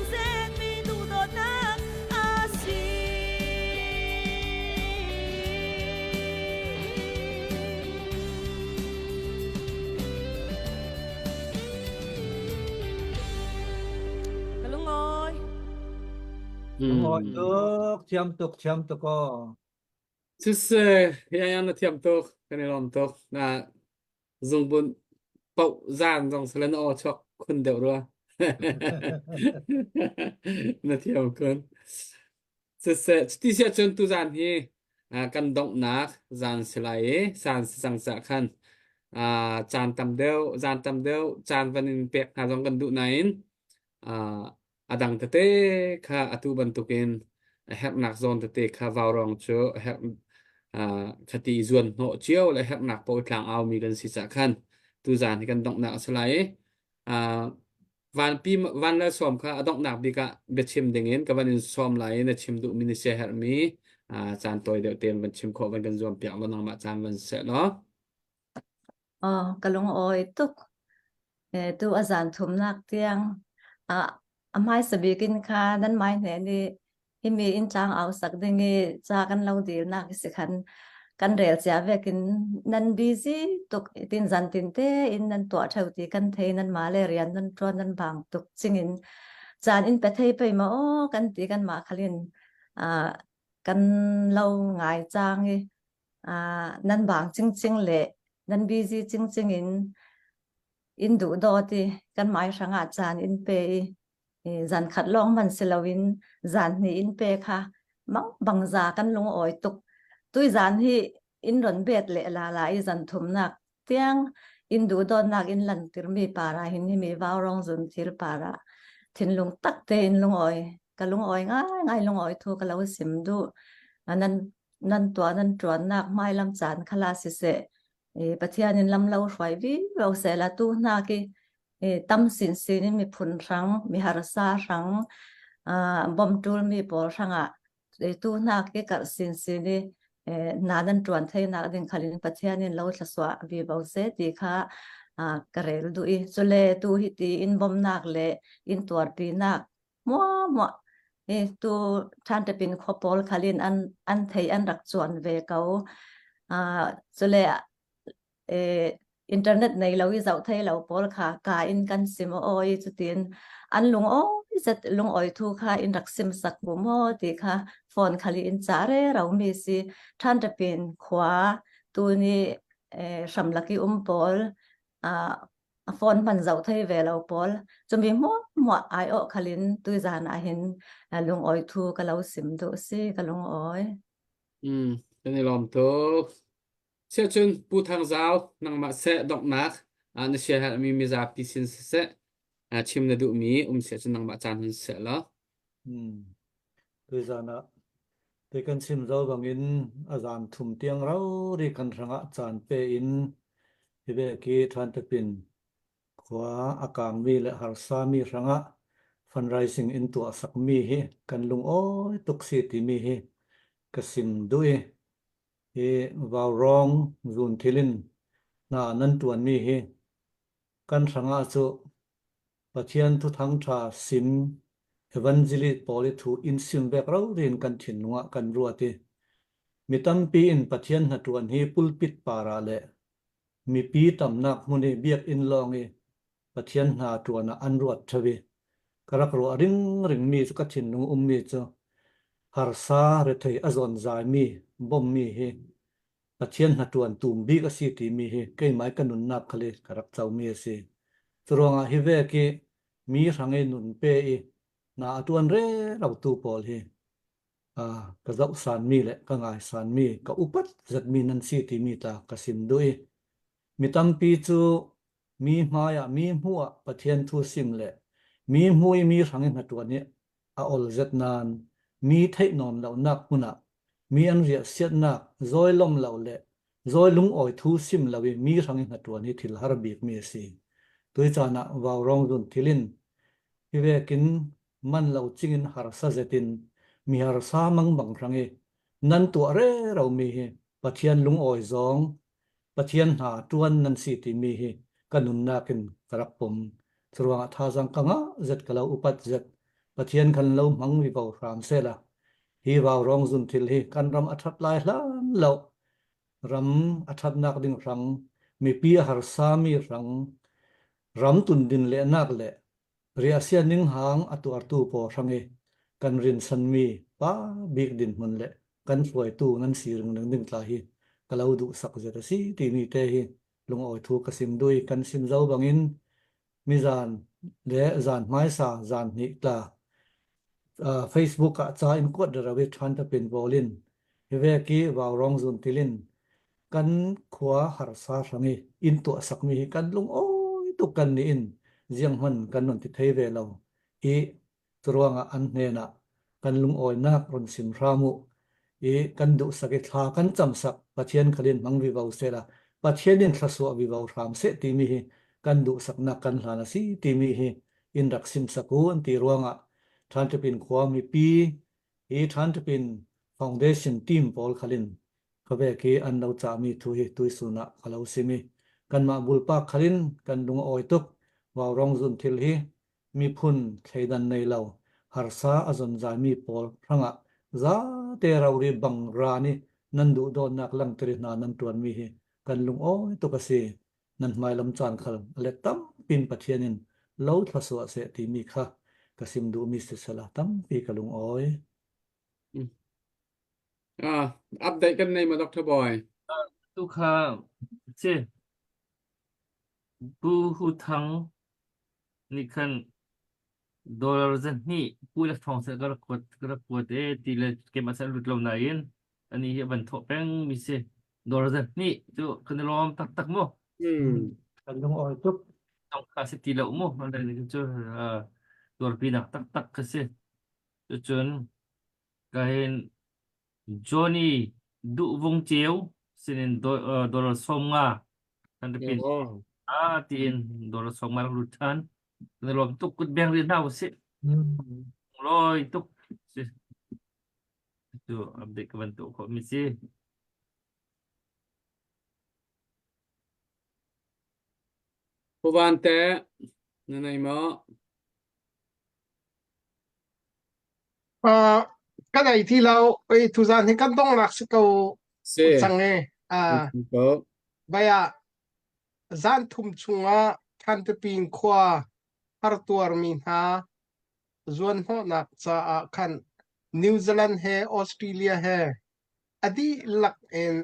sang zetmi duhdawtnak a si. Ka lungawi. Lungawi tuk, thiam tuk, thiam tuk aw. Siseh, ya na thiam tuk, kan i lawm tuk. Na zungbun poh zan zong sale na aw chuak khun deuh rua. Na thiam kun. Siseh, cuti siah cun tuzan hi kan donghnak zan si lai i san si cang cah khan caan tam deuh, zan tam deuh caan van in pek hna zong kan duh nain a dang tete kha atu bantukin a herhnak zawn tete kha vaurawng cu a herh khati zuan hnawh cio le herhnak paoh tlang aumi kan si cah khan tuzan hi kan donghnak a si lai i vanpi van le sawm kha a donghnak bik ah biachim ding in ka van in sawm lai i na chim duhmi na sia herhmi caan tawi deuh tein van chim khawh van kan zuam piak law nangmah caan van seh law. Oh, ka lung awi tuk. Eh, tu a zan thumnak tiang a a hmaisa bik in kha nan mai hne nih himi in tlang au sak ding i ca kan lo dilnak si khan kan rel cia vekin nan busy tuk tin zan tin te in nan tuah theu ti kan thei nan ma le rian nan tuan nan bang tuk chingin caan in pe thei pei ma o kan ti kan ma khalin a kan lo ngai chang i nan bang chingching le nan busy chingching in in duh dawt i kan mai hrangah caan in pe i zan khat lawng man si loin zan hnih in pe kha mang bangza kan lung awi tuk tui zan hi in ron bet le la la i zan thumnak tiang in duh dawtnak in lan tirmi para hin hi mi vau rong zun thil para thinlung tak te in lungawi ka lungawi ngai ngai lungawi thu ka lo sim du nan nan tuah nan ṭuannak hmailam caan khala siseh Pathian in lam lo hruai vi vo seh la tu hna ki tam sinsin in miphun hrang mi harsa hrang bawmtul mi pawl hrangah tu hna ki karh sinsin i na nan ṭuan theinak ding khalin Pathian in lo thlasua vi vo seh ti kha ka rel duh i cule tu hi ti in bawmnak le in tuarpinak muahmuah hi tu ṭhantepin khua pawl khalin an an thei an rak cuan ve ko. Uh, cule eh, internet nei lo i zoh thei lo pawl kha ka in kan sim oi cutin an lung oi zet lung oi thu kha in rak sim sak bu mo ti kha phone khali in cha re ro mi si ṭhantepin khua tu ni eh, hramlaki um pawl uh, a phone hman zoh thei ve lo pawl cumi hmuahhmuah ai awh khalin tuizan ah hin lungawi thu ka lo sim duh si ka lungawi. Mm, kan i lawm tuk. Siahcun Pu Thang Zau nangmah seh donghnak ah na siaherhmi mizapi sin siseh chim na duhmi um siahcun nangmah caan hun seh law. Hmm. Tuizan ah te kan chim zo bangin a zan thum tiang ro ri kan hrangah caan pe in hi ve ki ṭhan tepin khua a kangmi le harsami hrangah fundraising in tuah sakmi hi kan lungawi tuk si timi hi ka sim duh i hi vaurawng zunthil in hna nan ṭuanmi hi kan hrangah cu Pathian thuthang ṭha sim evangelist pawl i thu in sim vek rorin kan thinlung ah kan ruat i mi tampi in Pathian hnaṭuan hi pulpit par ah le mipi tamnak hmun i biakinn lawng i Pathian hna ṭuan ah an ruat ṭheo i ka rak ruah ringringmi cu ka thinlung ummi cu harsa rethei a zawnzaimi bawmmi hi Pathian hnaṭuan tum bik a si timi hi keimah i ka nunnak khal i ka rak comi a si. Curuangah hi vek i mi hrang i nun pe i hna a ṭuan rero tu pawl hi ka zoh sanmi le ka ngai sanmi, ka upat zatmi nan si timi ta ka sim duh i mi tampi cu mi hmai ah mi hmuh ah Pathian thu sim le mi hmu i mi hrang i hnaṭuan hi a ol zet nain mi theih nawn lonak hmun ah mi an riah siatnak zawi lom lo le zawi lungawi thu sim lo i mi hrang i hnaṭuan hi thil har bikmi a si. Tui caan ah vaurawng zun thil in hi vekin man lo cingin harsa zet in mi harsa mangbang hrang i nan tuah rero mi hi Pathian lungawi zawng Pathian hna ṭuan nan si timi hi ka nunnak in ka rak pom. Curuangah thazaang ka ngah zet ka lo upat zet. Pathian kan lo hmang vi ko hram sehla. Hi vaurawng zunthil hi kan ram a ṭhat lai hlan lo. Ram a ṭhatnak ding hrang, mipi a harsami hrang, ram tundin lehnak le riahsia ninghang a tuartu pawl hrang i kan rinsanmi pa bik dinhmun le kan hruaitu nan si ring ding tla hi ka lo duh sak zet a si timi te hi lungawi thu ka sim dui kan sim zo bangin mizan le zan hmaisa zan hnih tla Facebook ah ca in kuat rawi ṭhan ta pin bawlin hiveki vaurong zun tilin kan khua harsa hrangi in tuah sakmi hi kan lung awi tuk kan ni in ziang hman kan non ti thei ve lo i Curuangah an hnenah kan lungawinak run sim hram u i kan duhsak i thla kan camsak Pathian khalin hmang vivo sehla Pathian in thlasuah vivo hram seh timi hi kan duhsaknak kan hlan a si timi hi in rak simsak u an ti ruangah Ṭhanṭapin khua mipi hi Ṭhanṭapin Foundation team pawl khalin khavek hi an lo cahmi thu hi tuisun ah ka lo sim i kanmah bulpak khalin kan lung a awi tuk vaurong zun thil hi miphun thleidan nei lo harsa a zonzaimi pawl hrangah zate rori bang ra nih nan duhdawtnak langhter hna nan ṭuanmi hi kan lungawi tuk a si. Nan hmailam caan khal a let tampin Pathian in lo thluasuah seh timi kha ka sim duhmi sisela tampi ka lungawi. Ah, update kan nei ma Dr. Boy? Tu kha si Pu Hu Thang nih khan dollar zahnih pu le thong seh ka rak kuat ka rak kuat e ti le keimah san lut lo nain ani hi a van thawh peng mi si dollar zahnih cu kan i lawm taktak mu Hmm. Kan lungawi tuk. tong kha si ti lo mu cu tuarpi nak taktak ka si cucun ka hin Johnny duhvung ceu sinin dollar 50 kan pin Oh. a tiin dollar 50 rak lut than na lawm tuk kut beng rih hna usih loi tuk si cu update ka van tuah khawh mi si Puvan te na nei maw? Uh, kan ei ti lo ei tuzan hi kan dongnak si ko Si. cang e uh, Ko. baya zan thum chungah Thantapin khua hartuarmi hna zuanhnawhnak caah khan New Zealand he Australia he a dihlak in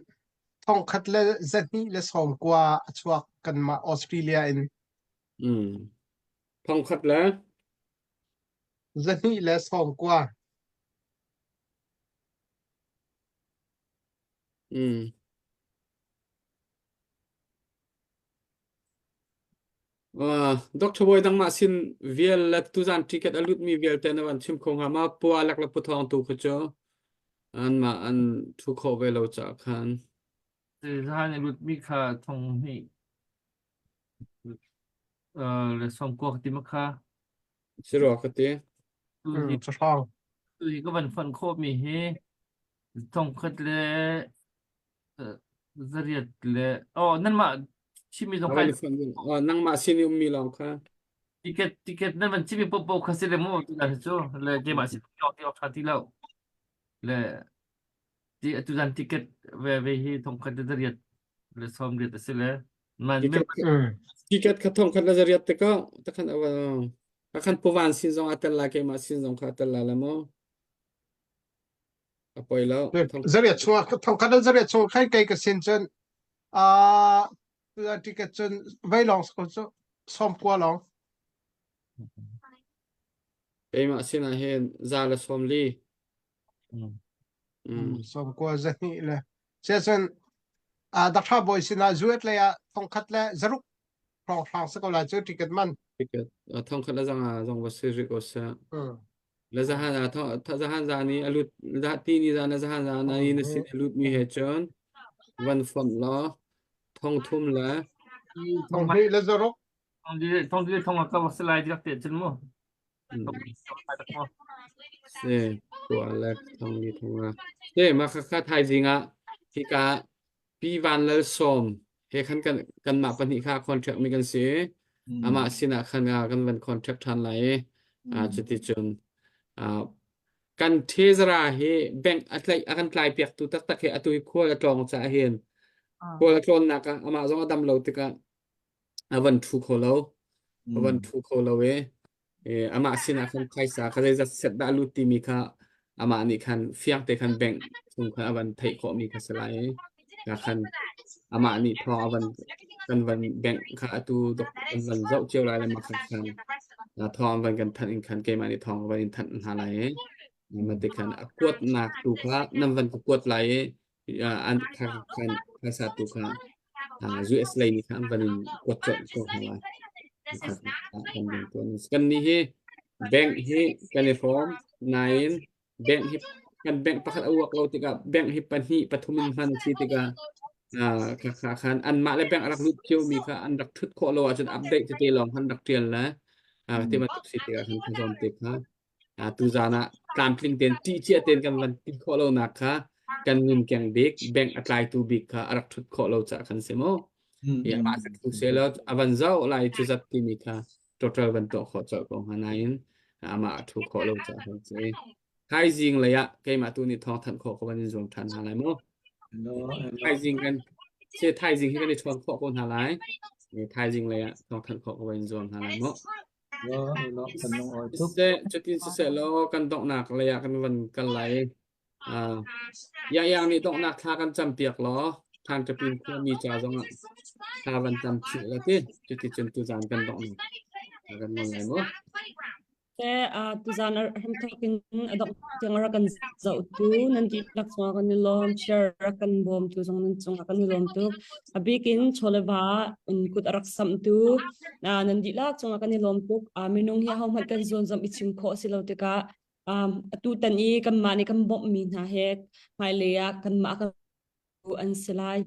thongkhat le 290 a chuak kanmah Australia in. Mm. Thongkhat le 290. Mm. Uh, Dr. Boy dang mah sin vial le tuzan ticket a lut mi vialte na van chim kho hnga ma pua lak le puthawng tu kha cu an ma an thu kho ve lo cha khan. Zahan i lut mi kha thong hnih le sawmkua ka ti ma kha. Sirua ka ti. Tu hi Cahrang. tu hi ka van fon khawh mi hi thongkhat le zariat le oh nanmah chimmi zong kai nangmah sin i ummi lawng kha. Ticket ticket nan van chimmi popo kha si le mu tu dan cu le keimah si ti awk tha ti lo le ti atu zan ticket ve ve hi thongkhat le zariat le 80 a si le man Ticket ticket kha thongkhat le zariat te ko takhan awa akhan puvan sin zong atel la keimah sin zong kha atel la la mo a poi lo Zariat chung thongkhat le zariat chung khan kei ka sin cun uh ticket cun vei lawng ko cu 90 lawng keimah sin ah hin za le 40 90 zahnih le cun Dakha bawi sinah zuet lei ah thongkhat le zaruk hrawnghrang si ko lai cu ticket man. Ticket thongkhat le zanga zong va si rih ko seh. Le zahan ah zahan zan i a lut ti ni zan le zahan zan i na sin a lut mi he cun van fonh law thong thum le thong hnih le zaruk thong li thong ka va si lai diak te cun mu Si, kua le thong li thong nga. Si, mah khakha thaizing ah hika Pi Van Lal Sawm he khan kan kanmah pahnih kha contract mi kan si. Amah sinah khan ah kan van contract ṭhan lai i ah cuti cun. Uh, kan thezara hi bank a tlaih a kan tlai piak tu taktak hi atu hi khual a tlawng caah hin khual a tlawnnak ah amah zong a dam lo tikah a van ṭhu kho lo a van ṭhu kho lo i amah sinah khan phaisa kha zeizat set dah lut timi kha amah nih khan fiang te khan bank chung khan a van theih khawhmi kha si lai i ka khan amah nih thawng a van kan van bank kha atu dok an van zoh cio lai le mah kha khan thawng van kan thanh in khan keimah nih thawng van in thanh hna lai i ma te khan a kuatnak tu kha nan van ka kuat lai i an kha khan phaisa tu kha US lei nih kha an van in kuat colh ko hna lai. Kan nih hi bank hi kan i hrawm nain bank hi kan bank pakhat a uak lo tikah bank hi pahnih pathum in hman si tikah kha kha khan anmah le bank a rak lut mi kha an rak thut khawh lo ahcun update tete lawng khan rak tial le ti bantuk si tikah khan kha te kha tuzaan ah tlamtling tein ṭih cia tein kan van ti khawh lonak kha kan ngunkeng bik bank a tlaitu bik kha a rak ṭhut khawh lo caah khan si mu. I amah cu thu selaw a van zoh lai cu zat timi kha total van tuah khawh colh ko hnga nain amah a ṭhu khawh lo caah khan si. Thaizing lei ah keimah tu nih thawng thanh khawh ka van in zuam ṭhan hna lai mu. Thaizing kan se thaizing hi kan i chawn khawh ko hna lai. Thaizing lei ah thawng thanh khawh ka van in zuam hna lai mu. Siseh, cutin siseh law kan donghnak lei ah kan van kal lai. Uh, Yang nih donghnak thla kan cam piak law Than Kapin khuami ca zongah thla van cam chih la ti. Cuti cun tuzaan kan donghnak kan ngol lai mu. Te tuzaan hramthawk in a dongh tiang rak kan zohtu nan dihlak cungah kan i lawm share rak kan bawmtu zong nan cungah kan i lawm tuk a bik in chawleva in kut a rak samhtu nan dihlak cungah kan i lawm tuk minung hi ahohmanh kan zawn zam i chim khawh si lo tikah atu tan i kanmah nih kan bawmhmi hna he hmailei ah kanmah kan an si lai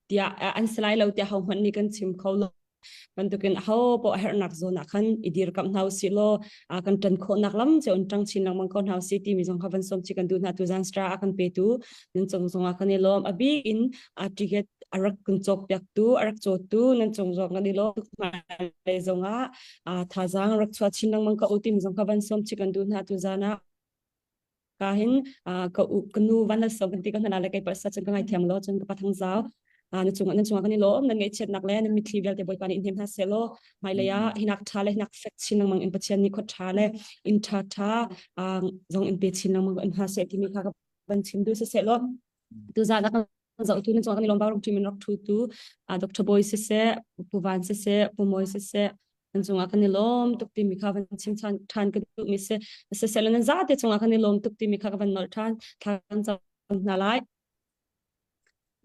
tiah an si lai lo tiah hohmanh nih kan chim kho lo bantukin aho paoh a herhnak zawn ah khan i dirkamh hna usih law kan ṭan khawhnak lam cio in ṭang chin lengmang ko hna usih timi zong kha van sawm chih kan duh hna tu zan stra a kan petu nan cung zong ah kan i lawm a bik in a ticket a rak kan cawk piaktu a rak cawtu nan cung zong kan i lawm hmailei zong ah thazaang rak chuah chin lengmang ka u timi zong kha van sawm chih kan duh hna tu zan ah ka hin ka u ka nu van la so kan ti ka hna le kai parsa cun ka ngai thiam lo cun ka pa thang zau na chung nan chungah kan i lawm nan ngaihchiatnak le nan mitthli vialte bawipa nih hnem hna seh law hmailei ah hinak ṭha le hinak fek chin lengmang in Pathian nih khua ṭha le inn ṭha ṭha zong in pe chin lengmang in hna seh timi kha ka van chim duh siseh law tuzaan ah kan zohtu nan cungah kan i lawm rak ṭim in rak ṭhutu Dr. Boy siseh Pu Van siseh Pu Mawi siseh nan cungah kan i lawm tuk timi kha van chim ṭhan ka duhmi si siseh nan zate cungah kan i lawm tuk timi kha ka van nolh ṭhan thla kan cam hna lai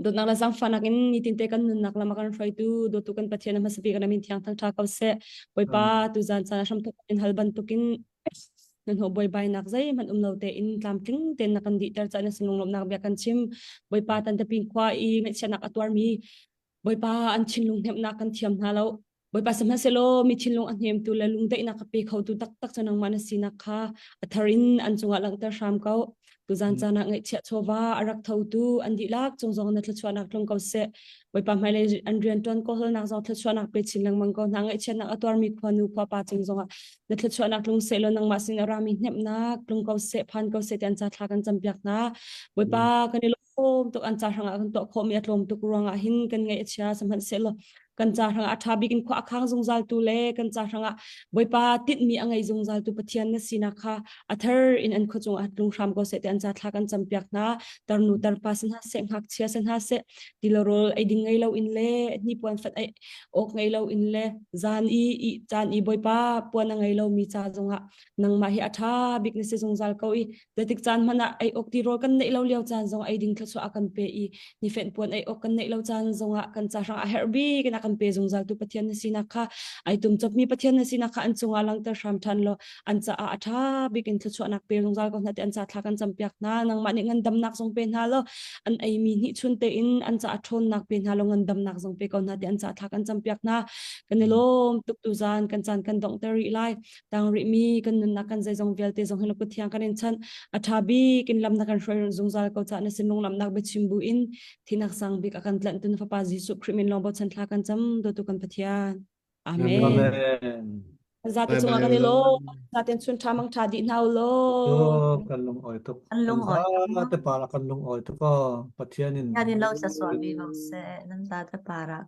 Dawtnak le zaangfahnak in nitinte kan nunnak lam a kan hruaitu dawtu kan Pathian a hmasa bik kan min thiang thangṭha ko seh. Bawipa tuzaan caan hramthok in hal bantukin na hnawh buaibainak zeihmanh um lo tein tlamtling tein na kan dihter caah na sin lunglawmhnak bia kan chim. Bawipa tantapin khua i ngaihchiatnak a tuarmi Bawipa an thinlung hnemhnak kan thiam hna lo. Bawipa sihmanhsehlaw mi thinlung a hnemtu le lungdaihnak a pe khotu taktak cu nangmah na sinak kha a thar in an cungah langhter hram ko. Tuzan caan ah ngaihchiah chawva a rak thotu an dihlak cung zong na thluachuahnak tlung ko seh. Bawipa hmailei an rianṭuan kawlhawlnak zong thluachuahnak pe chin lengmang ko hna. Ngaihchiatnak a tuarmi khuanu khuapa cung zongah na thluachuahnak tlung seh law nangmah sin a rami hnemhnak tlung ko seh, phan ko seh ti an ca thla kan campiak hna. Bawipa kan i tlawm tuk an ca hrangah kan tuah khawhmi a tlawm tuk ruangah hin kan ngaih a chia sihmanhsehlaw kan ca hrangah a ṭha bik in khua a khang zungzal tu le kan ca hrangah Bawipa tinhmi a ngei zungzal tu Pathian na sinak kha a thar in an khua cungah tlung hram ko seh ti an ca thla kan campiak hna tarnu tarpa si hna seh ngakchia si hna seh tilorol ei ding ngei lo in le hnipuan fat ei awk ngei lo in le zan i i caan i Bawipa puan a ngei lo mi ca zongah nangmah hi a ṭha bik na si zungzal ko i Zeitik caan hmanh ah ei awk tirawl kan neih lo lio caan zong ei ding thluachuah a kan pe i nifenh puan ei awk kan neih lo caan zongah kan ca hrang a herh bik in a kan pe zungzal tu Pathian na sinak kha ai tum chopmi Pathian na sinak kha an cungah langter hram ṭhan law an caah a ṭha bik in thluachuahnak pe zungzal ko hna ti an ca thla kan campiak hna nangmah nih ngandamnak zong pe hna law an eimi hnih chun tein an caah ṭhawnnak pe hna law ngandamnak zong pe ko hna ti an ca thla kan campiak hna kan i lawm tuk tu zan kan caan kan donghter rih lai tang rihmi kan nunnak kan zeizong vialte zong hi na kut thiang kan in chanh a ṭha bik in lam na kan hruai zungzal ko ca na sinung lamnak biachim bu in thinak sang bik a kan tlanh tu na fapa Jesuh Khrih min lawng bochan thla kan cam dawtu kan Pathian amen Amen. Zate cungah kan i lawm. Zaten chun ṭha mang ṭha dih hna u law. Kan lung awi tuk. Kan lung awi tuk. Zate para kan lung awi tuk aw. Pathian in. Pathian in lo sa suah mi ko seh. Nan zate para.